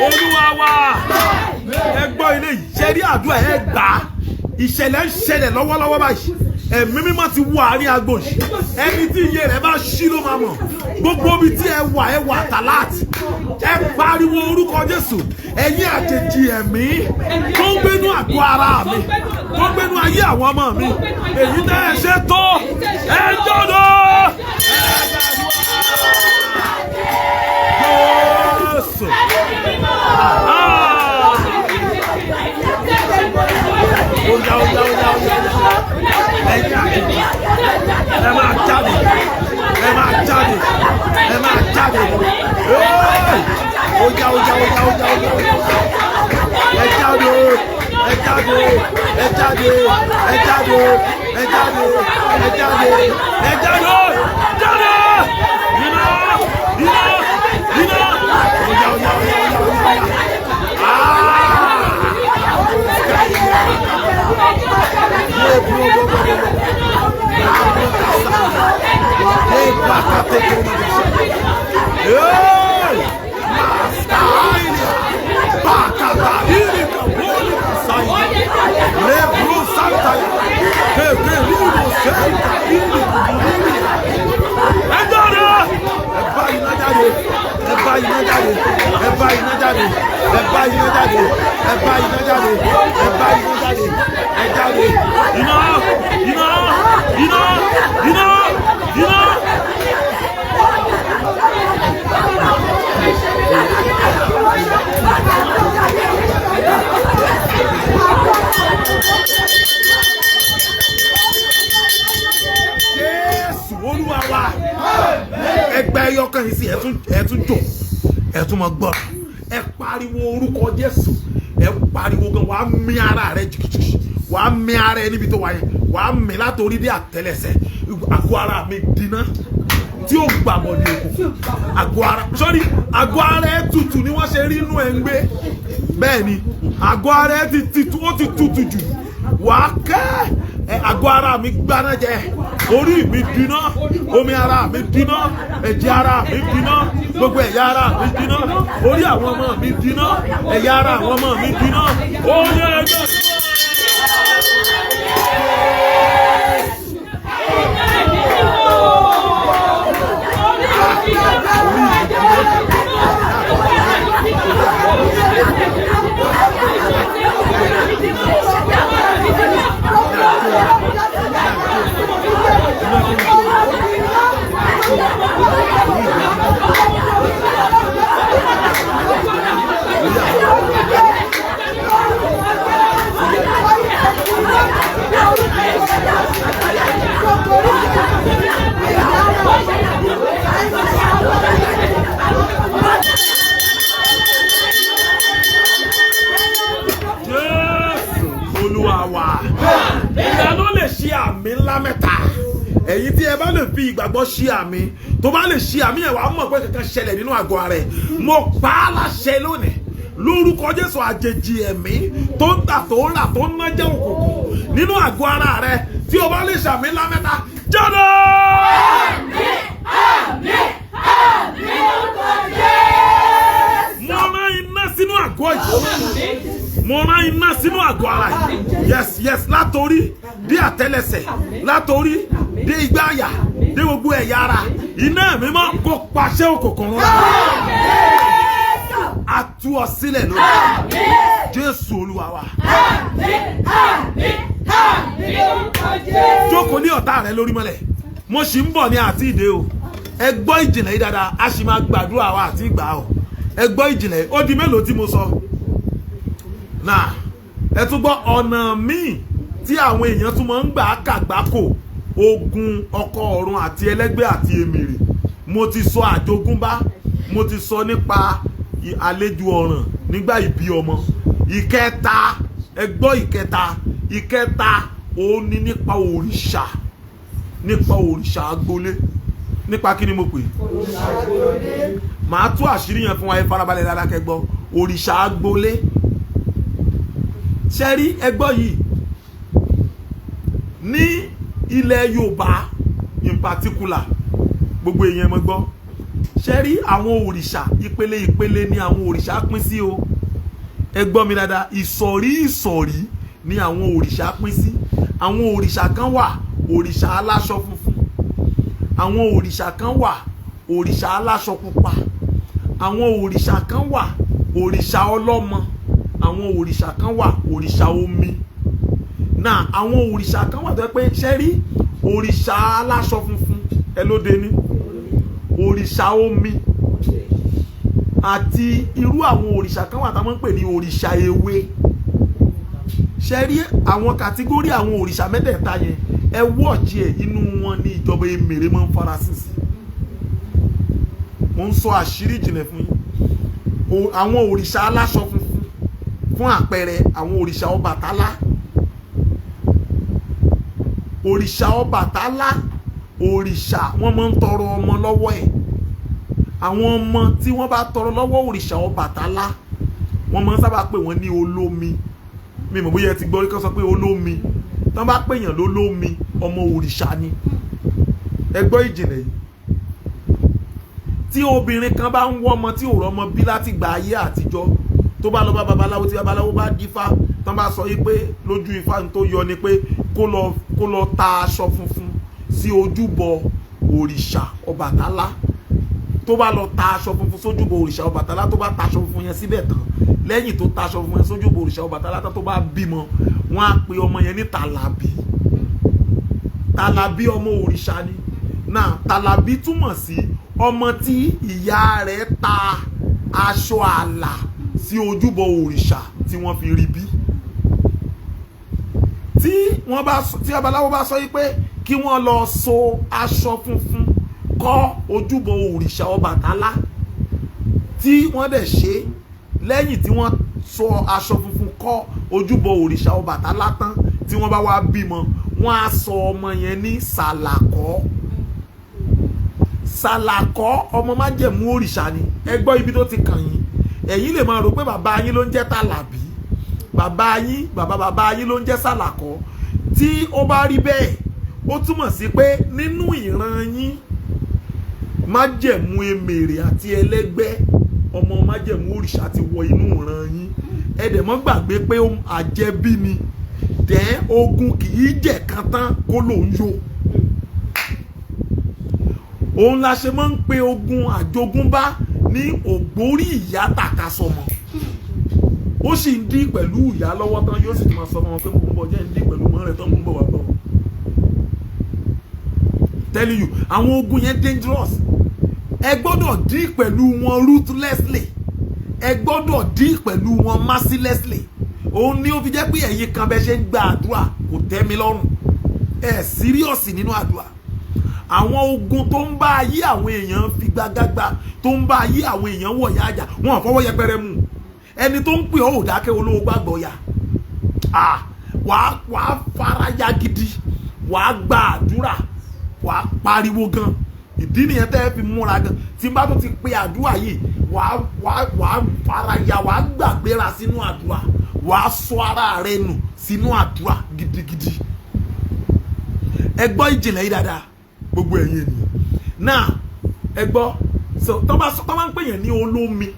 Olúwa wa, ẹ gbọ́ ilé yìí ṣe rí àdúrà ẹ gbà á. Ìṣẹ̀lẹ̀ ń ṣẹlẹ̀ lọ́wọ́lọ́wọ́ báyìí. Ẹ̀mí mímọ́ ti wọ àárín agbo yìí. Ẹni tí iye rẹ̀ bá ṣí ló máa mọ̀. Gbogbo ibi tí ẹ wà, ẹ wà tàláàtì. Ẹ pariwo orúkọ Jésù. Ẹ̀yin àjèjì ẹ̀mí tó ń gbénú àgọ́ ara mi, tó ń gbénú ayé àwọn ọmọ mi, èyí tẹ́ ẹ ṣe tó, ẹ jọ̀dọ̀. Jésù. Ah! Oya oya oya oya oya. Ẹ̀yin àjèjì, ẹ máa jáde, ẹ máa jáde, ẹ máa jáde. Hey! Oya oya oya oya oya oya. Ẹ jáde, ẹ jáde, ẹ jáde, ẹ jáde, ẹ jáde, ẹ jáde, ẹ jáde, jáde. Iná, iná, iná. Oya oya oya oya oya. Ah! Ẹ bá iná jáde, ẹ bá iná jáde, ẹ bá iná jáde, ẹ bá iná jáde, ẹ bá iná jáde, ẹ jáde. Iná, iná, iná, iná, iná. Jésù Olúwa wa. Ẹgbẹ́ ẹyọ kan yìí sí ẹ tún jò, ẹ tún mọ gbọ́. Ẹ pariwo orúkọ Jésù. Ẹ pariwo gan, wàá mì ara rẹ jìkìjìkì. Wàá mì ara ẹ níbi tó wà yẹn. Wàá mì látòrí dé àtẹlẹsẹ̀. Àgọ́ ara mi dínà tí ó gbàgbọ́ ní òkú. Àgọ́ ara sọ́rí, àgọ́ ara ẹ tutù ni wọ́n ṣe rí inú ẹ̀ ń gbé. Bẹ́ẹ̀ ni, àgọ́ ara ẹ ti tutù, ó ti tutù jù. Wàá kẹ́ ẹ, àgọ́ ara mi gbaná jẹ, orí mi dínà, omi ara mi dínà, ẹ̀jẹ̀ ara mi dínà, gbogbo ẹ̀yà ara mi dínà, orí àwọn ọmọ mi dínà, ẹ̀yà ara àwọn ọmọ mi dínà. Ó yẹ ẹgbẹ́. Ẹ̀yin tí ẹ bá lè fi ìgbàgbọ́ ṣí àmì, tó bá lè ṣí àmì ẹ̀, wàá mọ̀ pé kankan ṣẹlẹ̀ nínú àgọ́ ara ẹ̀. Mo pa á láṣẹ lónìí lórúkọ Jésù, àjèjì ẹ̀mí tó ń tà, tó ń rà, tó ń nájẹ́ òkùnkùn nínú àgọ́ ara rẹ, tí o bá lè ṣàmì ńlá mẹ́ta, jáde. Àmín, àmín lórúkọ Jésù. Mo rán iná sínú àgọ́ yìí. Mo rán iná sínú àgọ́ ara yìí. Yes, látòrí dé àtẹ́lẹsẹ̀, látòrí dé igbá àyà, dé gbogbo ẹ̀yà ara, iná ẹ̀mí mọ́ kó paṣẹ òkùnkùn run. A tú ọ sílẹ̀ lónìí, Jésù Olúwa wa. Àmín, àmín, àmín lórúkọ Jésù. Jókòó ní ọ̀tá rẹ lórí mọ́lẹ̀. Mo sì ń bọ̀ ní àti ìdè o. Ẹ gbọ́ ìjìnlẹ̀ yìí dáadáa, a sì máa gbàdúrà wa àti ìgbà o. Ẹ gbọ́ ìjìnlẹ̀ yìí. Ó di mélòó tí mo sọ náà? Ẹ tún gbọ́ ọ̀nà míì tí àwọn èèyàn tún máa ń gbà kàgbákò ogun ọkọ ọ̀run àti ẹlẹ́gbẹ́ àti èmìrì. Mo ti sọ àjogúnbá, mo ti sọ nípa àlejò ọ̀ràn nígbà ìbí ọmọ. Ìkẹta, ẹ gbọ́ ìkẹta. Ìkẹta òun ni nípa òrìṣà, nípa òrìṣà agbolé. Nípa kí ni mo pè? Màá tú àṣírí yẹn fún wa. Ẹ farabalẹ̀ dáadáa kẹ́ gbọ́. Òrìṣà agbolé ṣẹ́rí, ẹ gbọ́ yìí, ní ilẹ̀ Yorùbá in particular, gbogbo èèyàn mọ̀ gbọ́. Ṣẹ́rí, àwọn òrìṣà, ìpele ìpele ni àwọn òrìṣà pín sí o. Ẹ gbọ́ mi dáadáa, ìsọ̀rí ìsọ̀rí ni àwọn òrìṣà pín sí. Àwọn òrìṣà kan wà, òrìṣà aláṣọ funfun. Àwọn òrìṣà kan wà, òrìṣà aláṣọ pupa. Àwọn òrìṣà kan wà, òrìṣà ọlọ́mọ. Àwọn òrìṣà kan wà, òrìṣà omi náà. Àwọn òrìṣà kan wà tó yẹ pé, ṣẹ́rí, òrìṣà aláṣọ funfun ẹ lóde ní òrìṣà omi, àti irú àwọn òrìṣà kan wà táwọn ń pè ní òrìṣà ewé. Ṣẹ́rí, àwọn category àwọn òrìṣà mẹ́tẹ̀ẹ̀ta yẹn, ẹ wọ́ọ̀jì ẹ̀, inú wọn ní ìjọba emèrè máa ń farasin sí. Mo ń sọ àṣírí ìjìnlẹ̀ fún yín. Àwọn òrìṣà aláṣọ funfun, fún àpẹẹrẹ, àwọn òrìṣà Ọbàtálá. Òrìṣà Ọbàtálá, òrìṣà wọ́n máa ń tọrọ ọmọ lọ́wọ́ ẹ̀. Àwọn ọmọ tí wọ́n bá tọrọ lọ́wọ́ òrìṣà Ọbàtálá, wọ́n máa ń sábà pè wọ́n ní olómi. Mi mọ̀ bóyá ẹ ti gbọ́ rí kán sọ pé olómi. Tán bá pèèyàn lólómi, ọmọ òrìṣà ni. Ẹ gbọ́ ìjìnlẹ̀ yìí, tí obìnrin kan bá ń wọ́ ọmọ tí ò rọ́mọ bí láti gba ayé àtijọ́, tó bá lọ bá babaláwo, tí babaláwo bá dífá, tán bá sọ yìí pé lójú ifá ní tó yọ ni pé kó lọ ta aṣọ funfun sí ojúbọ òrìṣà Ọbàtálá. Tó bá lọ ta aṣọ funfun sójúbọ òrìṣà Ọbàtálá, tó bá ta aṣọ funfun yẹn síbẹ̀ tán, lẹ́yìn tó ta aṣọ funfun yẹn sójúbọ òrìṣà Ọbàtálá tán, tó bá bímọ, wọ́n á pe ọmọ yẹn ní Tàlàbí. Tàlàbí, ọmọ òrìṣà ni náà. Tàlàbí túmọ̀ sí ọmọ tí ìyá rẹ̀ ta aṣọ àlà sí ojúbọ òrìṣà tí wọ́n fi rí bí. Tí wọ́n bá tí babaláwo bá sọ yìí pé kí wọ́n lọ so aṣọ funfun kọ́ ojúbọ òrìṣà Ọbàtálá, tí wọ́n dẹ̀ ṣe, lẹ́yìn tí wọ́n so aṣọ funfun kọ́ ojúbọ òrìṣà Ọbàtálá tán, tí wọ́n bá wá bímọ, wọ́n á sọ ọmọ yẹn ní Sàlàkọ́. Sàlàkọ́, ọmọ májẹ̀mú òrìṣà ni. Ẹ gbọ́ ibi tó ti kàn yín. Ẹ̀yin lè máa rò pé bàbá yín ló ń jẹ́ Tàlàbí, bàbá yín, bàbá bàbá yín ló ń jẹ́ Sàlàkọ́. Tí ó bá rí bẹ́ẹ̀, ó túmọ̀ sí pé nínú ìran yín, májẹ̀mú emèrè àti ẹlẹ́gbẹ́, ọmọ májẹ̀mú òrìṣà ti wọ inú ìran yín. Ẹ dẹ̀ mọ́ gbàgbé pé àjẹbí ni dẹ́. Ogun kì í jẹ̀ kan tán kó lòún yó. Òun la ṣe máa ń pe ogun àjogúnbá ní ògbórí ìyá tàkasọmọ. Ó sì ń dí pẹ̀lú ìyá lọ́wọ́ tán, yóò sì ti máa sọ fún wọn pé mò ń bọ̀, jẹ́ ń dí pẹ̀lú mọ́ rẹ̀ tán, mò ń bọ̀ wá bọ̀. Telling you, àwọn ogun yẹn dangerous. Ẹ gbọ́dọ̀ dí pẹ̀lú wọn ruthlessly, ẹ gbọ́dọ̀ dí pẹ̀lú wọn mercilessly. Òun ni ó fi jẹ́ pé ẹ̀yin kan, bẹ́ ṣe ń gba àdúrà kò tẹ́ mi lọ́rùn. Ẹ serious nínú àdúrà. Àwọn ogun tó ń bá ayé àwọn èèyàn fi gbágágbá, tó ń bá ayé àwọn èèyàn wọ̀ yá àjà, wọn ò fọwọ́ yẹpẹrẹ mú. Ẹni tó ń pè ọ́ ò dákẹ́ olówó gbàgbọ́ ya. Wàá faraya gidi, wàá gba àdúrà. Wàá Pariwo gan. Ìdí nìyẹn tẹ́ ẹ fi múra gan. Tí n bá tó ti pe àdúrà yìí, wàá fara ya, wàá gbàgbéra sínú àdúrà, wàá sọ ara rẹ nù sínú àdúrà gidigidi. Ẹ gbọ́ ìjìnlẹ̀ yìí dáadáa, gbogbo ẹ̀yin ènìyàn náà, ẹ gbọ́. So tó bá ń pè yẹn ní olómi,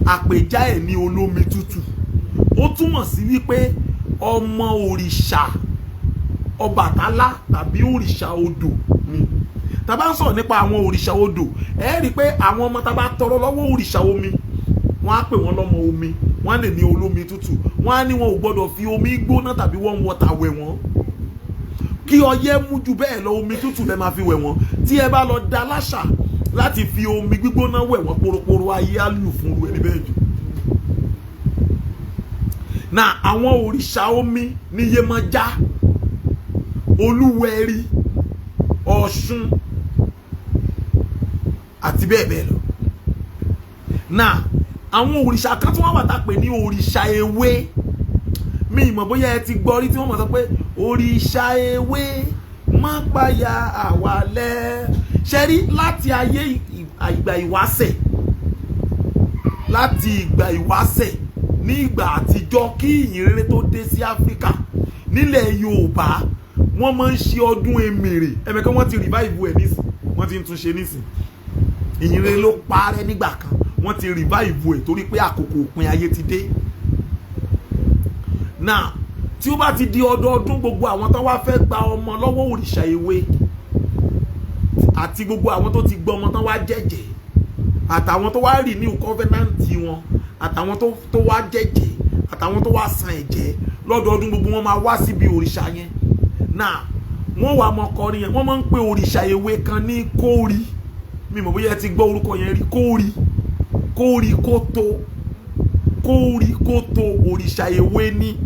àpèjá ẹ̀ ní olómi tútù, ó túmọ̀ sí wípé ọmọ òrìṣà Ọbàtálá tàbí òrìṣà odò ni. Tá bá ń sọ̀rọ̀ nípa àwọn òrìṣà odò, ẹ rí i pé àwọn ọmọ tá bá tọrọ lọ́wọ́ òrìṣà omi, wọ́n á pè wọ́n lọ́mọ omi, wọ́n á lè ní olómi tútù. Wọ́n á ní wọn ò gbọ́dọ̀ fi omi gbóná tàbí warm water wẹ̀ wọ́n. Kí ọyẹ́ mú ju bẹ́ẹ̀ lọ, omi tútù lẹ máa fi wẹ̀ wọ́n. Tí ẹ bá lọ da láṣà láti fi omi gbígbóná wẹ̀ wọ́n, poroporo ayé á lù fún ru ẹni bẹ́ẹ̀ jù. Na àwọn òrìṣà omi ní Yemọja, Olúwẹ̀rí, Ọ̀ṣun àti bẹ́ẹ̀ bẹ́ẹ̀ lọ. Na àwọn òrìṣà kan tí wọ́n wà tá a pè ní òrìṣà ewé. Mi ìmọ̀ bóyá ẹ ti gbọ́ rí tí wọ́n mọ̀ sọ pé òrìṣà ewé má payà àwalẹ̀. Ṣe rí, láti ayé ìgbà ìwáṣẹ̀, láti ìgbà ìwáṣẹ̀, ní ìgbà àtijọ́, kí ìyìn rere tó dé sí Áfíríkà, nílẹ̀ Yorùbá, wọ́n máa ń ṣe ọdún Emèrè. Ẹ̀mẹ̀kan wọ́n ti revive ẹ̀ nísìn, wọ́n ti ń tún ṣe nísìn. Ìyìn rere ló parẹ́ nígbà kan, wọ́n ti revive ẹ̀ torí pé àkókò òpin ayé ti dé. Now, tí ó bá ti di ọdọọdún, gbogbo àwọn tó wá fẹ́ gba ọmọ lọ́wọ́ òrìṣà ewé àti gbogbo àwọn tó ti gbọ́ ọmọ tán wá jẹ́jẹ́, àtàwọn tó wá renew covenant wọn, àtàwọn tó wá jẹ́jẹ́, àtàwọn tó wá san ẹ̀jẹ̀ lọ́dọọdún, gbogbo wọn máa wá síbi òrìṣà yẹn. Náà wọ́n wà mọ kọrin yẹn. Wọ́n máa ń pe òrìṣà ewé kan ní Kórì. Mi mọ̀ bóyá ẹ ti gbọ́ orúkọ yẹn rí. Kórì, Kórì kótó, Kórì kótó, òrìṣà ewé ní.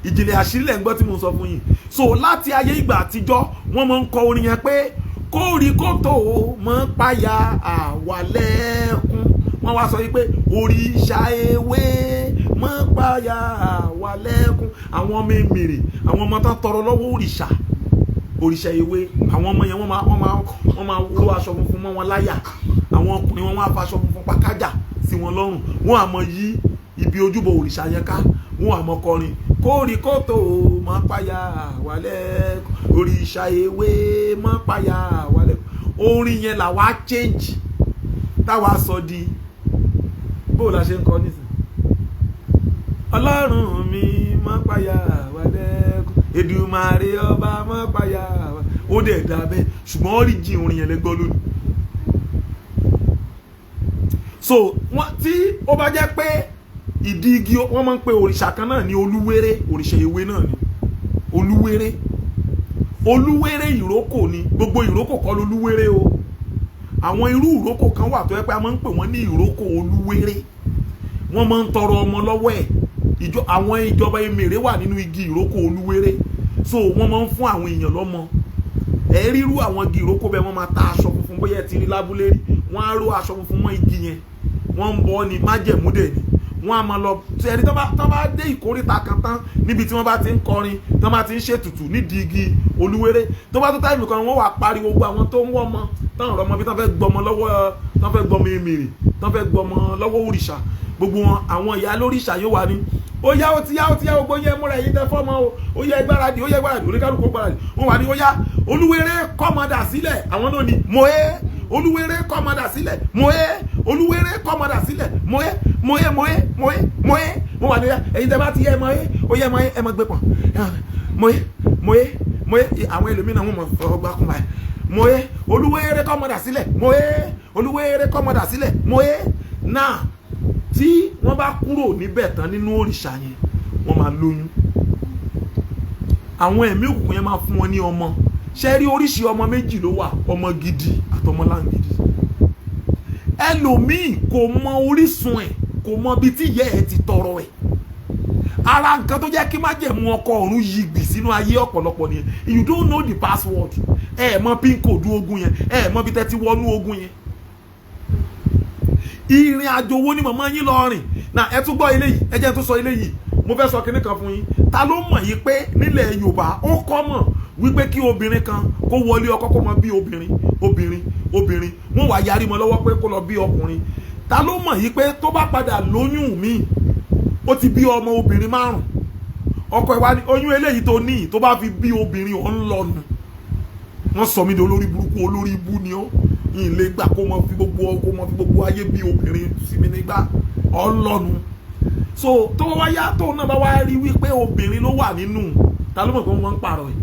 Ìjìnlẹ̀ àṣírí lẹ̀ ń gbọ́ tí mo sọ fún yín. So láti ayé ìgbà àtijọ́, wọ́n máa ń kọ orin yẹn pé kórì kótó mọ́ páyà àwàlẹ́kùn. Wọ́n wá sọ yìí pé òrìṣà ewé mọ́ páyà àwàlẹ́kùn. Àwọn ọmọ èmèrè, àwọn ọmọ tán tọrọ lọ́wọ́ òrìṣà ewé, àwọn ọmọ yẹn, wọ́n máa ró aṣọ funfun mọ́ wọn láyà. Àwọn ọkùnrin wọn, wọ́n á fa aṣọ funfun pàkájà sí wọn lọ́rùn. Wọ́n á mọ yí ibi ojúbọ òrìṣà yẹn ká, wọ́n á mọ kọrin kórì kótó mọ́ páyà wálẹ̀, òrìṣà ewé mọ́ páyà wálẹ̀. Orin yẹn làwa change, táwa sọ di bó la ṣe ń kọ nísìn: Ọlọ́run mi mọ́ páyà wálẹ̀, Èdùmàrè ọba mọ́ páyà. Ó dẹ̀ dá bẹ́ẹ̀, ṣùgbọ́n origin orin yẹn lẹ gbọ́ lónìí. So wọ́n tí ó bá jẹ́ pé ìdí igi, wọ́n máa ń pe òrìṣà kan náà ní Olúwéré. Òrìṣà ewé náà ni Olúwéré. Olúwéré ìrókò ni. Gbogbo ìrókò kọ́ lolúwéré o. Àwọn irú ìrókò kan wà tó yẹ pé a máa ń pè wọ́n ní ìrókò Olúwéré. Wọ́n máa ń tọrọ ọmọ lọ́wọ́ ẹ̀. Ìjọ àwọn ìjọba Emèrè wà nínú igi ìrókò Olúwéré. So wọ́n máa ń fún àwọn èèyàn lọ́mọ. Ẹ rírú àwọn igi ìrókò bẹ́ẹ̀, wọ́n máa ta aṣọ funfun. Bóyá ẹ ti rí lábúlé rí, wọ́n á ró aṣọ funfun mọ́ igi yẹn. Wọ́n ń bọ́ ni, májẹ̀mú dẹ̀ ni. Wọ́n á máa lọ ẹni tó bá dé ìkórìtà kan tán, níbi tí wọ́n bá ti ń kọrin, tó bá ti ń ṣètùtù nídìí igi Olúwéré, tó bá tó time kan, wọ́n wà pariwo gbogbo àwọn tó ń wọ́ ọmọ tán ọ̀rọ̀ ọmọ bí tán fẹ́ gbọmọ lọ́wọ́, tán fẹ́ gbọmọ Emèrè, tán fẹ́ gbọmọ lọ́wọ́ òrìṣà, gbogbo wọn, àwọn ìyá lóríṣà yóò wà ní ó yá, ó ti yá, ó ti yá, gbogbo yẹn múra, ẹ̀yin tẹ́ fọ́mọ o, ó yá gbáradì, ó yá gbáradì. Oníkálukú gbáradì. Wọ́n wà ní ó yá, Olúwéré kọ́mọdà sílẹ̀. Àwọn náà ní moe, Olúwéré kọ́mọdà sílẹ̀, moe, Olúwéré kọ́mọdà sílẹ̀, moe, moe, moe, moe, moe. Wọ́n wà ní ẹ̀yin tẹ́ bá ti yẹ moe, ó yẹ moe, ẹ mọ gbé pọ̀n moe, moe, moe. Àwọn ẹlòmíràn, wọn mọ̀ fọwọ́ gbá kún báyìí: moe, Olúwéré kọ́mọdà sílẹ̀, moe, Olúwéré kọ́mọdà sílẹ̀, moe. Náà tí wọ́n bá kúrò níbẹ̀ tán nínú òrìṣà yẹn, wọ́n máa lóyún. Àwọn ẹ̀mí òkùnkùn yẹn máa fún wọn ní ọmọ. Ṣe rí, oríṣi ọmọ méjì ló wà: ọmọ gidi àtọmọ láǹgidi. Ẹlòmíì kò mọ orísun ẹ̀, kò mọ ibi tí ìyá ẹ̀ ti tọrọ ẹ̀. Ara nǹkan tó jẹ́ kí májẹ̀mú ọkọ ọ̀run yí gbì sínú ayé ọ̀pọ̀lọpọ̀ nìyẹn. You don't know the password. Ẹ ẹ̀ mọ pin code ogun yẹn, ẹ ẹ̀ mọ bí tẹ́ ti wọnú ogun yẹn. Ìrìn àjò wo ni màmá yín lọ rìn náà? Ẹ tún gbọ́ eléyìí, ẹ jẹ́ tún sọ eléyìí. Mo fẹ́ sọ kinní kan fún yín. Ta ló mọ̀ yìí pé nílẹ̀ Yorùbá, ó kọ́ mọ̀ wípé Wípé kí obìnrin kan kó wọlé ọkọ, kó mọ bí obìnrin, obìnrin, obìnrin, wọ́n wá yarí mọ́ lọ́wọ́ pé kó lọ bí ọkùnrin. Ta ló mọ̀ yìí pé tó bá padà lóyún mi, ó ti bí ọmọ obìnrin 5, ọkọ ẹ̀ wá ní oyún eléyìí tó ní, tó bá fi bí obìnrin, ò ń lọ́nu. Wọ́n sọ mí di olórí burúkú, olórí ibú ni ó yìí lè gbà kó mọ fi gbogbo ayé bí obìnrin sí mi nígbà ọlọ́nu. So tó wá yá, tóun náà bá wá rí wípé obìnrin ló wà nínú, ta ló mọ̀ pé wọ́n ń pààrọ̀ ẹ̀?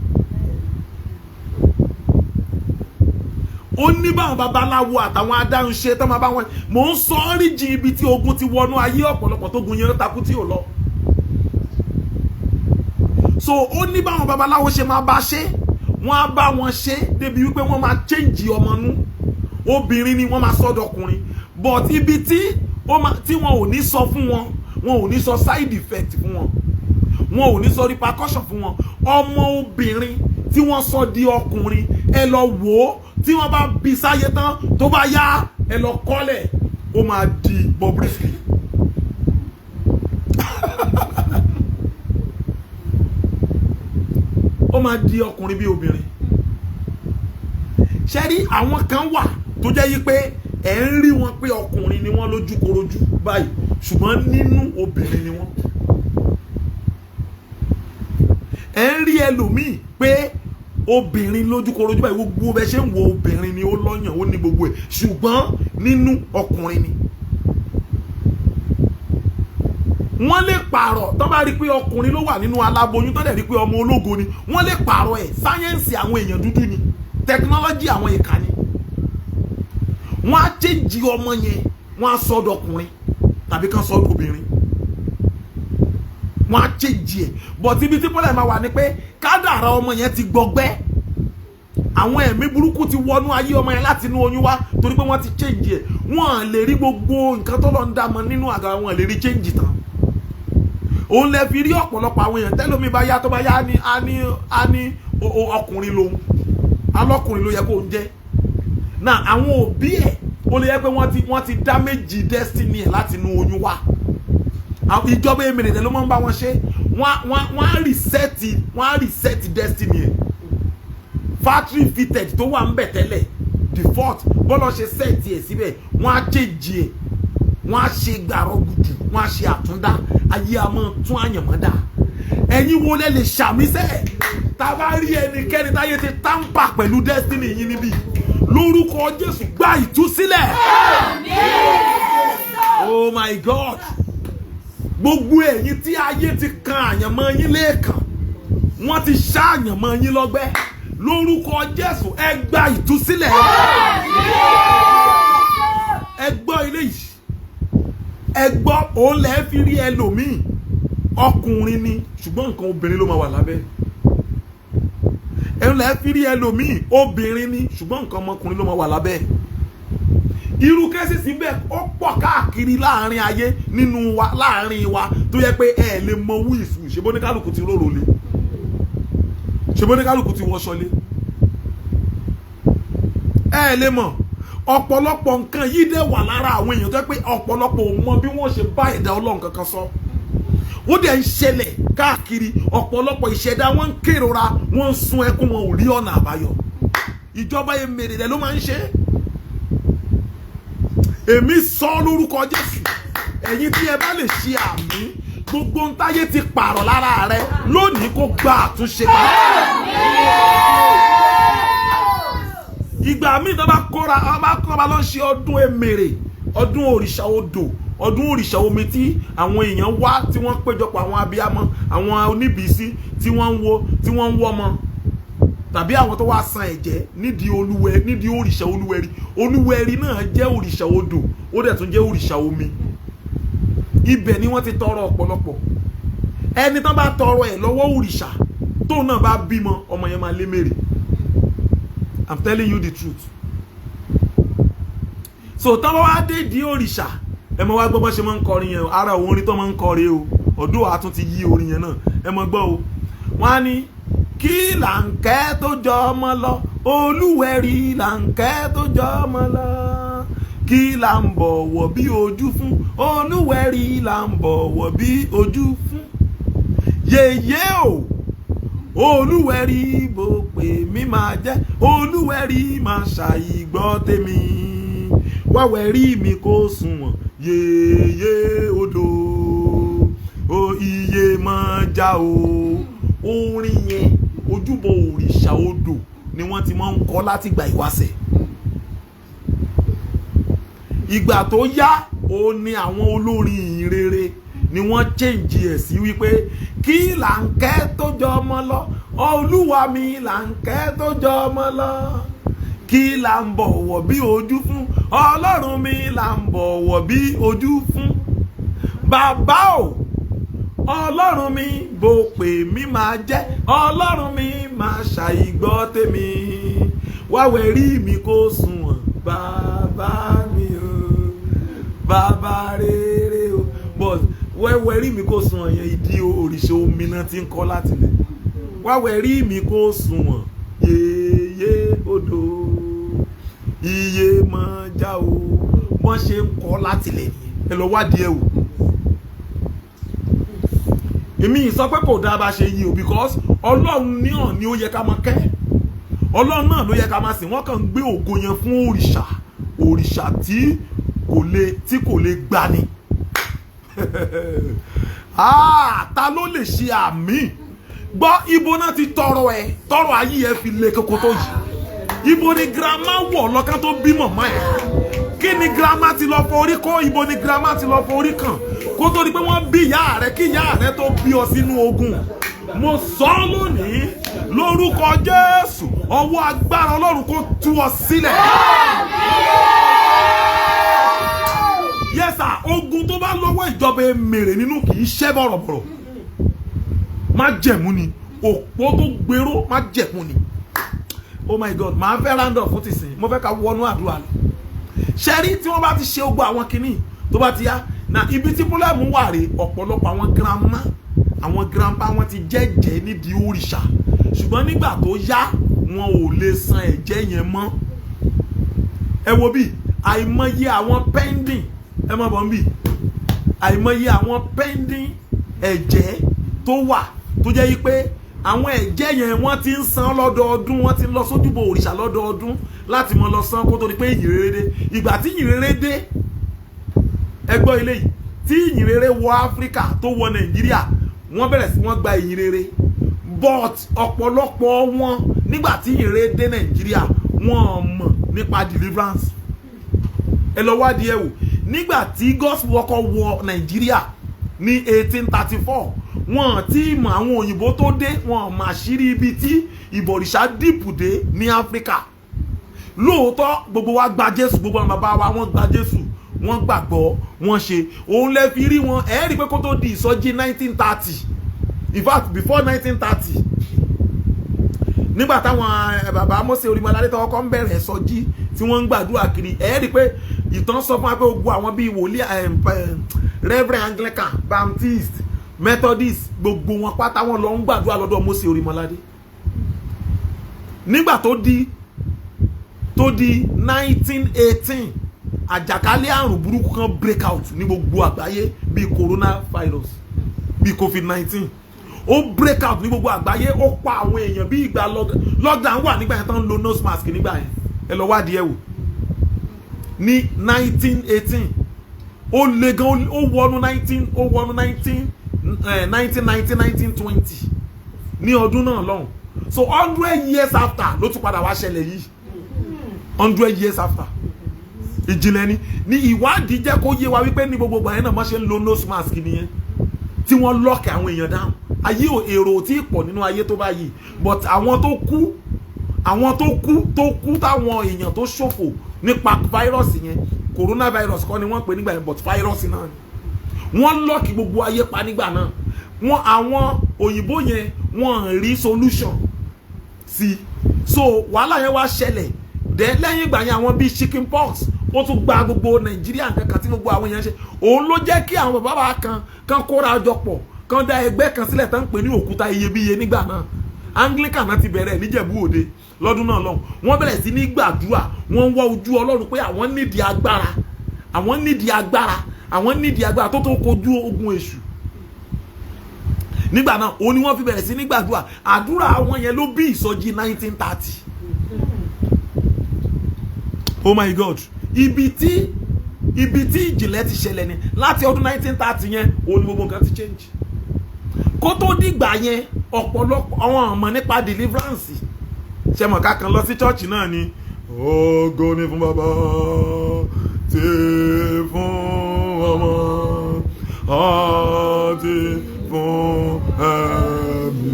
Ó ní báwọn babaláwo àtàwọn adáhunṣe tó máa bá wọn. Mò ń sọ ọ́ríjì ibi tí ogun ti wọnú ayé ọ̀pọ̀lọpọ̀, tó gun yẹn takú tí ò lọ. So ó ní báwọn babaláwo ṣe máa bá ṣe, wọ́n á bá wọn ṣe débi wípé wọ́n máa change ọmọ nú. Obìnrin ni wọ́n máa sọ́dọ̀kùnrin, but ibi tí wọn ò ní sọ fún wọn, wọn ò ní sọ side effect fún wọn, wọn ò ní sọ repercussion fún wọn. Ọmọ obìnrin tí wọ́n sọ di ọkùnrin, ẹ lọ wò ó, tí wọ́n bá bí sáyé tán, tó bá yá, ẹ lọ kọ́lẹ̀, ó máa di Bobrisky. Ó máa di ọkùnrin bí obìnrin. Ṣé rí àwọn kan wà tó jẹ́ yí pé ẹ̀ ń rí wọn pé ọkùnrin ni wọ́n lójú korojú báyìí, ṣùgbọ́n nínú obìnrin ni wọ́n. Ẹ̀ ń rí ẹlòmíì pé obìnrin lójú korojú báyìí, gbogbo bẹ ṣe ń wo obìnrin ni, ó lọ́yàn, ó ní gbogbo ẹ̀, ṣùgbọ́n nínú ọkùnrin ni. Wọ́n lè pààrọ̀ tó bá rí pé ọkùnrin ló wà nínú aláboyún, tó dẹ̀ rí pé ọmọ ológo ni, wọ́n lè pààrọ̀ ẹ̀. Sáyẹ́ǹsì àwọn èèyàn dúdú ni, tẹkinọ́lọ́jì àwọn ìka ni. Wọ́n á chéjì ọmọ yẹn, wọ́n á sọ́dọ̀ ọkùnrin tàbí kán sọ́dọ̀ obìnrin, wọ́n á chéjì ẹ̀. But ibi tí pọ́lẹ̀ máa wà ní pé kádàrá ọmọ yẹn ti gbọgbẹ́, àwọn ẹ̀mí burúkú ti wọnú ayé ọmọ yẹn láti inú oyún wá, torí pé wọ́n ti chéjì ẹ̀. Wọ́n lè rí gbogbo nǹkan tó lọ ń dá mọ́ nínú àga, wọn lè rí chéjì tán. Òun lè fi rí ọ̀pọ̀lọpọ̀ àwọn èèyàn tẹ́lómi bá yá, tó bá yá, á ní ọkùnrin lòun, alọ́kùnrin ló yẹ kó ń jẹ́ náà. Àwọn òbí ẹ̀, ó lè yẹ pé wọ́n ti damage destiny ẹ̀ láti inú oyún wá. Ìjọba èmìnira ló máa ń bá wọn ṣe. Wọ́n á reset destiny ẹ̀. Factory fitted tó wà ń bẹ̀ tẹ́lẹ̀, default bọ́lá ṣe set ẹ̀ síbẹ̀, wọ́n á change ẹ̀, wọ́n á ṣe gbàrọ̀ gùdù, wọ́n á ṣe àtúndá ayé, a máa tún àyànmọ́ dá. Ẹ̀yin wo lẹ lè ṣàmì sẹ́? Tá a bá rí ẹnikẹ́ni táyé ti tamper pẹ̀lú destiny yín níbí, lórúkọ Jésù, gba ìtúsílẹ̀. Oh my God! Gbogbo ẹ̀yin tí ayé ti kan àyànmọ́ yín lẹ́ẹ̀kan, wọ́n ti ṣá àyànmọ́ yín lọ́gbẹ́, lórúkọ Jésù, ẹ gba ìtúsílẹ̀. Ẹ gbọ́ ilé yìí, ẹ gbọ́. Òun lẹ́ fi rí ẹlòmíì, ọkùnrin ni, ṣùgbọ́n nǹkan obìnrin ló máa wà lábẹ́. Òun lẹ́ fi rí ẹlòmíì, obìnrin ni, ṣùgbọ́n nǹkan ọmọkùnrin ló máa wà lábẹ́. Irú cases bẹ́ẹ̀ ó pọ̀ káàkiri láàrin ayé, nínú wa, láàrin wa, tó yẹ pé ẹ lè mọ owó ìsù. Ṣe bó ní kálukú ti róró le, ṣe bó ní kálukú ti wọṣọ lé, ẹ lè mọ̀. Ọ̀pọ̀lọpọ̀ nǹkan yìí dẹ̀ wà lára àwọn èèyàn tó yẹ pé ọ̀pọ̀lọpọ̀ ò mọ bí wọ́n ṣe bá ẹ̀dá Ọlọ́run kankan sọ. Ó dẹ̀ ń ṣẹlẹ̀ káàkiri. Ọ̀pọ̀lọpọ̀ ìṣẹ̀dá wọn ń kérora, wọ́n ń sun ẹkún, wọn ò rí ọ̀nà àbáyọ. Ìjọba èmèrè rẹ̀ ló máa ń ṣe é. Èmi sọ lórúkọ Jésù, ẹ̀yin tí ẹ bá lè ṣe àmì, gbogbo ń táyé ti pààrọ̀ lára rẹ lónìí, kó gba àtúnṣe padà. Ìgbà míì tó bá kóra, bá kóra lọ ṣe ọdún èmèrè, ọdún òrìṣà odò, ọdún òrìṣà omi, tí àwọn èèyàn wá, tí wọ́n péjọpọ̀, àwọn abiyamọ, àwọn oníbìísí tí wọ́n ń wo, tí wọ́n ń wọ́mọ, tàbí àwọn tó wá san ẹ̀jẹ̀ nídìí olúwẹ, nídìí òrìṣà olúwẹ̀rí. Olúwẹ̀rí náà jẹ́ òrìṣà odò, ó dẹ̀ tún jẹ́ òrìṣà omi. Ibẹ̀ ni wọ́n ti tọrọ. Ọ̀pọ̀lọpọ̀ ẹni tán bá tọrọ ẹ̀ lọ́wọ́ òrìṣà, tóun náà bá bímọ, ọmọ yẹn máa lé mèrè. I'm telling you the truth. So tán bá wá dé di òrìṣà, ẹ mọ wá gbọ́ bá ṣe máa ń kọrin yẹn. Ara òun orin tó máa ń kọrin o, ọdún àtún ti yí orin yẹn náà. Ẹ mọ gbọ́ o, wọ́n á ní kí làǹkẹ́ tó jọ ọmọ lọ, olúwẹ̀rí làǹkẹ́ tó jọ ọmọ lọ, kí là ń bọ̀wọ̀ bí ojú fún, olúwẹ̀rí là ń bọ̀wọ̀ bí ojú fún, yèyé o. Olúwẹ̀rí bó pè mí máa jẹ́, Olúwẹ̀rí máa ṣàìgbọ́ tèmi, wáwẹ̀rí mi kó sunwọ̀n yéyé odò o, iye máa já o. Orin yẹn, ojúbọ òrìṣà odò ni wọ́n ti máa ń kọ́ láti gbà ìwáṣẹ̀. Ìgbà tó yá, ó ní àwọn olórin ìhìnrere ni wọ́n change ẹ̀ sí wípé kí là ń kẹ́ tó jọ ọmọ lọ, Olúwa mi là ń kẹ́ tó jọ ọmọ lọ, kí là ń bọ̀wọ̀ bí ojú fún, Ọlọ́run mi là ń bọ̀wọ̀ bí ojú fún, bàbá o, Ọlọ́run mi bó pè mí máa jẹ́, Ọlọ́run mi máa ṣàìgbọ́ tèmi, wáwẹ̀ rí mi kó sunwọ̀n, bàbá mi o, bàbá rere o. But wẹ́wẹ́ rí mi kó sunwọ̀n yẹn, ìdí òrìṣà omi náà ti ń kọ́ láti lẹ̀. Wáwẹ̀ rí mi kó sunwọ̀n yéyé odò, iye máa já o. Wọ́n ṣe ń kọ́ láti lẹ̀ nìyẹn, ẹ lọ wádìí ẹ wò. Èmi sọ pé kò dáa bá ṣe yí o, because Ọlọ́run ní hàn ni ó yẹ ká máa kẹ́, Ọlọ́run náà ló yẹ ká máa sìn. Wọ́n kàn ń gbé ògo yẹn fún òrìṣà, òrìṣà tí kò lè gbani. Ah, ta ló lè ṣe àmì gbọ́? Ibo náà ti tọrọ ẹ, tọrọ ayé ẹ fi le koko tó yìí? Ibo ni grandma wọ̀ lọ́kàn tó bí mọ̀mọ́ ẹ̀? Kí ni grandma ti lọ forí kó? Ibo ni grandma ti lọ forí kàn kó tó di pé wọ́n bí ìyá rẹ, kí ìyá rẹ tó bí ọ sínú ogun? Mo sọ ọ́ lónìí lórúkọ Jésù, ọwọ́ agbára Ọlọ́run kó tú ọ sílẹ̀. Yes sir, ogun tó bá lọ́wọ́ ìjọba emèrè nínú kì í ṣẹ́ bọ̀rọ̀bọ̀rọ̀. Má jẹ̀mú ni òpó tó gbèrò, má jẹ̀mú ni. Oh my God, màá fẹ́ round up fún tìsín, mo fẹ́ ká wọnú àdúrà lọ. Ṣẹ́rí tí wọ́n bá ti ṣe ogun àwọn kinní tó bá ti yá na, ibi tí problem wà rè, ọ̀pọ̀lọpọ̀ àwọn grandma, àwọn grandpa, wọn ti jẹ́jẹ́ nídìí òrìṣà, ṣùgbọ́n nígbà tó yá, wọn ò lè san ẹ̀jẹ̀ yẹn mọ́. Ẹ wo bí àìmọye àwọn pending, ẹ mọ̀ bọ̀ ń bì, àìmọye àwọn pending ẹ̀jẹ̀ tó wà, tó jẹ́ yí pé àwọn ẹ̀jẹ̀ yẹn, wọ́n ti ń san lọ́dọọdún, wọ́n ti ń lọ sójúbọ òrìṣà lọ́dọọdún láti mọ lọ san kó tó di pé ìyìn rere dé. Ìgbà tí ìyìn rere dé, ẹ gbọ́ ilé yìí, tí ìyìn rere wọ Áfíríkà, tó wọ Nàìjíríà, wọ́n bẹ̀rẹ̀ sí wọ́n gba ìyìn rere, but ọ̀pọ̀lọpọ̀ wọn, nígbà tí ìyìn rere dé Nàìjíríà, wọ́n mọ̀ nípa deliverance. Ẹ lọ wádìí ẹ wò. Nígbà tí gospel ọkọ̀ wọ Nàìjíríà ní 1834, wọn tí mọ àwọn òyìnbó tó dé, wọn mọ àṣírí ibi tí ìbọ̀rìṣà dìpù dé ní Áfíríkà. Lóòótọ́, gbogbo wa gba Jésù, gbogbo àwọn bàbá wa, wọ́n gba Jésù, wọ́n gbàgbọ́, wọ́n ṣe òun lẹ fi rí wọn. Ẹ rí i pé kó tó di ìsọjí 1930, in fact before 1930, nígbà táwọn bàbá Mósè Orímọládé tọwọ́ kọ́ ń bẹ̀rẹ̀ ìsọjí tí wọ́n ń gbàdúrà kiri, ẹ rí i pé ìtàn sọ fún wa pé gbogbo àwọn bíi wòlíì, Reverend, Anglican, Baptist, Methodist, gbogbo wọn pátá, wọn lọ ń gbàdúrà lọ́dọ̀ Mósè Orímọládé. Nígbà tó di 1918, àjàkálẹ̀ àrùn burúkú kan break out ní gbogbo àgbáyé, bíi coronavirus, bíi COVID-19. Ó break out ní gbogbo àgbáyé, ó pa àwọn èèyàn bí ìgbà lockdown wà nígbà yẹn, tán ń lo nose mask nígbà yẹn. Ẹ lọ wádìí ẹ wò. Ní 1918, ó le gan, ó wọnú 19 19 19, 1920 ní ọdún náà lọ́hùn. So 100 years after ló tún padà wá ṣẹlẹ̀ yìí. 100 years after, ìjìnlẹ̀ ni ní ìwádìí jẹ́ kó yé wa wípé ní gbogbo ìgbà yẹn náà, wọ́n ṣe ń lo nose mask nìyẹn tí wọ́n lock àwọn èèyàn down. Ayé ò, èrò ò tí ì pọ̀ nínú ayé tó báyìí, but àwọn tó kú, táwọn èèyàn tó ṣòfò nípa virus yẹn, coronavirus kọ́ ni wọ́n pè nígbà yẹn, but virus náà ni wọ́n lock gbogbo ayé pa nígbà náà. Wọ́n, àwọn òyìnbó yẹn, wọ́n rí solution sí. So wàhálà yẹn wá ṣẹlẹ̀ dẹ lẹ́yìn ìgbà yẹn, àwọn bíi chicken pox, ó tún gba gbogbo Nàìjíríà, nǹkan kan tí gbogbo àwọn èèyàn ṣe, òun ló jẹ́ kí àwọn bàbá wa kan kan kóra jọ pọ̀, kan dá ẹgbẹ́ kan sílẹ̀ tán ń pè ní Òkúta Iyebíye nígbà náà. Anglican náà ti bẹ̀rẹ̀ níjẹ̀bú Òde lọ́dún náà lọ́hùn. Wọ́n bẹ̀rẹ̀ sí ní gbàdúrà, wọ́n ń wá ojú Ọlọ́run pé àwọn nídìí agbára, àwọn nídìí agbára, àwọn nídìí agbára tó tó kojú ogun èṣù. Nígbà náà òun ni wọ́n fi bẹ̀rẹ̀ sí ní gbàdúrà. Àdúrà àwọn yẹn ló bí ìsọjí 1930. Oh my God, ibi tí ìjìnlẹ̀ ti ṣẹlẹ̀ ni láti ọdún 1930 yẹn, òun ni gbogbo nǹkan ti change. Kó tó dìgbà yẹn, ọ̀pọ̀lọpọ̀ àwọn ọmọ nípa deliverance ṣe mọ̀ ká kan lọ sí church náà ni. Ògo ni fún bàbá, tí fún ọmọ, àti fún ẹ̀mí,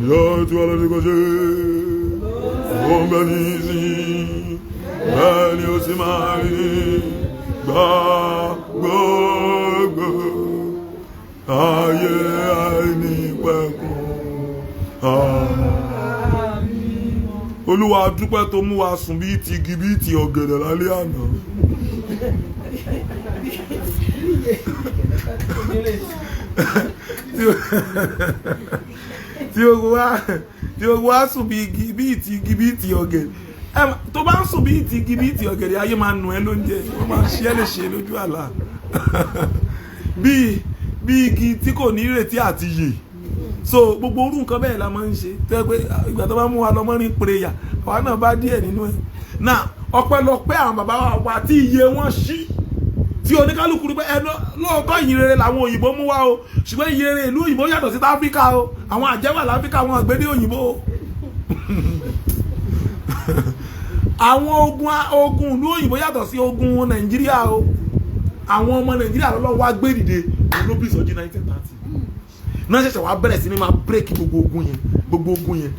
yóò tí wọ́n lọ́dún kò ṣe ó ń bẹ ní sí, bẹ́ẹ̀ ni ó sì máa rí gbà gbogbo ayé àìnípẹ̀kun. Olúwa, dúpẹ́ tó mú wa sùn bíi ti igi, bíi ti ọ̀gẹ̀dẹ̀ lálẹ́ àná. Tí ogun wa sùn bíi igi, bíi ti igi, bíi ti ọ̀gẹ̀dẹ̀. Tó bá ń sùn bíi ti igi, bíi ti ọ̀gẹ̀dẹ̀, ayé máa nù ẹ́ lóúnjẹ, wọ́n máa ṣe é lè ṣe lójú àlá, bíi igi tí kò ní ìrètí àti yè. So gbogbo orú nǹkan bẹ́ẹ̀ la máa ń ṣe tó yẹ pé ìgbà tó bá mú wa lọ mọ́rin prayer, àwa náà bá díẹ̀ nínú ẹ̀ náà. Ọpẹ́lọpẹ́ àwọn bàbá wa tí iye wọn ṣí, tí oníkálukú rí pé ẹnu lóòótọ́ ìyìn rere làwọn òyìnbó mú wá o, ṣùgbọ́n ìyìn rere ìlú òyìnbó yàtọ̀ sí áfíríkà o. Àwọn àjẹwà láfíríkà, wọn àgbédé òyìnbó o. Àwọn ogun ìlú òyìnbó yàtọ̀ sí ogun Nàìjíríà o. Àwọn ọmọ Nàìjíríà lọ́lọ́ wá gbé dìde olóbì ìsọjí 1930 náà, ṣẹ̀ṣẹ̀ wá bẹ̀rẹ̀ sí ni máa break gbogbo ogun yẹn, gbogbo ogun yẹn.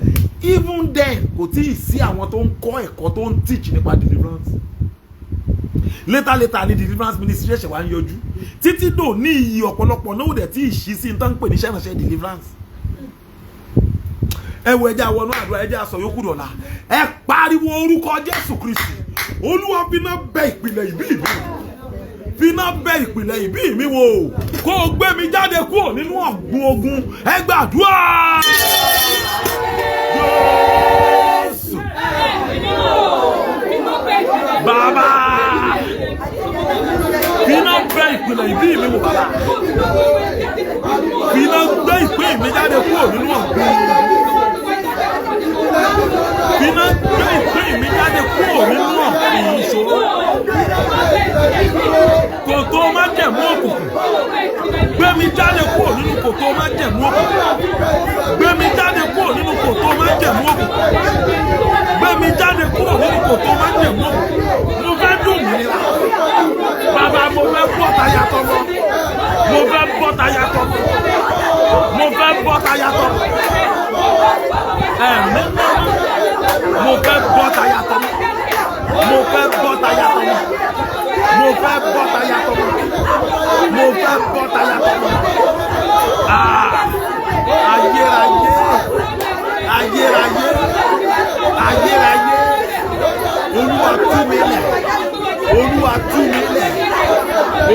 Even then, kò tí ì sí àwọn tó ń kọ́ ẹ̀kọ́, tó ń teach nípa deliverance. Later later ni deliverance ministry ṣẹ̀ṣẹ̀ wá ń yọjú. Títí dò ní iyì, ọ̀pọ̀lọpọ̀ náà ò dẹ̀ tí ì ṣí sí ní tán ń pè ní iṣẹ́ ìránṣẹ́ deliverance. Ẹ wo, ẹjẹ́ àwọn àdúrà, ẹjẹ́ àsọ yòókù dọ̀la. Ẹ pariwo orúkọ Jésù Kristi. Olúwa, finá bẹ ìpìlẹ̀ ìbí mi, finá bẹ ìpìlẹ̀ ìbí mi wò, kó o gbé mi jáde kúrò nínú ọ̀gbun ogun. Ẹ gbàdúrà. Jésù bàbá, finá bẹ ìpìlẹ̀ ìbí mi wò. Bàbá, finá gbé ìpín mi jáde kúrò nínú ọ̀gbun ogun. Finá gbé ìpín mi jáde kúrò nínú ọ̀gbun ìṣòro, kòtò májẹ̀mú òkùnkùn. Gbé mi jáde kúrò nínú kòtò májẹ̀mú òkùnkùn. Gbé mi jáde kúrò nínú kòtò májẹ̀mú òkùnkùn. Gbé mi jáde kúrò nínú kòtò májẹ̀mú òkùnkùn. Mo fẹ́ dùn mí nira, bàbá. Mo fẹ́ bọ́ tayà tọmọ. Mo fẹ́ bọ́ tayà tọmọ. Mo fẹ́ bọ́ tayà tọmọ. Ẹ̀mí, mo fẹ́ bọ́ tayà tọmọ. Mo fẹ́ bọ́ tayà tọmọ. Mo fẹ́ bọ́ tayà tọmọ. Mo fẹ́ bọ́ tayà tọmọ. Ah! Ayérayé, ayérayé, ayérayé, Olúwa, tú mi lẹ̀. Olúwa, tú mi lẹ̀.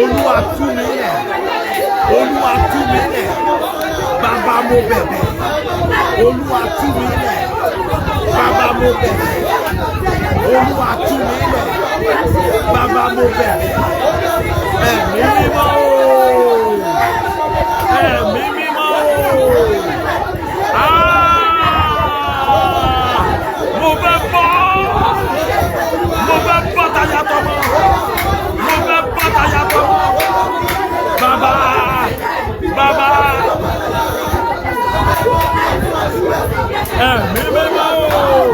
Olúwa, tú mi lẹ̀. Olúwa, tú mi lẹ̀. Bàbá, mo bẹ̀bẹ̀. Olúwa, tú mi lẹ̀. Bàbá, mo bẹ̀bẹ̀. Olúwa, tú mi lẹ̀. Bàbá, mo bẹ̀bẹ̀. Ẹ̀mí mímọ́ o, ẹ̀mí mímọ́ o. Ah! Mo fẹ́ bọ́, mo fẹ́ bọ́ tayà tọmọ. Mo fẹ́ bọ́ tayà tọmọ. Bàbá, bàbá, ẹ̀mí mímọ́ o.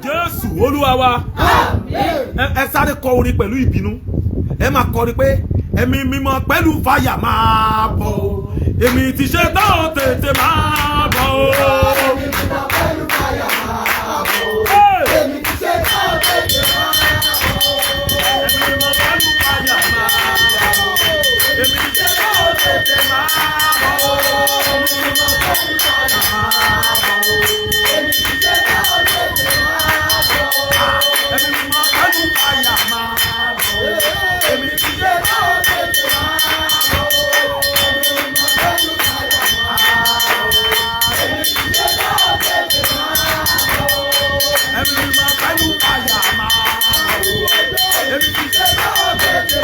Jésù Olúwa wa. Ẹ sáré kọ orin pẹ̀lú ìbínú. Ẹ máa kọrin pé ẹ̀mí mímọ́ pẹ̀lú fàyà máa bọ̀ o, èmi ti ṣe tán, tètè máa bọ̀ o. Hey! Èmi ti ṣe tán, tètè máa bọ̀. Ẹ̀mí mímọ́ pẹ̀lú fàyà máa bọ̀ o. Èmi ti ṣe tán, tètè máa bọ̀ o. Ẹ̀mí mímọ́ pẹ̀lú fàyà máa bọ̀. Èmi ti ṣe tán, tètè máa bọ̀. Ẹ̀mí mímọ́ pẹ̀lú fàyà máa bọ̀ o. Èmi ti ṣe tán, tètè máa bọ̀. Ẹ̀mí mímọ́ pẹ̀lú fàyà máa bọ̀. Èmi ti ṣe tán, tètè máa bọ̀. Ẹ̀mí mímọ́ pẹ̀lú fàyà máa bọ̀ o. Èmi ti ṣe Ṣe tán, tètè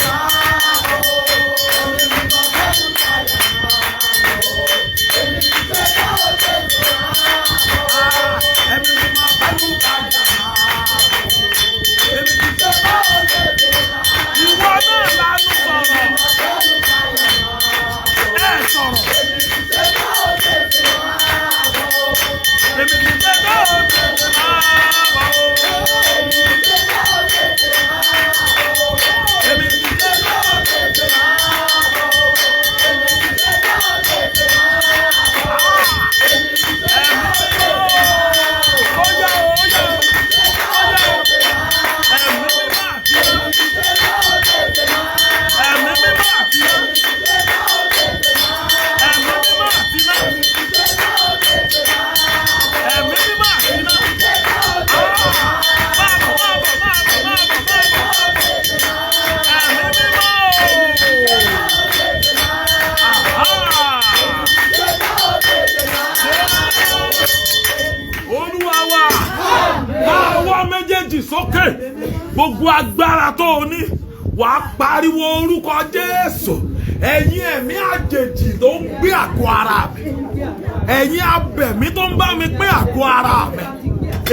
sókè. Gbogbo agbára tó o ní, wàá pariwo orúkọ Jésù. Ẹ̀yin ẹ̀mí àjèjì tó ń gbé àgọ́ ara mi, ẹ̀yin abẹ̀mí tó ń bá mi gbé àgọ́ ara mi,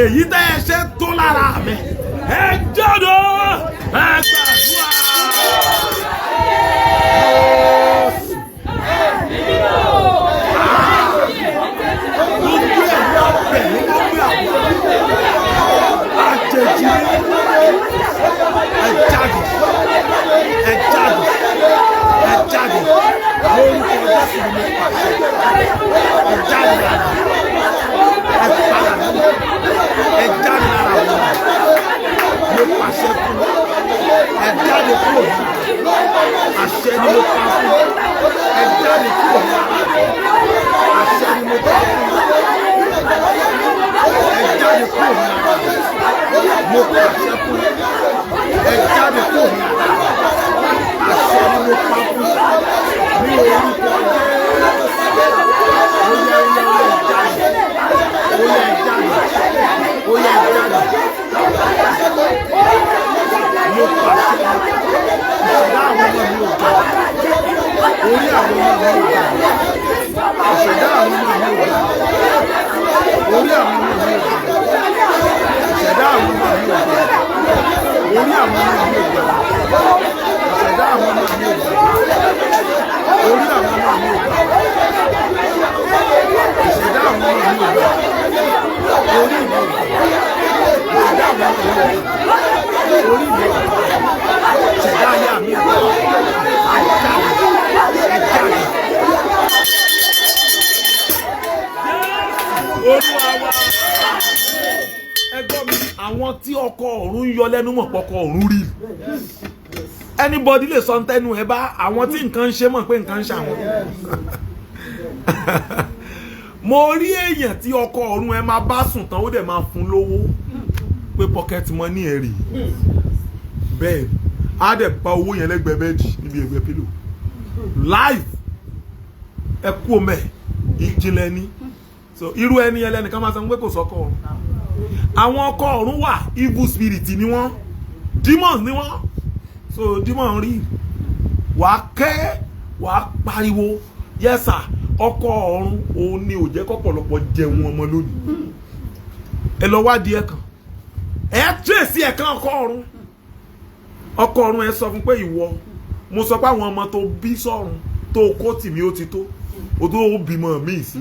èyí tẹ́ ẹ ṣe tó lára mi, ẹ jáde, ẹ gbàdúrà. Gbogbo ẹ̀mí abẹ̀mí tó ń gbé àgọ́ àjèjì, ẹ jáde, ẹ jáde, ẹ jáde lórúkọ Jésù ni mo pàṣẹ. Ẹ jáde lára, ẹ padà nínú, ẹ jáde lára wọn, mo pàṣẹ fún, ẹ jáde kúrò nínú, àṣẹ ni mo pa fún, ẹ jáde kúrò nínú, àṣẹ ni mo pa fún, ẹ jáde kúrò nínú, mo pàṣẹ fún, ẹ jáde kúrò nínú, àṣẹ ni mo pa fún ní orúkọ Jésù. Ó yá, ó yá, ó yá, jáde, ó yá, jáde, ó yá, jáde. Mo pàṣẹ, ìṣẹ̀dá àwọn ọmọ mi ò gbà, orí àwọn ọmọ mi ò gbà, ìṣẹ̀dá àwọn ọmọ mi ò gbà, orí àwọn ọmọ mi ò gbà, ìṣẹ̀dá àwọn ọmọ mi ò gbà, orí àwọn ọmọ mi ò gbà, ìṣẹ̀dá àwọn ọmọ mi ò gbà, orí àwọn ọmọ mi ò gbà, ìṣẹ̀dá àwọn ọmọ mi ò gbà, orí mi ò gbà, ìṣẹ̀dá àwọn ọmọ mi ò gbà, orí mi ò gbà, ìṣẹ̀dá ayé mi ò gbà. Ẹ jáde, ẹ jáde. Olúwa wa, ẹ gbọ́ mi, àwọn tí ọkọ ọ̀run yọ lẹ́nu mọ̀ pọkọ ọ̀run rí. Anybody lè sọ ntẹnu ẹ bá àwọn tí nǹkan ń ṣe mọ̀ pé nǹkan ń ṣàwọn. Mo rí èèyàn tí ọkọ ọ̀run ẹ máa bá sùn tán, ó dẹ̀ máa fún lówó pé pocket money ẹ rèé. Bẹ́ẹ̀ á dẹ̀ bá owó yẹn lẹ́gbẹ̀ẹ́ bẹ́ẹ̀dì níbi ẹ̀gbẹ́ pílò. Life ẹ kú omi ẹ̀ ìjìnlẹ̀ ni. So irú ẹni yẹn lẹ́nìkan máa sọ pé kò sọ́kọ ọ̀run. Àwọn ọkọ ọ̀run wà, evil spirit ni wọ́n, demons ni wọ́n. So demon rí, wàá kẹ́, wàá pariwo, yes sir. Ọkọ ọ̀run òun ni ò jẹ́ kọ́pọ̀lọpọ̀ jẹun ọmọ lónìí. Ẹ lọ wádìí ẹ̀ kan, ẹ tírèsì ẹ̀ kan ọkọ ọ̀run. Ọkọ ọ̀run ẹ sọ fún pé ìwọ, mo sọ pé àwọn ọmọ tó bí sọ̀run tó kó tì mí ó ti tó, o tó o bímọ míì sí,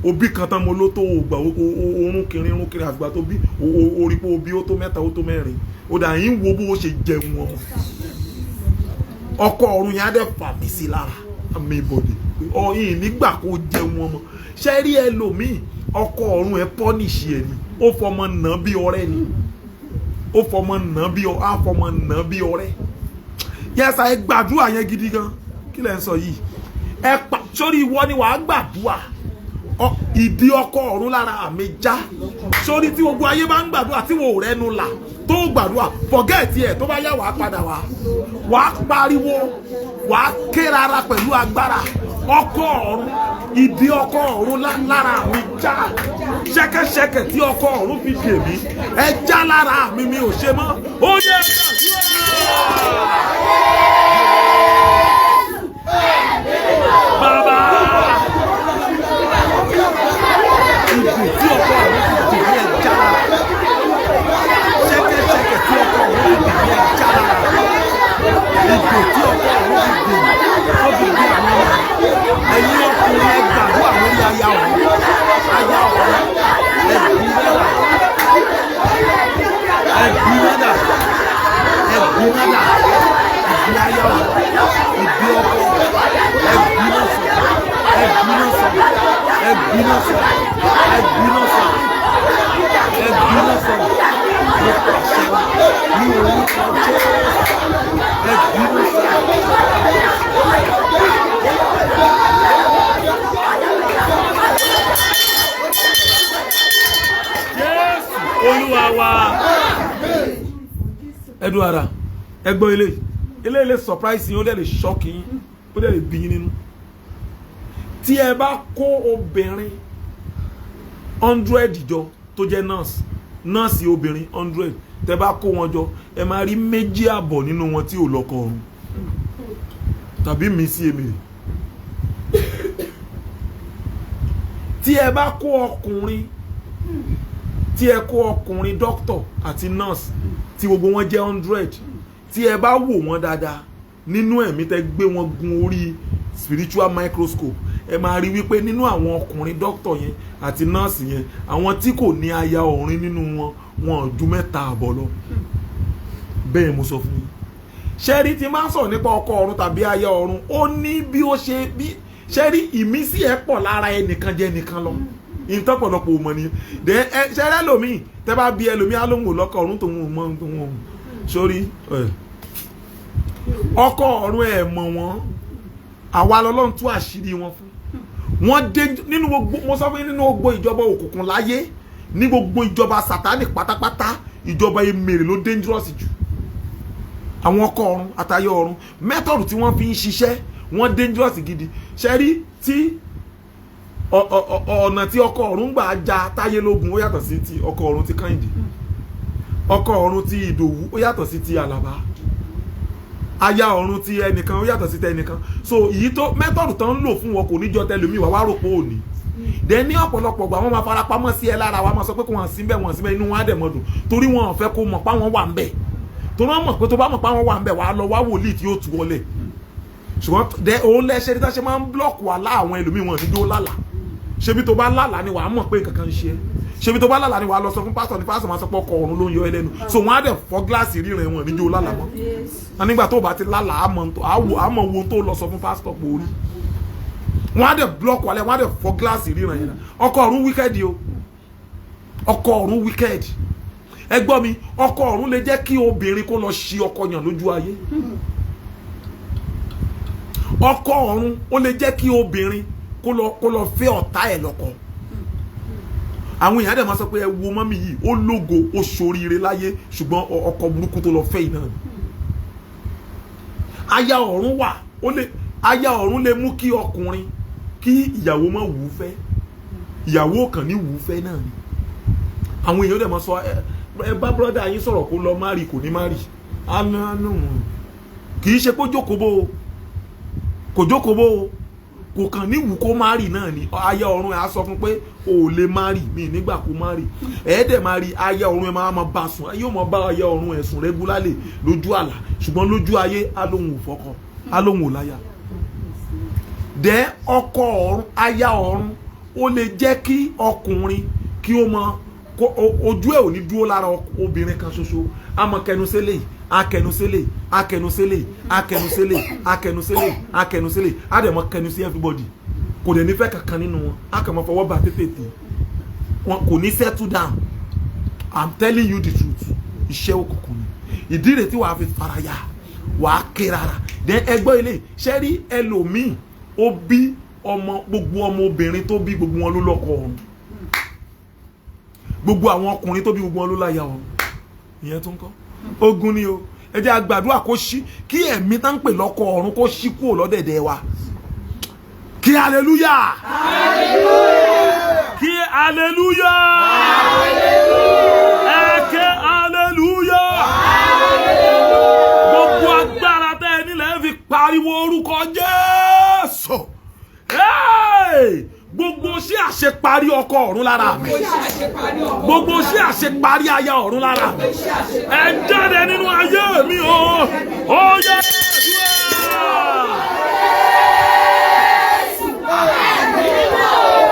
òbí kan tán mo ló tó o gbà orun kiri irun kiri àgbà tó bí orí pé o bí ó tó mẹ́ta, ó tó mẹ́rin, ó dà yín wo bó o ṣe jẹun ọmọ. Ọkọ ọ̀run yẹn á dẹ̀ fà mí sí lára àmì ìbòdì ọyìn nígbà kó jẹun ọmọ. Ṣé rí ẹlòmíì, ọkọ ọ̀run ẹ pọ́nìṣì ẹ ni, ó fọmọ nà bí ọ̀rẹ́ ni, ó fọmọ nà bí ọ, á fọmọ nà bí ọ̀rẹ́. Yẹsà, ẹ gbàdúrà yẹn gidi gan. Kí lẹ ń sọ yìí? Ẹ pa sórí ìwọ ni wàá gbàdúrà ìdí ọkọ ọ̀run lára àmì já sórí. Tí gbogbo ayé bá ń gbàdúrà tí wò rẹnu là tó gbàdúrà, forget ẹ̀. Tó bá yá, wàá padà wá, wàá pariwo, wàá ké rárá pẹ̀lú agbára. Ọkọ ọ̀run, ìdí ọkọ ọ̀run lára mi já. Ṣẹ́kẹ́ṣẹkẹ̀ tí ọkọ ọ̀run fi dè mí, ẹ já lára mi, mi ò ṣe mọ́. Ó yẹ bàbá, ìdè tí ọkọ ọ̀run fi dè mí, ẹ já lára. Ṣẹ́kẹ́ṣẹkẹ̀ tí ọkọ ọ̀run fi dè mí, ẹ já lára. Ìdè tí ọkọ ọ̀run fi dè mí, ó fi dè àwọn ọmọ. Ẹ̀yin ọkùnrin, ẹ gbàdúrà lórí aya ọ̀run. Aya ọ̀run, ẹ̀gbin náà, ẹ̀gbin náà, ẹ̀gbin náà, ìdí aya ọ̀run, ìdí ọkọ, ẹ̀gbin náà sọ, ẹ̀gbin náà sọ, ẹ̀gbin náà sọ, ẹ̀gbin náà sọ, ẹ̀gbin náà sọ. Mo pàṣẹ ní orúkọ Jésù, ẹ̀gbin náà sọ. Jésù Olúwa wa. Ẹdùn ara ẹgbọ́n eléyìí, eléyìí lè surprise yín, ó dẹ̀ lè shock yín, ó dẹ̀ lè bí yín nínú. Tí ẹ bá kó obìnrin 100 jọ tó jẹ́ nurse, nọ́ọ̀sì obìnrin 100, Tẹ́ bá kó wọn jọ, ẹ máa rí 2.5 nínú wọn tí ò lọ́kọ ọ̀run tàbí mi sí èmi. Tí ẹ bá kó ọkùnrin, tí ẹ kó ọkùnrin dókítọ̀ àti nọ́ọ̀sì tí gbogbo wọn jẹ́ 100, tí ẹ bá wò wọ́n dáadáa nínú ẹ̀mí, tẹ́ gbé wọn gun orí spiritual microscope, ẹ máa rí wípé nínú àwọn ọkùnrin dókítọ̀ yẹn àti nọ́ọ̀sì yẹn, àwọn tí kò ní aya ọ̀run nínú wọn, wọn ò ju 3.5 lọ. Bẹ́ẹ̀ mo sọ fún yín. Ṣẹ́rí ti máa ń sọ̀rọ̀ nípa ọkọ ọ̀run tàbí aya ọ̀run, ó ní bí ó ṣe bí ṣẹ́rí ìmísí ẹ̀ pọ̀ lára ẹnìkan jẹ́ ẹnìkan lọ. Ìtọ́pọ̀lọpọ̀ ò mọ̀ ni. Ṣẹ́rẹ́ lòmíì tẹ́ bá bí ẹlòmíì á lóhùn lọ́kọ ọ̀run tòun ò mọ̀ tòun ò sórí ọkọ ọ̀run ẹ̀ mọ̀ wọ́n. Àwa lọ́lọ́run tú àṣírí wọn fún wọ́n dé nínú gbogbo. Mo sọ fún yín, nínú gbogbo ìjọba òkùnkùn láyé, ní gbogbo ìjọba Sátánì pátápátá, ìjọba emèrè ló dangerous jù. Àwọn ọkọ ọ̀run àtayọ ọ̀run, mẹ́tọ̀dù tí wọ́n fi ń ṣiṣẹ́ wọ́n dangerous gidi. Ṣẹ́rí tí ọ̀nà tí ọkọ ọ̀run gbà ja Táyé lógun ó yàtọ̀ sí ti ọkọ ọ̀run ti Kẹ́hìndé, ọkọ ọ̀run ti Ìdòwú ó yàtọ̀ sí ti Àlàbá, aya ọ̀run ti ẹnìkan ó yàtọ̀ sí ti ẹnìkan. So èyí tó mẹ́tọ̀dù tán ń lò fún wọn kò ní jọ tẹlómi wà wá rò pé òní dẹ. Ní ọ̀pọ̀lọpọ̀ gbà, wọ́n máa farapamọ́ sí ẹ lára wa, máa sọ pé kò wọ́n sí bẹ́ẹ̀, wọ́n sí bẹ́ẹ̀, inú wọn á dẹ̀ mọ́ dùn torí wọn ò fẹ́ kó mọ̀ páwọn wà ń bẹ̀, torí wọ́n mọ̀ pé tó bá mọ̀ páwọn wà ń bẹ̀, wàá lọ wá wòlíì tí yóò tú wọlé. Ṣùgbọ́n dẹ òun lẹ́sẹ̀ tí wọ́n ṣe máa ń block wà láwọn ẹlòmíì, wọn ní dó lálàá. Ṣebí tó bá lálàá ni wàá mọ̀ pé nǹkan kan ń ṣe é. Ṣebí tó bá lálàá ni wàá lọ sọ fún pásítọ̀, ní pásítọ̀ máa sọ pé ọkọ ọ̀run ló ń yọ ẹ lẹ́nu. So wọ́n á dẹ̀ fọ́ gíláàsì ríran wọn níjó lálàá mọ́. Wọn nígbà tó bá ti lálàá, àmọ́ wo tó lọ sọ fún pásítọ̀ pé orí wọ́n á dẹ̀ block wálẹ̀, wọ́n á dẹ̀ fọ́ gíláàsì ríran yẹn. Ọkọ ọ̀run wicked o, ọkọ ọ̀run wicked. Ẹ gbọ́ mi, ọkọ ọ̀run lè jẹ́ kí obìnrin kó lọ ṣi ọkọ yàn lójú ayé. Ọkọ ọ̀run ó lè jẹ́ kí obìnrin kó lọ fẹ́ ọ̀tá ẹ̀ lọ́kọ. Àwọn èèyàn dẹ̀ máa sọ pé ẹ wo mọ́mí yìí, ó lógo, ó ṣoríire láyé, ṣùgbọ́n ọkọ burúkú tó lọ fẹ́ yìí náà ni. Aya ọ̀run wà, ó lè aya ọ̀run lè mú kí ọkùnrin kí ìyàwó má wù ú fẹ́, ìyàwó kàn ní wù ú fẹ́ náà ni. Àwọn èèyàn dẹ̀ máa sọ, ẹ bá brọ́dà yín sọ̀rọ̀ kó lọ má rí, kò ní má rí. Kì í ṣe pé jókòó bó o kò jókòó bó o kò kàn ní wù kó má rì náà ni. Aya ọ̀run ẹ̀ á sọ fún pé o ò lè má rì mí nígbà kó má rì. Ẹ̀ẹ́dẹ̀ má rí aya ọ̀run ẹ̀ máa ma bá sùn, yóò máa bá aya ọ̀run ẹ̀ sùn regularly lójú àlá, ṣùgbọ́n lójú ayé á lóhun ò fọkọ, á lóhun ò láya. Dẹ́ ọkọ ọ̀run, aya ọ̀run ó lè jẹ́ kí ọkùnrin kí ó mọ ojú ẹ̀ ò ní dúró lára obìnrin kan ṣoṣo. Á mọ kẹnu sílẹ̀, akẹnusílẹ̀, akẹnusílẹ̀, akẹnusílẹ̀, akẹnusílẹ̀, akẹnusílẹ̀, á dẹ̀ mọ kẹnu sí everybody. Kò dẹ̀ nífẹ̀ẹ́ kankan nínú wọn, á kàn mọ fọwọ́ bá tètè wọn, kò ní settle down. I'm telling you the truth. Iṣẹ́ òkùnkùn ni. Ìdí rẹ̀ tí wàá fi faraya, wàá ké rárá. Then ẹgbẹ́ ilé ṣẹ́ rí ẹlòmíì, ó bí ọmọ, gbogbo ọmọ obìnrin tó bí, gbogbo wọn ló lọ́kọ ọ̀run. Gbogbo àwọn ọkùnrin tó bí, gbogbo wọn ló láya ọ̀run. Ìyẹn tó ń kọ́ ogun ni o. Ẹ jẹ́ àgbàdua kó ṣí, kí ẹ̀mí tá ń pè lọ́kọ ọ̀run kó ṣí kúrò lọ́dẹ̀dẹ̀ wa. Kí hallelujah, kí hallelujah, ẹ ké hallelujah. Gbogbo agbára tẹ́ ẹ nílẹ̀ fi pariwo orúkọ Jésù. Gbogbo ṣé àṣeparí ọkọ ọ̀run lára mi, gbogbo ṣé àṣeparí aya ọ̀run lára mi, ẹ jáde nínú ayé mi o. Ó yẹ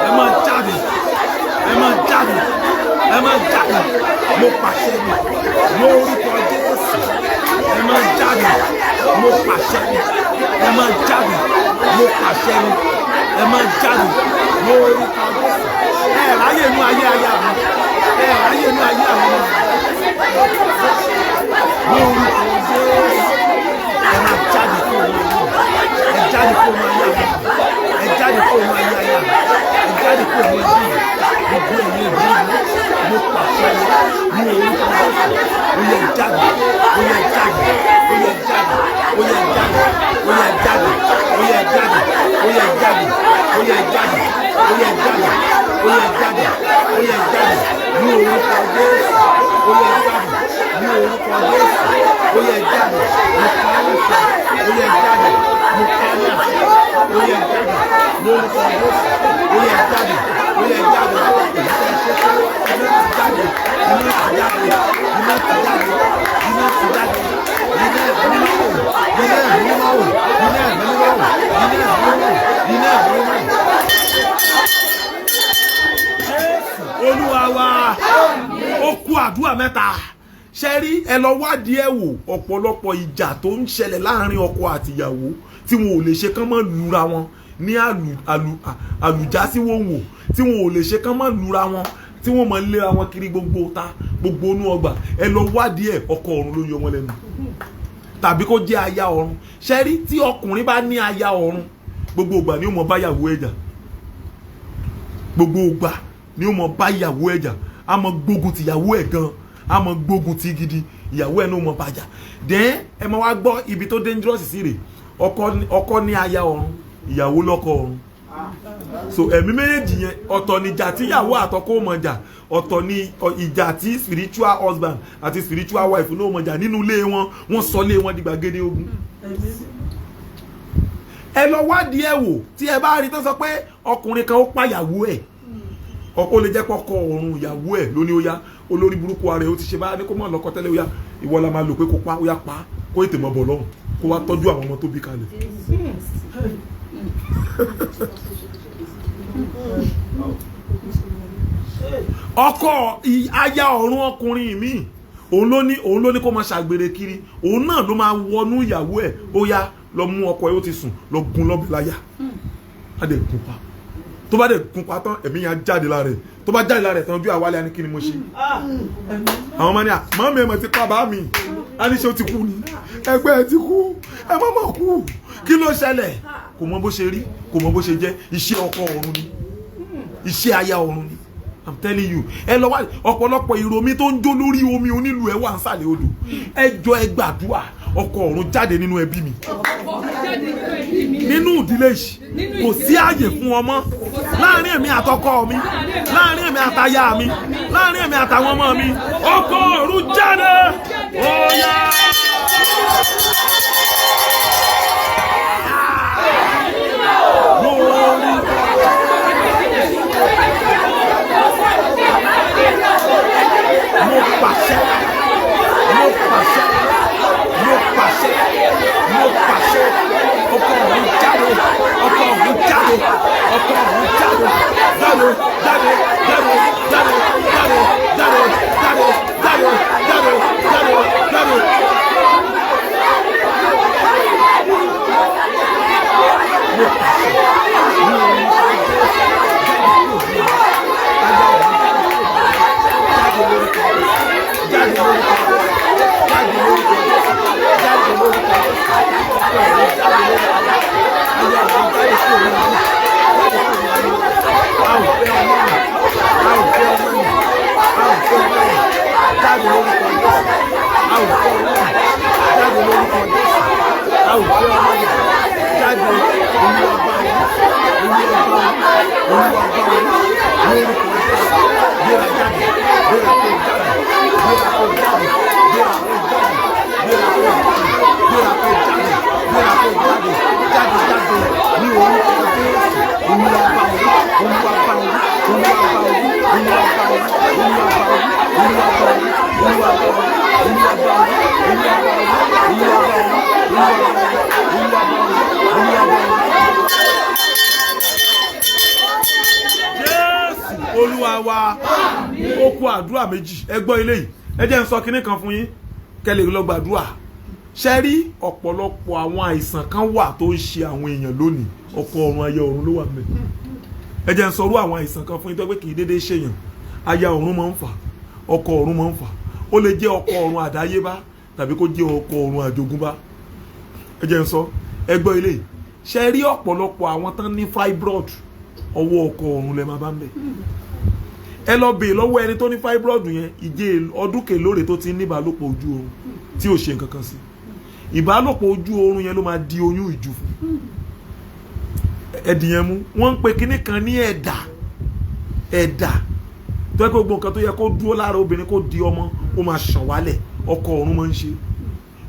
ẹ máa jáde, ẹ máa jáde, ẹ máa jáde. Mo pàṣẹ mi lórúkọ Jésù, ẹ máa jáde. Mo pàṣẹ mi, ẹ máa jáde. Mo pàṣẹ mi, ẹ máa jáde lórúkọ Jésù. Ẹ ráyè inú ayé aya mi, ẹ ráyè inú ayé àwọn ọmọ mi lórúkọ Jésù. Ẹ máa jáde kúrò ní ayé mi, ẹ jáde kúrò ní ayé mi, ẹ jáde kúrò ní ayé aya mi, ẹ jáde kúrò ní ayé mi. Gbogbo ẹ̀yin ìlú mi, mo pàṣẹ ní orúkọ Jésù, ó yẹ jáde, ó yẹ jáde, ó yẹ jáde, ó yẹ jáde, ó yẹ jáde, ó yẹ jáde, ó yẹ jáde, ó yẹ jáde, ó yẹ jáde, ó yẹ jáde, ó yẹ jáde ní orúkọ Jésù, ó yẹ jáde ní Lórúkọ Jésù, ó yẹ jáde. Mo pa á láṣẹ, ó yẹ jáde. Mo pa á láṣẹ, ó yẹ jáde. Lórúkọ Jésù, ó yẹ jáde, ó yẹ jáde. Èyí tẹ́ ṣe pé iná ti jáde, iná ti jáde, iná ti jáde, iná ti jáde. Iná ẹ̀mí mímọ́ wò, iná ẹ̀mí mímọ́ wò, iná ẹ̀mí mímọ́ wò, iná ẹ̀mí mímọ́ wò, iná ẹ̀mí mímọ́ wò. Jésù Olúwa wa. Ó kú àdúrà mẹ́ta. Ṣe rí, ẹ lọ wádìí ẹ wò, ọ̀pọ̀lọpọ̀ ìjà tó ń ṣẹlẹ̀ láàrin ọkọ àtìyàwó tí wọn ò lè ṣe kán mọ́ lura wọn ní àlùjá sí wọn wò, tí wọn ò lè ṣe kán mọ́ lura wọn, tí wọ́n máa ń léra wọn kiri gbogbo ta, gbogbo inú ọgbà, ẹ lọ wádìí ẹ, ọkọ ọ̀run ló yọ wọn lẹ́nu tàbí kó jẹ́ aya ọ̀run. Ṣe rí, tí ọkùnrin bá ní aya ọ̀run, gbogbo ìgbà ni ó mọ báyàwó ẹ̀jà, gbogbo ìgbà ni ó mọ bá ìyàwó ẹ̀ jà, á mọ gbógun ti ìyàwó ẹ̀ gan, á mọ gbógun ti gidi, ìyàwó ẹ̀ ní ó mọ bàjá. Then ẹ mọ wá gbọ́ ibi tó dangerous sí rè: ọkọ ní aya ọ̀run, ìyàwó lọ́kọ ọ̀run. So ẹ̀mí méjèèjì yẹn, ọ̀tọ̀ ni ìjà tí ìyàwó àtọkọ ó mọ jà, ọ̀tọ̀ ni ìjà tí spiritual husband àti spiritual wife ní ó mọ jà nínú ilé wọn. Wọ́n sọ ilé wọn di gbàgede ogun. Ẹ lọ wádìí ẹ wò, tí ẹ bá rí tán sọ pé ọkùnrin kan ó pàyàwó ẹ̀, ọkọ lè jẹ́ pọ́kọ ọ̀run ìyàwó ẹ̀ lóní, ó yá, olórí burúkú ara ẹ̀, ó ti ṣe bá ní kó mọ̀ lọ́kọ tẹ́lẹ̀, ó yá, ìwọ la máa lò pé kó pa, ó yá, pa, kó ètè mọ̀ bọ̀ lọ́hùn, kó wá tọ́jú àwọn ọmọ tó bí kalẹ̀. Ọkọ aya ọ̀run ọkùnrin mi, òun ló ní kó máa ṣàgbèrè kiri, òun náà ló máa wọnú ìyàwó ẹ̀, ó yá, lọ mú ọkọ ẹ̀, ó ti sùn, lọ gun lọ́bẹ̀ láyà, á dẹ̀ gun pa. Tó bá dẹ̀ gun pa tán, ẹ̀mí yẹn á jáde lára ẹ̀. Tó bá jáde lára ẹ̀ tán, ojú àwálé á ní, "Kí ni mo ṣe?" Àwọn ọmọ ní à, "Màmí, ẹ̀ mọ̀ ti pa bá mi." Á ní, "Ṣé ó ti kú ni? Ẹgbẹ́ ẹ ti kú, ẹ má mọ̀ kú. Kí ló ṣẹlẹ̀?" Kò mọ bó ṣe rí, kò mọ bó ṣe jẹ́. Iṣẹ́ ọkọ ọ̀run ni, iṣẹ́ aya ọ̀run ni. I'm telling you. Ẹ lọ wá, ọ̀pọ̀lọpọ̀ ìròmí tó ń jó lórí omi onílù ẹ wà ń sàlẹ̀ odò. Ẹ jọ, ẹ gbàdúrà: ọkọ ọ̀run, jáde nínú ẹbí mi, nínú ìdílé yìí. Kò sí ààyè fún ọmọ láàrin èmi àtọkọ mi, láàrin èmi àtaya mi, láàrin èmi àtàwọn ọmọ mi. Ọkọ ọ̀run, jáde, ó yá. Lórí mo pàṣẹ, mo pàṣẹ, mo pàṣẹ, mo pàṣẹ, ọkọ ọ̀run, jáde! Ọkọ ọ̀run, jáde! Ọkọ ọ̀run, jáde, jáde, jáde, jáde, jáde, jáde, jáde, jáde, jáde, jáde, jáde, jáde. Mo pàṣẹ ní orúkọ Jésù, jáde kúrò ní ayé ọ̀run, jáde lórúkọ Jésù, jáde lórúkọ Jésù, jáde lórúkọ Jésù, jáde lórúkọ Jésù. Ọkọ ọ̀run, jáde lórúkọ Jésù. Ayé ọ̀run, jáde kúrò ní ayé, jáde kúrò ní ayé. A ò fẹ́ ọmọ mi, a ò fẹ́ ọmọ mi, a ò fẹ́ ọmọ mi. Jáde lórúkọ Jésù. A ò fẹ́ ọmọ mi, jáde lórúkọ Jésù. A ò fẹ́ ọmọ mi, jáde. Olúwa bá wí, Olúwa bá wí, Olúwa bá wí lórúkọ Jésù. Gbéra, jáde, gbéra kó jáde, gbéra kó jáde, gbéra kó jáde, gbéra kó jáde, gbéra kó jáde, gbéra kó jáde, jáde, jáde ní orúkọ Jésù. Olúwa bá wí, Olúwa bá wí, Olúwa bá wí, Olúwa bá wí, Olúwa bá wí, Olúwa bá wí, Olúwa bá wí, Olúwa bá wí, Olúwa bá wí, Olúwa bá wí, Olúwa bá wí, Olúwa bá wí, Olúwa bá wí. Jésù Olúwa wa. Ó kú àdúrà méjì. Ẹ gbọ́ ilé yìí, ẹ jẹ́ n sọ kinní kan fún yín kẹ́ lè lọ gbàdúrà. Ṣe rí, ọ̀pọ̀lọpọ̀ àwọn àìsàn kan wà tó ń ṣe àwọn èèyàn lónìí, ọkọ ọ̀run, aya ọ̀run ló wà mẹ́. Ẹ jẹ́ n sọ irú àwọn àìsàn kan fún yín tó pé kì í déédéé ṣèyàn, aya ọ̀run máa ń fà, ọkọ ọ̀run máa ń fà. Ó lè jẹ́ ọkọ ọ̀run àdáyébá tàbí kó jẹ́ ọkọ ọ̀run àjogúnbá. Ẹ jẹ́ n sọ, ẹ gbọ́ ilé yìí. Ṣe rí, ọ̀pọ̀lọpọ̀ àwọn tán ní fibroid, ọwọ́ ọkọ ọ̀run lẹ máa bá ń bẹ̀. Ẹ lọ bèè lọ́wọ́ ẹni tó ní fibroid yẹn, ìjẹ́ ọdún kelóore tó ti ní ìbálòpọ̀ ojú oorun tí ò ṣe nǹkan kan sí. Ìbálòpọ̀ ojú oorun yẹn ló máa di oyún ìjù fún ẹdìyẹn mú. Wọ́n ń pe kinní kan ní ẹ̀dà. Ẹ̀dà tó yẹ kó gbogbo nǹkan tó yẹ kó dúró lára obìnrin kó di ọmọ, ó máa ṣàn wálẹ̀. Ọkọ ọ̀run máa ń ṣe.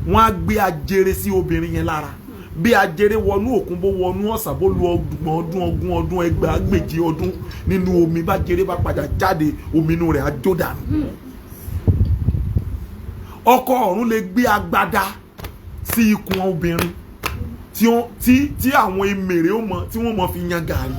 Wọ́n á gbé ajere sí obìnrin yẹn lára. Bí ajere wọnú òkun, bó wọnú ọ̀sà, bó lu 30 ọdún, 20 ọdún, 2,000 ọdún nínú omi, bá jere bá padà jáde, omi inú rẹ̀ á jó dànù. Ọkọ ọ̀run lè gbé agbada sí ikùn obìnrin tí ó tí tí àwọn emèrè ó mọ tí wọ́n mọ fi yan gàrí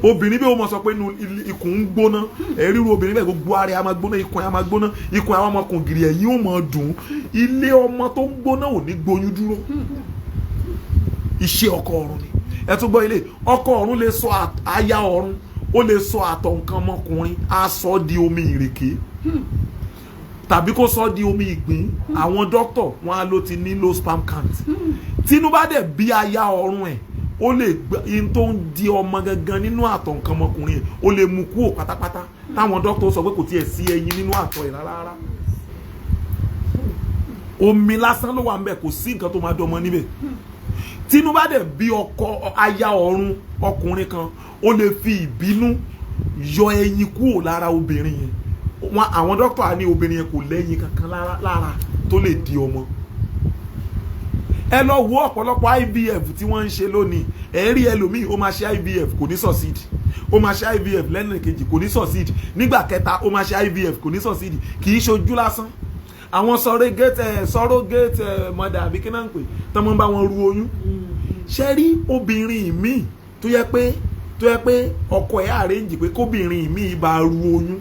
obìnrin. Bí ó mọ sọ pé inú ikùn ń gbóná, ẹ̀ríru obìnrin bẹ́ẹ̀, gbogbo ara ẹ̀ á máa gbóná, ikùn ẹ̀ á máa gbóná, ikùn àwọn ọmọkùnrin gìrì ẹ̀yìn ó mọ dùn. Ilé ọmọ tó ń gbóná ò ní gboyún dúró. Iṣẹ́ ọkọ ọ̀run ni. Ẹ tún gbọ́, ilé ọkọ ọ̀run lè sọ aya ọ̀run, ó lè sọ àtọ̀ nǹkan ọmọkùnrin, á sọ di omi ìrèké tàbí kó sọ di omi ìgbín. Àwọn dókítà wọn á ló ti ní low sperm count. Tínú bá dẹ̀ bí aya ọ̀run ẹ̀, ó lè gbẹ in tó ń di ọmọ gangan nínú àtọ̀ nǹkan ọmọkùnrin ẹ̀, ó lè mú kúrò pátápátá, táwọn dókítà sọ pé kò tiẹ̀ sí ẹyin nínú àtọ̀ ẹ̀ rárá rárá, omi lásán ló wà ń bẹ̀, kò sí nǹkan tó máa dọmọ níbẹ̀. Tínú bá dẹ̀ bí ọkọ aya ọ̀run ọkùnrin kan, ó lè fi ìbínú yọ ẹyin kúrò lára obìnrin yẹn. Wọn àwọn dókítà á ní obìnrin yẹn kò lẹ́yìn kankan lára tó lè di ọmọ. Ẹ lọ wo ọ̀pọ̀lọpọ̀ IVF tí wọ́n ń ṣe lónìí. Ẹ rí ẹlòmíì, ó máa ṣe IVF, kò ní succeed. Ó máa ṣe IVF lẹ́nu kejì, kò ní succeed. Nígbà kẹta, ó máa ṣe IVF, kò ní succeed. Kì í ṣojú lásán. Àwọn surrogate mother, àbí kí náà ń pè tọ́ mọ́ bá wọn ru oyún. Ṣe rí obìnrin míì tó yẹ pé ọkọ ẹ̀ arrange pé kóbìnrin míì bá ru oyún,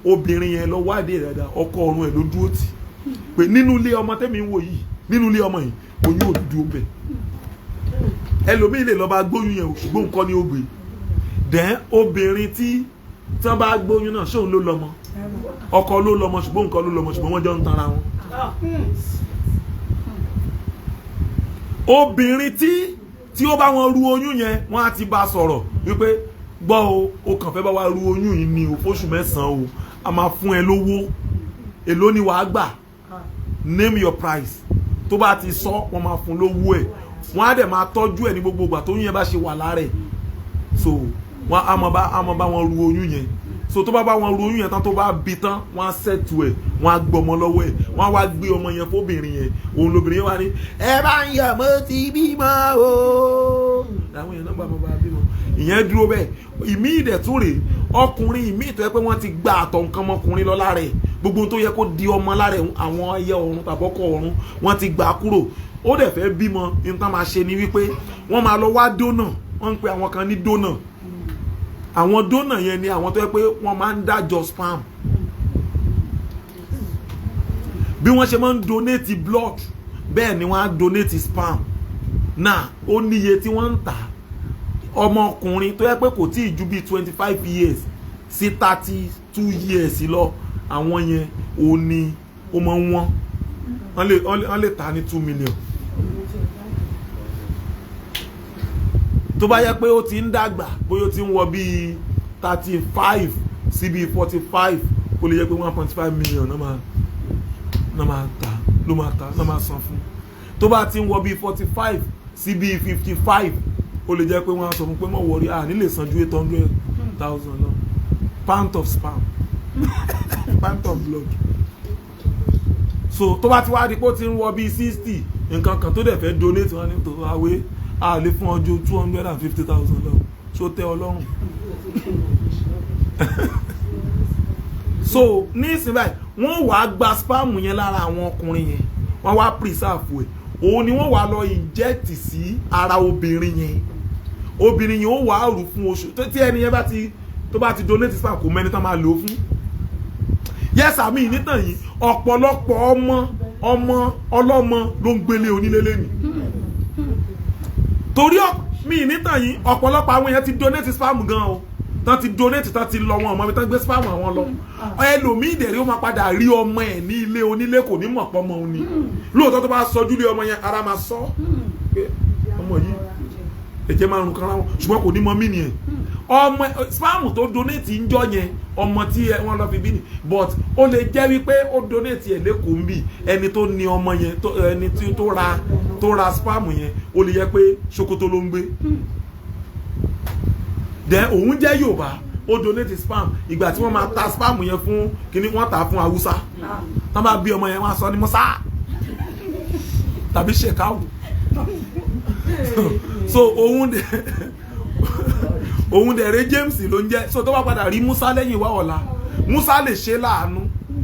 obìnrin yẹn lọ wádìí ẹ̀ dáadáa, ọkọ ọ̀run ẹ̀ ló dúró tì pé nínú ilé ọmọ tẹ́mi ń wò yìí, nínú ilé ọmọ yìí, oyún ò ní dúró bẹ́ẹ̀. Ẹlòmíì lè lọ bá gbóyún yẹn o, ṣùgbọ́n nǹkan ni ó gbé dẹ́n. Obìnrin tí wọ́n bá gbóyún náà, ṣóun ló lọ́mọ? Ọkọ ló lọ́mọ, ṣùgbọ́n nǹkan ló lọ́mọ, ṣùgbọ́n wọ́n jọ ń tanra wọn. Obìnrin tí ó bá wọn ru oyún yẹn, wọ́n á ti bá a sọ̀rọ̀ wípé, gbọ́ o, o kàn fẹ́ bá wa ru oyún yìí ni o fóṣù 9 o, a máa fún ẹ lówó. Èló ni wàá gbà? Name your price. Tó bá ti sọ, wọ́n máa fún lówó ẹ̀, wọ́n á dẹ̀ máa tọ́jú ẹ̀ ní gbogbo ìgbà tó yẹn bá ṣe wà lára ẹ̀. So wọ́n á máa bá wọn ru oyún yẹn. So tó bá bá wọn ru oyún yẹn tán, tó bá bí tán, wọ́n á ṣètò ẹ̀, wọ́n á gbọ́ ọmọ lọ́wọ́ ẹ̀, wọ́n á wá gbé ọmọ yẹn fóbìnrin yẹn. Òun lóbìnrin yẹn wá ní, ẹ bá ń yọ̀, mo ti bímọ o. Àwọn èèyàn náà bá bá bímọ. Ìyẹn dúró bẹ́ẹ̀. Ìmí ìdẹ̀tún rèé, ọkùnrin ìmí ìtọ́ yẹ pé wọ́n ti gba àtọ̀ nǹkan ọmọkùnrin lọ lára ẹ̀, gbogbo ohun tó yẹ kó di ọmọ lára ẹ̀, àwọn ẹyẹ ọ̀run tàbọ́kọ ọ̀run, wọ́n ti gbà á kúrò. Ó dẹ̀ fẹ́ bímọ. Ní tán máa ṣe ni wípé wọ́n máa lọ wá donor. Wọ́n ń pe àwọn kan ní donor. Àwọn donor yẹn ni àwọn tó yẹ pé wọ́n máa ń dájọ́ sperm. Bí wọ́n ṣe máa ń donate blood, bẹ́ẹ̀ ni wọ́n á donate sperm náà. Ó níye tí wọ́n ń tà. Ọmọkùnrin tó yẹ pé kò tí ì ju bíi 25 years sí 32 years lọ, àwọn yẹn ò ní ó máa ń wọ́n. Wọ́n lè tà ní 2 million. Tó bá yẹ pé ó ti ń dàgbà, bóyá ó ti ń wọ bíi 35 sí bíi 45, ó lè yẹ pé 1.5 million náà máa tà, ló máa tà, náà máa san fún. Tó bá ti ń wọ bíi 45 sí bíi 55, ó lè jẹ́ pé wọ́n á sọ fún pé mọ̀ wọrí, à ní lè san ju 800,000 lọ. Pound of sperm, pint of blood. So tó bá ti wá di pé ó ti ń wọ bíi 60 nǹkan kan, tó dẹ̀ fẹ́ donate, wọn ní tó àwé a lè fún ọjọ́ 250,000 lọ. Ṣó tẹ́ ọ lọ́rùn? So ní ìsìn báyìí, wọ́n wàá gba sperm yẹn lára àwọn ọkùnrin yẹn, wọ́n wá preserve ẹ̀. Òun ni wọ́n wàá lọ inject sí ara obìnrin yẹn. Obìnrin yẹn ó wàá rù fún oṣù tí ẹni yẹn bá ti tó bá ti donate sperm, kò mẹ́ni tán máa lò ó fún. Yes, àmì ìnítàn yìí, ọ̀pọ̀lọpọ̀ ọmọ ọmọ ọlọ́mọ ló ń gbélé onílé lẹ́nu torí mi ìnítàn yìí. Ọ̀pọ̀lọpọ̀ àwọn èèyàn ti donate sperm gan o, tán ti donate, tán ti lọ, wọn ọmọ mi tán gbé sperm àwọn lọ. Ẹlòmíì dẹ̀rí, ó máa padà rí ọmọ ẹ̀ ní ilé onílé, kò ní mọ̀ pọ́mọ òun ni lóòótọ́. Tó bá sọjú lé ọmọ yẹn, ara máa sọ pé ọmọ yìí, ẹ̀jẹ̀ máa rùn kan láwọn, ṣùgbọ́n kò ní mọ mí nìyẹn. Ọmọ sperm tó donate ń jọ yẹn, ọmọ tí wọ́n lọ fi bí ni. But ó lè jẹ́ wípé ó donate ẹ̀ lẹ́kọ̀ọ́ ń bì. Ẹni tó ní ọmọ yẹn, ẹni tí tó ra sperm yẹn, ó lè jẹ́ pé Sokoto ló ń gbé, then òun jẹ́ Yorùbá. Ó donate sperm. Ìgbà tí wọ́n máa ta sperm yẹn fún kíní, wọ́n tà á fún Haúsá. Tán bá bí ọmọ yẹn, wọ́n á sọ ní Musa tàbí Shekau. So òun dẹ̀ rẹ, James ló ń jẹ́. So tó bá padà rí Musa lẹ́yìn wá ọ̀la, Musa lè ṣe láàánú,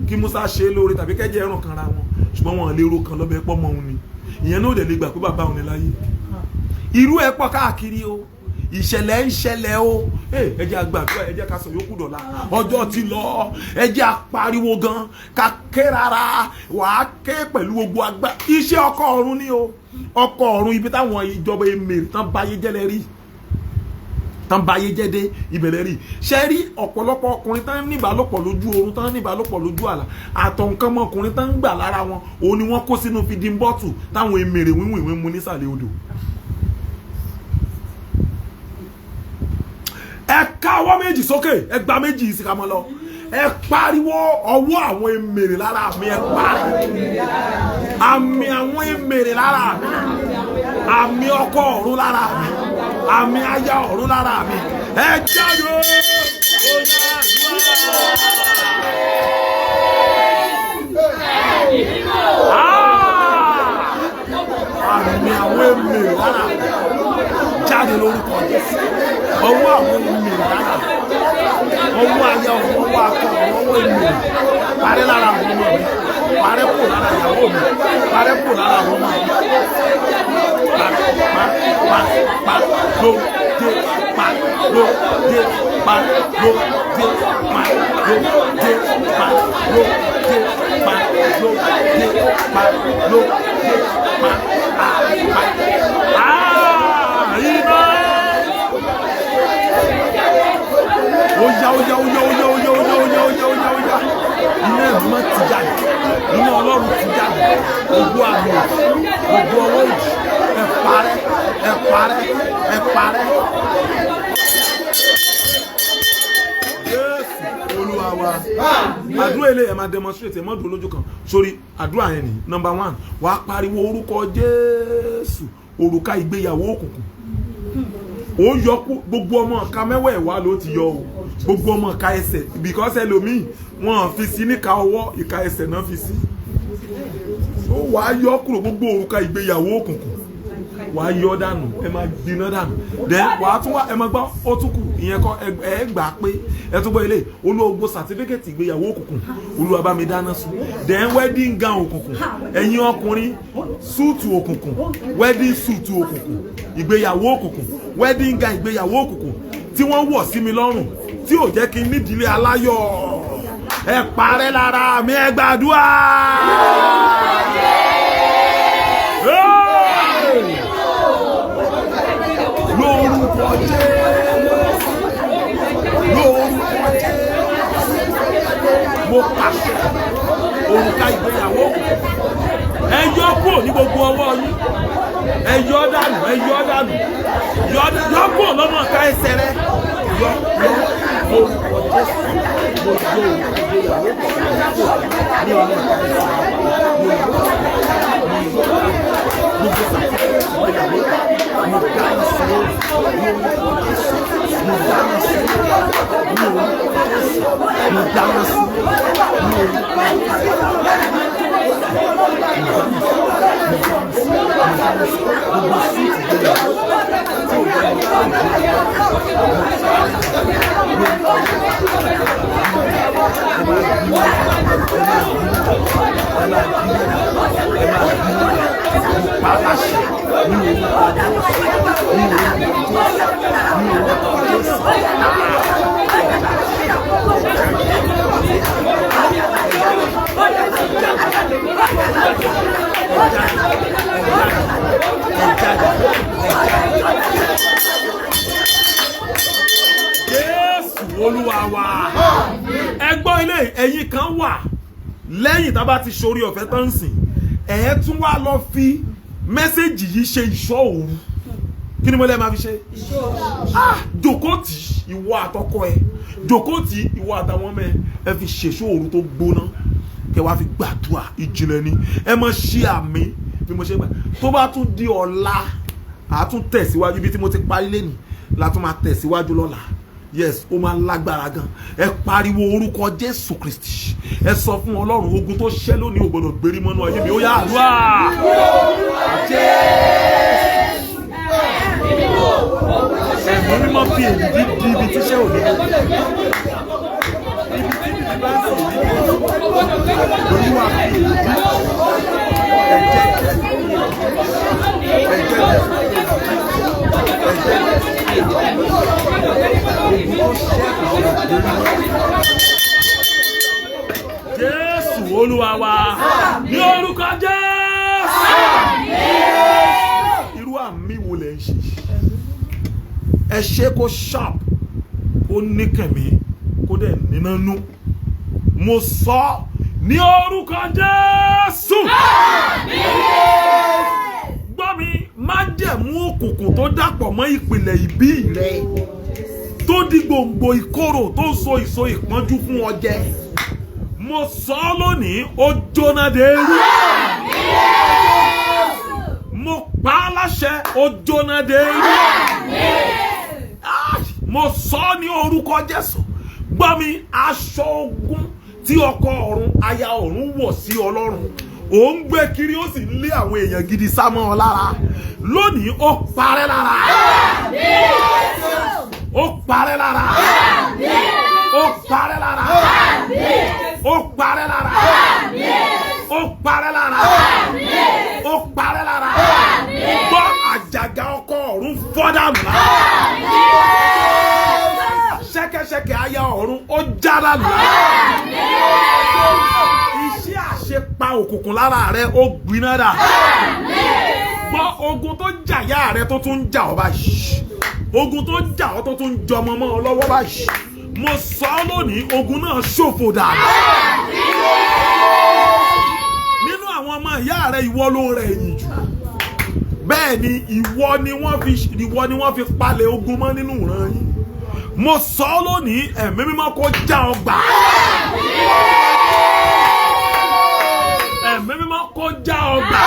kí Musa ṣe lóore tàbí kẹ́jẹ́ ẹ̀rùn kan ra wọn, ṣùgbọ́n wọn lè ro kan lọ́bẹ̀ pọ́ mọ́ òun ni. Ìyẹn náà ò dẹ̀ lè gbà pé bàbá òun ni láyé. Irú ẹ̀ pọ̀ káàkiri o. Ìṣẹ̀lẹ̀ ń ṣẹlẹ̀ o. Ẹ jẹ́ a gbàdúrà, ẹ jẹ́ ká sọ yòókù dọ̀la, ọjọ́ ti lọ. Ẹ jẹ́ a pariwo gan, ká ké rárá. Wàá ké pẹ̀lú gbogbo agbá. Iṣẹ́ ọkọ ọ̀run ni o, ọkọ ọ̀run. Ibi táwọn ìjọba èmèrè tán báyé jẹ́lẹ̀ rí, tán báyé jẹ́ dé ìbẹ̀rẹ̀ rí. Ṣe rí ọ̀pọ̀lọpọ̀ ọkùnrin tán ní ìbálòpọ̀ lójú oorun, tán ní ìbálòpọ̀ lójú àlá, àtọ̀ nǹkan ọmọkùnrin tán ń gbà lára wọn, òun ni wọ́n kó sínú feeding bottle táwọn èmèrè wíwìnwín mu nísàlẹ̀ odò. Ẹ ká ọwọ́ méjì sókè, ẹ gba méjì yìí sí ká mọ́ lọ. Ẹ pariwo, ọwọ́ àwọn èmèrè lára mi, ẹ parí. Àmì àwọn èmèrè lára mi, àmì ọkọ ọ̀run lára mi, àmì aya ọ̀run lára mi, ẹ jáde. Ó yá, àdúrà. Ah! Àmì àwọn èmèrè lára mi, jáde lórúkọ Jésù. Ọwọ́ àwọn èmèrè lára mi, ọwọ́ aya ọ̀run, ọwọ́ akọ ọ̀run, ọwọ́ èmèrè, parẹ́ lára àwọn ọmọ mi, parẹ́ kò lára ìyàwó mi, parẹ́ kò lára àwọn ọmọ mi. Pa, pa, pa, pa, ló dé, pa, ló dé, pa, ló dé, pa, ló dé, pa, ló dé, pa, ló dé, pa, ló dé, pa, pa, pa. Ah, iná! Ó yá, ó yá, ó yá, ó yá, ó yá, ó yá, ó yá, ó yá, ó yá, ó yá. Iná ẹ̀mọ́ ti jáde, iná Ọlọ́run ti jáde. Gbogbo àmì òdì, gbogbo ọwọ́ òdì, ẹ parẹ́, ẹ parẹ́, ẹ parẹ́. Jésù Olúwa wa. Àdúrà ilé ẹ̀ máa demonstrate. Ẹ̀ mọ́ dúró lójú kan sórí àdúrà yẹn ni. Number one, wàá pariwo orúkọ Jésù. Òrùka ìgbéyàwó òkùnkùn, ó yọ kú. Gbogbo ọmọ ọ̀ka mẹ́wẹ̀ẹ̀wá ló ti yọ o, gbogbo ọmọ ọ̀ka ẹsẹ̀, because ẹlòmíì wọn fi sí níka ọwọ́, ìka ẹsẹ̀ náà fi sí. Ó wàá yọ kúrò. Gbogbo òrùka ìgbéyàwó òkùnkùn, wàá yọ dànù, ẹ máa gbiná dànù. Then wàá tún wá, ẹ máa gbọ́, ó tún kù. Ìyẹn kọ́, ẹ gbà pé ẹ tún gbọ́ ilé olóògbé. Certificate ìgbéyàwó òkùnkùn, Olúwa bá mi dáná sun. Then wedding gown òkùnkùn, ẹ̀yin ọkùnrin, súùtù òkùnkùn, wedding suit òkùnkùn, ìgbéyàwó òkùnkùn, wedding gown ìgbéyàwó òkùnkùn tí wọ́n wọ̀ sí mi lọ́rùn, tí ò jẹ́ kí n nídìílé aláyọ̀, ẹ parẹ́ lára mi. Ẹ gbàdúrà. Hey! Lórúkọ Jésù, lórúkọ Jésù, mo pàṣẹ, òrùka ìgbéyàwó, ẹ yọ kúrò ní gbogbo ọwọ́ yín. Ẹ yọ dànù, ẹ yọ dànù, yọ yọ kúrò lọ́mọ ọ̀ka ẹsẹ̀ rẹ. Yọ, yọ lórúkọ Jésù. Mo yọ òrùka ìgbéyàwó kúrò ní ọmọ ọ̀ka ẹsẹ̀ rẹ. Mo yọ, mo yọ gbogbo sàtìfẹ́tì ìgbéyàwó, mo dáná sí lórúkọ Jésù. Mo dáná sí ní orúkọ Jésù. Mo dáná sí ní orúkọ Jésù. Mo dáná sí, mo dáná sí, mo dáná sí gbogbo súùtì ìgbéyàwó tí ò jẹ́ mi kó ìgbéyàwó, mo lórúkọ Jésù. Ẹ máa gbiná, ẹ máa gbiná, ẹ máa gbiná, ẹ máa gbiná. Mo pa á láṣẹ ní orúkọ Jésù, ní orúkọ Jésù, ní orúkọ Jésù. Ẹ jáde, ẹ jáde, ẹ jáde, ẹ jáde. Jésù Olúwa wa. Ẹ gbọ́ ilé, ẹ̀yin kan wà, lẹ́yìn tá a bá ti ṣorí ọ̀fẹ́ tán sìn, ẹ̀ tún wá lọ fi message yìí ṣe ìṣọ́ òru. Kí ni mo lẹ́ máa fi ṣe? Ah, jòkó tì ìwọ àtọkọ ẹ, jòkó tì ìwọ àtàwọn ọmọ ẹ, ẹ fi ṣèṣọ́ òru tó gbóná, kẹ wá fi gbàdúrà ìjìnlẹ̀ ni. Ẹ mọ ṣí àmì bí mo ṣe gbà. Tó bá tún di ọ̀la, àá tún tẹ̀síwájú. Ibi tí mo ti parí lẹ́nìí la tún máa tẹ̀síwájú lọ́la. Yes, ó máa lágbára gan. Ẹ pariwo orúkọ Jésù Kristi. Ẹ sọ fún Ọlọ́run, ogun tó ṣẹ́ lónìí ò gbọdọ̀ gbérí mọ́nú ayé mi. Ó yá, àdúrà. Jésù, Ẹ̀mí Mímọ́, fi èdìdí di ibi tíṣẹ́ ò ní, ibi tí ibi bá ń sì ní. Olúwa, fi èdìdí, ẹ̀jẹ̀ Jésù, ẹ̀jẹ̀ Jésù, ẹ̀jẹ̀ Jésù, ogun tó ṣẹ́ kò gbọdọ̀ gbérí mọ́. Jésù Olúwa wa, ní orúkọ Jésù. Irú àmín wo lẹ̀ ń ṣe? Ẹ ṣe kó sharp, kó ní kẹ̀mí, kó dẹ̀ níná nú. Mo sọ ní orúkọ Jésù. Gbọ́ mi, májẹ̀mú òkùnkùn tó dàpọ̀ mọ́ ìpìlẹ̀ ìbí rẹ, tó di gbòǹgbò ìkorò, tó ń so ìso ìpọ́njú fún ọ jẹ, mo sọ ọ́ lónìí, ó jóná de eru. Mo pa á láṣẹ, ó jóná de eru. Ah, mo sọ ọ́ ní orúkọ Jésù. Gbọ́ mi, aṣọ ogun tí ọkọ ọ̀run, aya ọ̀run wọ̀ sí Ọlọ́run, ò ń gbé kiri, ó sì ń lé àwọn èèyàn gidi sá mọ́ ọ lára, lónìí ó parẹ́ lára, ó parẹ́ lára, ó parẹ́ lára, ó parẹ́ lára, ó parẹ́ lára, ó parẹ́ lára. Gbọ́, àjàgà ọkọ ọ̀run fọ́dànù lára, ṣẹ́kẹ́ṣẹkẹ̀ aya ọ̀run ó já dànù lára, iṣẹ́ àṣepa òkùnkùn lára rẹ ó gbiná dà. Gbọ́, ogun tó jà yá rẹ tó tún ń jà ọ́ báyìí, ogun tó jà ọ́ tó tún ń jọmọ mọ́ ọ lọ́wọ́ báyìí, mo sọ ọ́ lónìí, ogun náà ṣòfò dànù. Nínú àwọn ọmọ ìyá rẹ, ìwọ ló rẹ̀ ẹ̀yìn jù. Bẹ́ẹ̀ ni, ìwọ ni wọ́n fi palẹ̀ ogun mọ́ nínú ìran yín. Mo sọ ọ́ lónìí, Ẹ̀mí Mímọ́ kó já ọ gbà. Ẹ̀mí Mímọ́ kó já ọ gbà.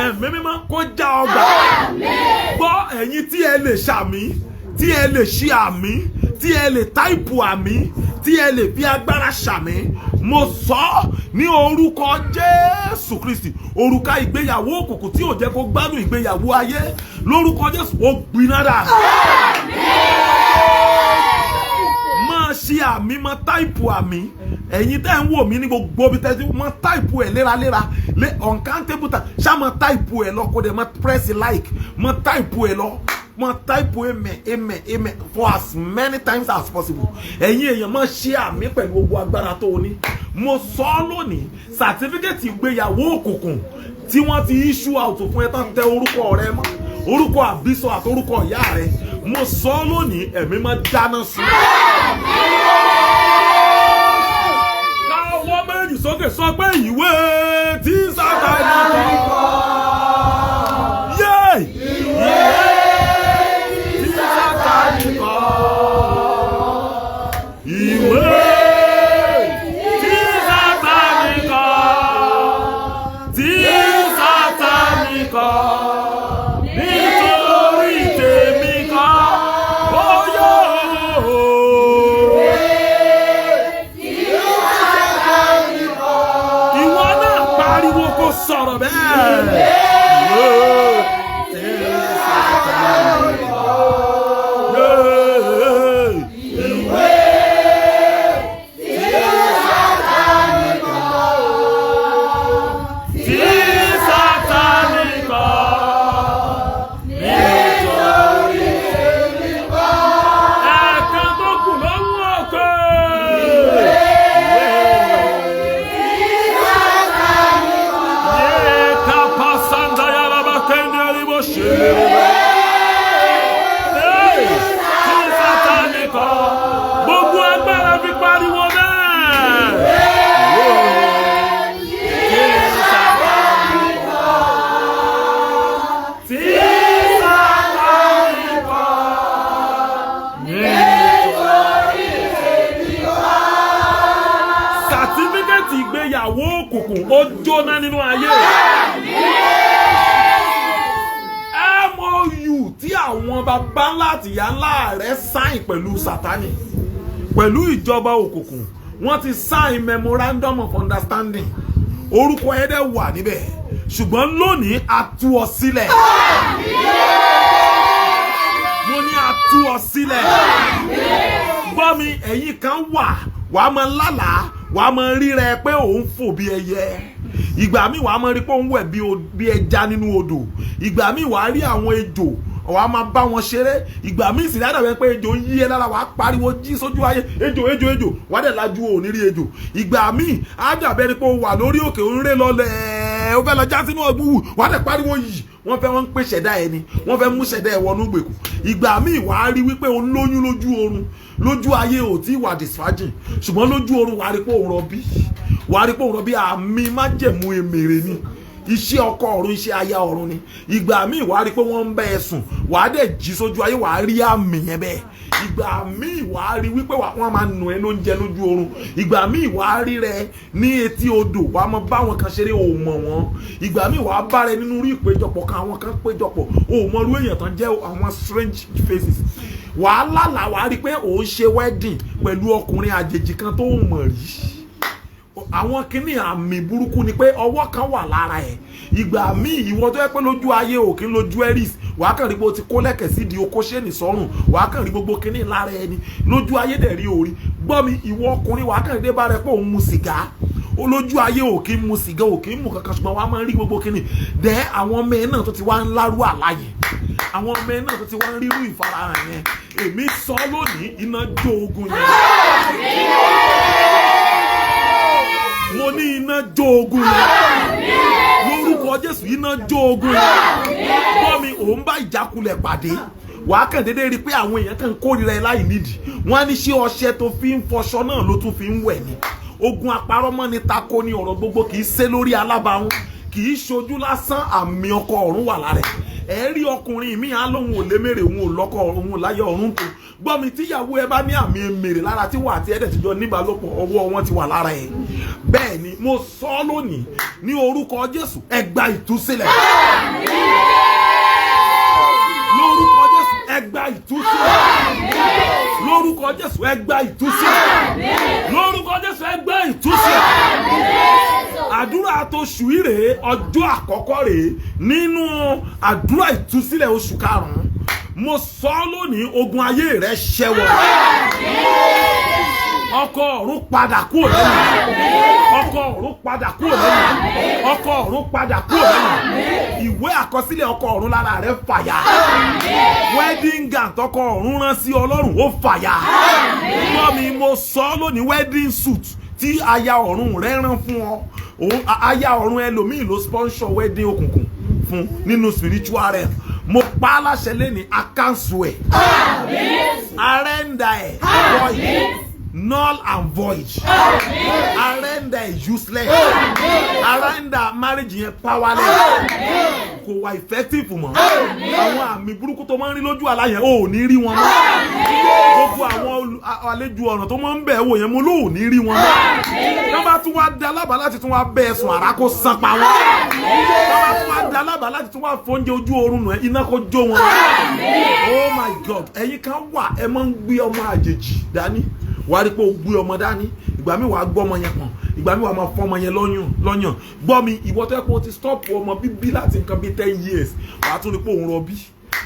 Ẹ̀mí Mímọ́ kó já ọ gbà. Gbọ́, ẹ̀yin tí ẹ lè ṣàmín, tí ẹ lè ṣe àmín, tí ẹ lè type àmín, tí ẹ lè fi agbára ṣàmín, mo sọ ọ́ ní orúkọ Jésù Kristi, òrùka ìgbéyàwó òkùnkùn tí ò jẹ́ kó gbádùn ìgbéyàwó ayé, lórúkọ Jésù, ó gbiná dà. Máa ṣe àmín, máa type àmín. Ẹ̀yin tẹ́ ń wò mí ní gbogbo ibi tẹ́ ti máa type ẹ̀ léraléra lé uncountable time, ṣá máa type ẹ̀ lọ, kó dẹ̀ máa press like, máa type ẹ̀ lọ, máa type amen, amen, amen for as many times as possible. Ẹ̀yin èèyàn, máa ṣe àmín pẹ̀lú gbogbo agbára tó o ní. Mo sọ ọ́ lónìí, certificate ìgbéyàwó òkùnkùn tí wọ́n ti issue out fún ẹ, tán tẹ orúkọ rẹ mọ́ orúkọ àbísọ àti orúkọ ìyá rẹ, mo sọ ọ́ lónìí, Ẹ̀mí máa dáná sun. Káwọ́ méjì sókè, sọ pé ìwé tí Sátánì kọ. Yé! Ìwé tí Sátánì kọ. Ìwé tí Sátánì kọ. Tí Sátánì kọ. Nítorí tèmi kọ́. Ó yóò. Ìwọ náà pariwo, kó sọ̀rọ̀ bẹ́ẹ̀. Ìwé tí Sátánì kọ. Ìwé tí Sátánì kọ. Tí Sátánì kọ. Nítorí tèmi kọ́. Ẹ̀ẹ̀kan tó kù lọ́wọ́ òkè. Yeka pasanda yaraba kendi aribo ṣe. Hey, tí Sátánì kọ. Gbogbo agbára fi pariwo bẹ́ẹ̀. Tí Sátánì kọ. Tí Sátánì kọ. Nítorí tèmi kọ́. Certificate ìgbéyàwó òkùnkùn, ó jóná nínú ayé. MOU. MOU tí àwọn baba ńlá àtìyá ńlá rẹ̀ sign pẹ̀lú Sátánì, pẹ̀lú ìjọba òkùnkùn, wọ́n ti sign memorandum of understanding, orúkọ ẹ̀ dẹ̀ wà níbẹ̀, ṣùgbọ́n lónìí a tú ọ sílẹ̀. Mo ní a tú ọ sílẹ̀. Gbọ́ mi, ẹ̀yin kan wà, wàá máa lálàá, wàá máa ríra ẹ pé òun fò bí ẹyẹ. Ìgbà míì, wàá máa rí pé òun wẹ̀ bí ẹja nínú odò. Ìgbà míì, wàá rí àwọn ejò, wàá máa bá wọn ṣeré. Ìgbà míì sì dáadáa pé ejò ń yí ẹ lára, wàá pariwo jí sójú ayé, "Ejò, ejò, ejò!" Wàá dẹ̀ lajú, ò ní rí ejò. Ìgbà míì, á dàbẹ́ ni pé o wà lórí òkè, ń ré lọlẹ̀, ó fẹ́ lọ já sínú ọgbùn wù, wàá dẹ̀ pariwo yìí. Wọ́n fẹ́, wọ́n ń pè ṣẹ̀dá ẹ ni, wọ́n fẹ́ mú ṣẹ̀dá ẹ wọnú gbèkú. Ìgbà míì, wàá rí wípé o lóyún lójú oorun. Lójú ayé, ò tí wà disvirgin, ṣùgbọ́n lójú oorun, wàá rí pé òun rọbí, wàá rí pé òun rọbí. Àmì májẹ̀mú èmèrè ni, iṣẹ́ ọkọ ọ̀run, iṣẹ́ aya ọ̀run ni. Ìgbà míì, wàá rí pé wọ́n ń bẹ́ ẹ sùn, wàá dẹ̀ jí sójú ayé, wàá rí àmì yẹn bẹ́ẹ̀. Ìgbà míì, wàá rí wípé wọ́n máa nù ẹ́ lóúnjẹ lójú oorun. Ìgbà míì, wàá rí rẹ ní etí odò, wàá mọ báwọn kan ṣeré, ò mọ̀ wọ́n. Ìgbà míì, wàá bá rẹ nínú rí ìpéjọpọ̀ kan, àwọn kan péjọpọ̀, ò mọ irú èèyàn tán jẹ́, àwọn strange faces. Wàá lálàá, wàá rí pé òun ṣe wedding pẹ̀lú ọkùnrin àjèjì kan tó mọ̀ rí. Àwọn kìíní àmì burúkú ni pé ọwọ́ kan wà lára ẹ̀. Ìgbà míì, ìwọ tó yẹ pé lójú ayé ò kí ń lo jewelries, wàá kàn rí pé o ti kó lẹ́kẹ̀ sí di okó ṣéènì sọ́rùn, wàá kàn rí gbogbo kìíní lára ẹni lójú ayé dẹ̀ rí orí. Gbọ́ mi, ìwọ ọkùnrin, wàá kàn rí dé bá rẹ pé òun mu sìgá. Olójú ayé, ò kí ń mu sìgá, ò kí ń mu kankan, ṣùgbọ́n wàá máa ń rí gbogbo kìíní dẹ́. Àwọn ọmọ ẹ náà tó ti wá ń lárú àláyé, àwọn ọmọ ẹ náà tó ti wá ń rírú ìfarahàn yẹn, èmi sọ lónìí, iná jó ogun yẹn. Mo ní iná jó ogun yẹn lórúkọ Jésù. Iná jó ogun yẹn. Gbọ́ mi, òun bá ìjákulẹ̀ pàdé, wàá kàn déédéé rí i pé àwọn èèyàn kàn ń kórìíra ẹ láì nídìí. Wọ́n á ní, ṣé ọṣẹ tó fi ń fọṣọ náà ló tún fi ń wẹ̀ ni? Ogun apárọ́mọ́ ni, tako ni ọ̀rọ̀ gbogbo, kì í ṣe lórí alábàáhùn, kì í ṣojú lásán, àmì ọkọ ọ̀run wà lára ẹ̀. Ẹ rí ọkùnrin mi, á lóun ò lé mèrè, òun ò lọ́kọ, òun ò láyé ọ̀run tó. Gbọ́ mi, tíyàwó ẹ bá ní àmì mèrè lára, tí wà àti ẹ̀dẹ̀ tíjọ níbàlòpọ̀, ọwọ́ wọn ti wà lára ẹ̀. Bẹ́ẹ̀ ni mo sọ ọ́ lónìí, ní orúkọ Jésù, ẹ gba ìtúsílẹ̀. Lórúkọ Jésù, ẹ gba ìtúsílẹ̀. Lórúkọ Jésù, ẹ gba ìtúsílẹ̀. Lórúkọ Jésù, ẹ gba ìtúsílẹ̀. Àdúrà tó ṣù yìí rèé, ọjọ́ àkọ́kọ́ rèé nínú àdúrà ìtúsílẹ̀ oṣù karùn-ún. Mo sọ ọ́ lónìí, ogun ayé rẹ ṣẹwọ̀. Ọkọ ọ̀run padà kúrò lẹ́yìn. Ọkọ ọ̀run padà kúrò lẹ́yìn. Ọkọ ọ̀run padà kúrò lẹ́yìn. Ìwé àkọsílẹ̀ ọkọ ọ̀run lára rẹ fàyà. Wedding gown tọkọ ọ̀run rán sí Ọlọ́run, ó fàyà. Gbọ́ mi, mo sọ ọ́ lónìí, wedding suit tí aya ọ̀run rẹ rán fún ọ, òun aya ọ̀run ẹlòmíì ló sponsor wedding òkùnkùn fún nínú spiritual realm. Mo pa á láṣẹ lẹ́ni, a cancel ẹ̀, a render ẹ̀ void, null and void, a render ẹ̀ useless, a render marriage yẹn powerless, kò wà effective mọ́. Àwọn àmì burúkú tó máa ń rí lójú àlá yẹn, ò ní rí wọn mọ́. Gbogbo àwọn àlejò ọ̀ràn tó máa ń bẹ̀ wò yẹn, mo ló ò ní rí wọn mọ́. Tó bá tún wá da lábàá láti tún wá bẹ́ ẹ̀sùn, àrá kó san pa wọn. Tó bá tún wá da lábàá láti tún wá fóúnjẹ ojú oorun nù ẹ, iná kó jó wọn. Oh my God! Ẹ̀yin kan wà, ẹ máa ń gbé ọmọ àjèjì dání. Wàá rí pé o gbé ọmọ dání. Ìgbà mi, wàá gbọ́ ọmọ yẹn pọ̀n. Ìgbà mi, wàá máa fọ́ ọmọ yẹn lọ́yàn lọ́yàn. Gbọ́ mi, ìwọ tó yẹ kó o ti stop ọmọ bíbí láti nǹkan bíi 10 years, wàá tún rí pé òun rọbí,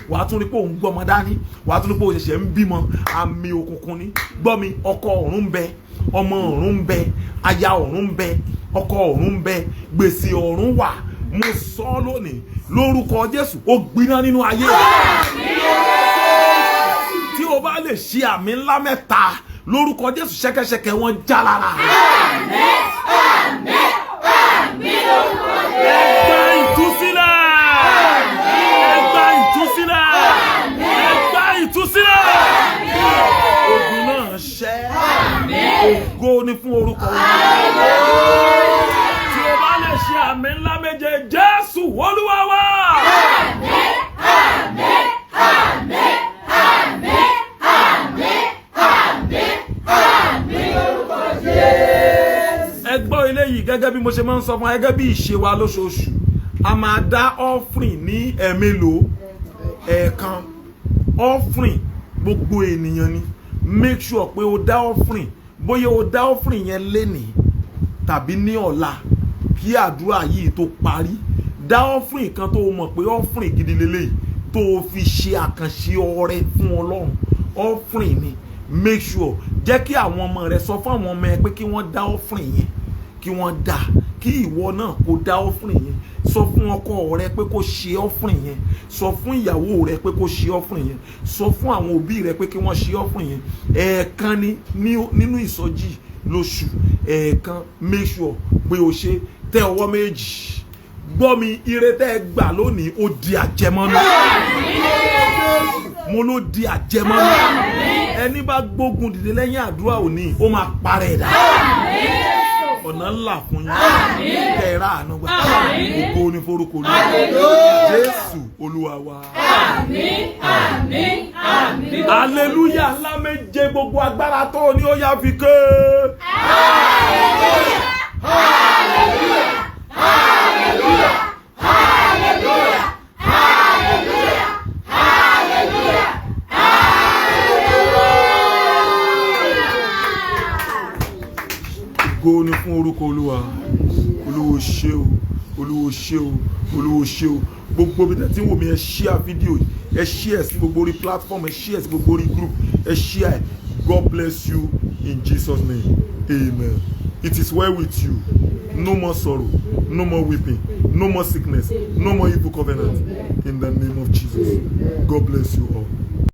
wàá tún rí pé òun gbọ́mọ dání, wàá tún rí pé òun ṣẹ̀ṣẹ̀ ń bímọ. Àmì òkùnkùn ni. Gbọ́ mi, ọkọ ọ̀run ń bẹ, ọmọ ọ̀run ń bẹ, aya ọ̀run ń bẹ, ọkọ ọ̀run ń bẹ, gbèsè ọ̀run wà. Mo sọ ọ́ lónìí lórúkọ Jésù, ó gbiná nínú ayé rẹ. Tí o bá lè ṣe àmì ńlá mẹ́ta, lórúkọ Jésù, ṣẹ́kẹ́ṣẹkẹ̀ wọn já lára. Ẹ gba ìtúsílẹ̀! Ẹ gba ìtúsílẹ̀! Ẹ gba ìtúsílẹ̀! Ogun náà ṣẹ́. Ògo ni fún orúkọ wọn. Tí o bá lè ṣe àmì ńlá méje, Jésù Olúwa wa. Àmín, àmín, àmín, àmín, àmín, àmín lórúkọ Jésù. Ẹ gbọ́ eléyìí, gẹ́gẹ́ bí mo ṣe máa ń sọ fún wa, gẹ́gẹ́ bí ìṣe wa lóṣooṣù, a máa dá offering ní ẹ̀mélòó? Ẹ̀ẹ̀kan offering, gbogbo ènìyàn ni. Make sure pé o dá offering, bóyá o dá offering yẹn lénìí tàbí ní ọ̀la kí àdúrà yìí tó parí. Dá offering kan tó o mọ̀ pé offering gidi lélẹ́yìí, tó o fi ṣe àkànṣe ọrẹ fún Ọlọ́run. Offering ni. Make sure, jẹ́ kí àwọn ọmọ rẹ, sọ fún àwọn ọmọ ẹ pé kí wọ́n dá offering yẹn, kí wọ́n dá, kí ìwọ náà kó dá offering yẹn. Sọ fún ọkọ rẹ pé kó ṣe offering yẹn. Sọ fún ìyàwó rẹ pé kó ṣe offering yẹn. Sọ fún àwọn òbí rẹ pé kí wọ́n ṣe offering yẹn. Ẹ̀ẹ̀kan ni nínú ìsọjí lóṣù, ẹ̀ẹ̀kan. Make sure pé o ṣe. Tẹ ọwọ́ méjì, gbọ́ mi. Ire tẹ́ ẹ gbà lónìí, ó di àjẹmọ́nú. Mo ló di àjẹmọ́nú. Ẹni bá gbógun dìde lẹ́yìn àdúrà òní, ó máa parẹ́ ẹ̀dá. Ọ̀nà ńlá fún yín, kẹ́ ẹ ráàánú gbà. Ògo ní forúkọ Olúwa. Jésù Olúwa wa. Àmín, àmín, àmín. Aleluya ńlá méje. Gbogbo agbára tó ní, ó yá, fi ké. Hallelujah! Hallelujah! Hallelujah! Hallelujah! Hallelujah! Hallelujah! Ògo ni fún orúkọ Olúwa. Olúwo ṣé o, Olúwo ṣé o, Olúwo ṣé o. Gbogbo bí tẹ́tí ń wò mí, ẹ share fídíò yìí, ẹ share sí gbogbo orí platform, ẹ share sí gbogbo orí group, ẹ share. God bless you in Jesus' name, amen. It is well with you. No more sorrow, no more weeping, no more sickness, no more evil covenant, in the name of Jesus. God bless you all.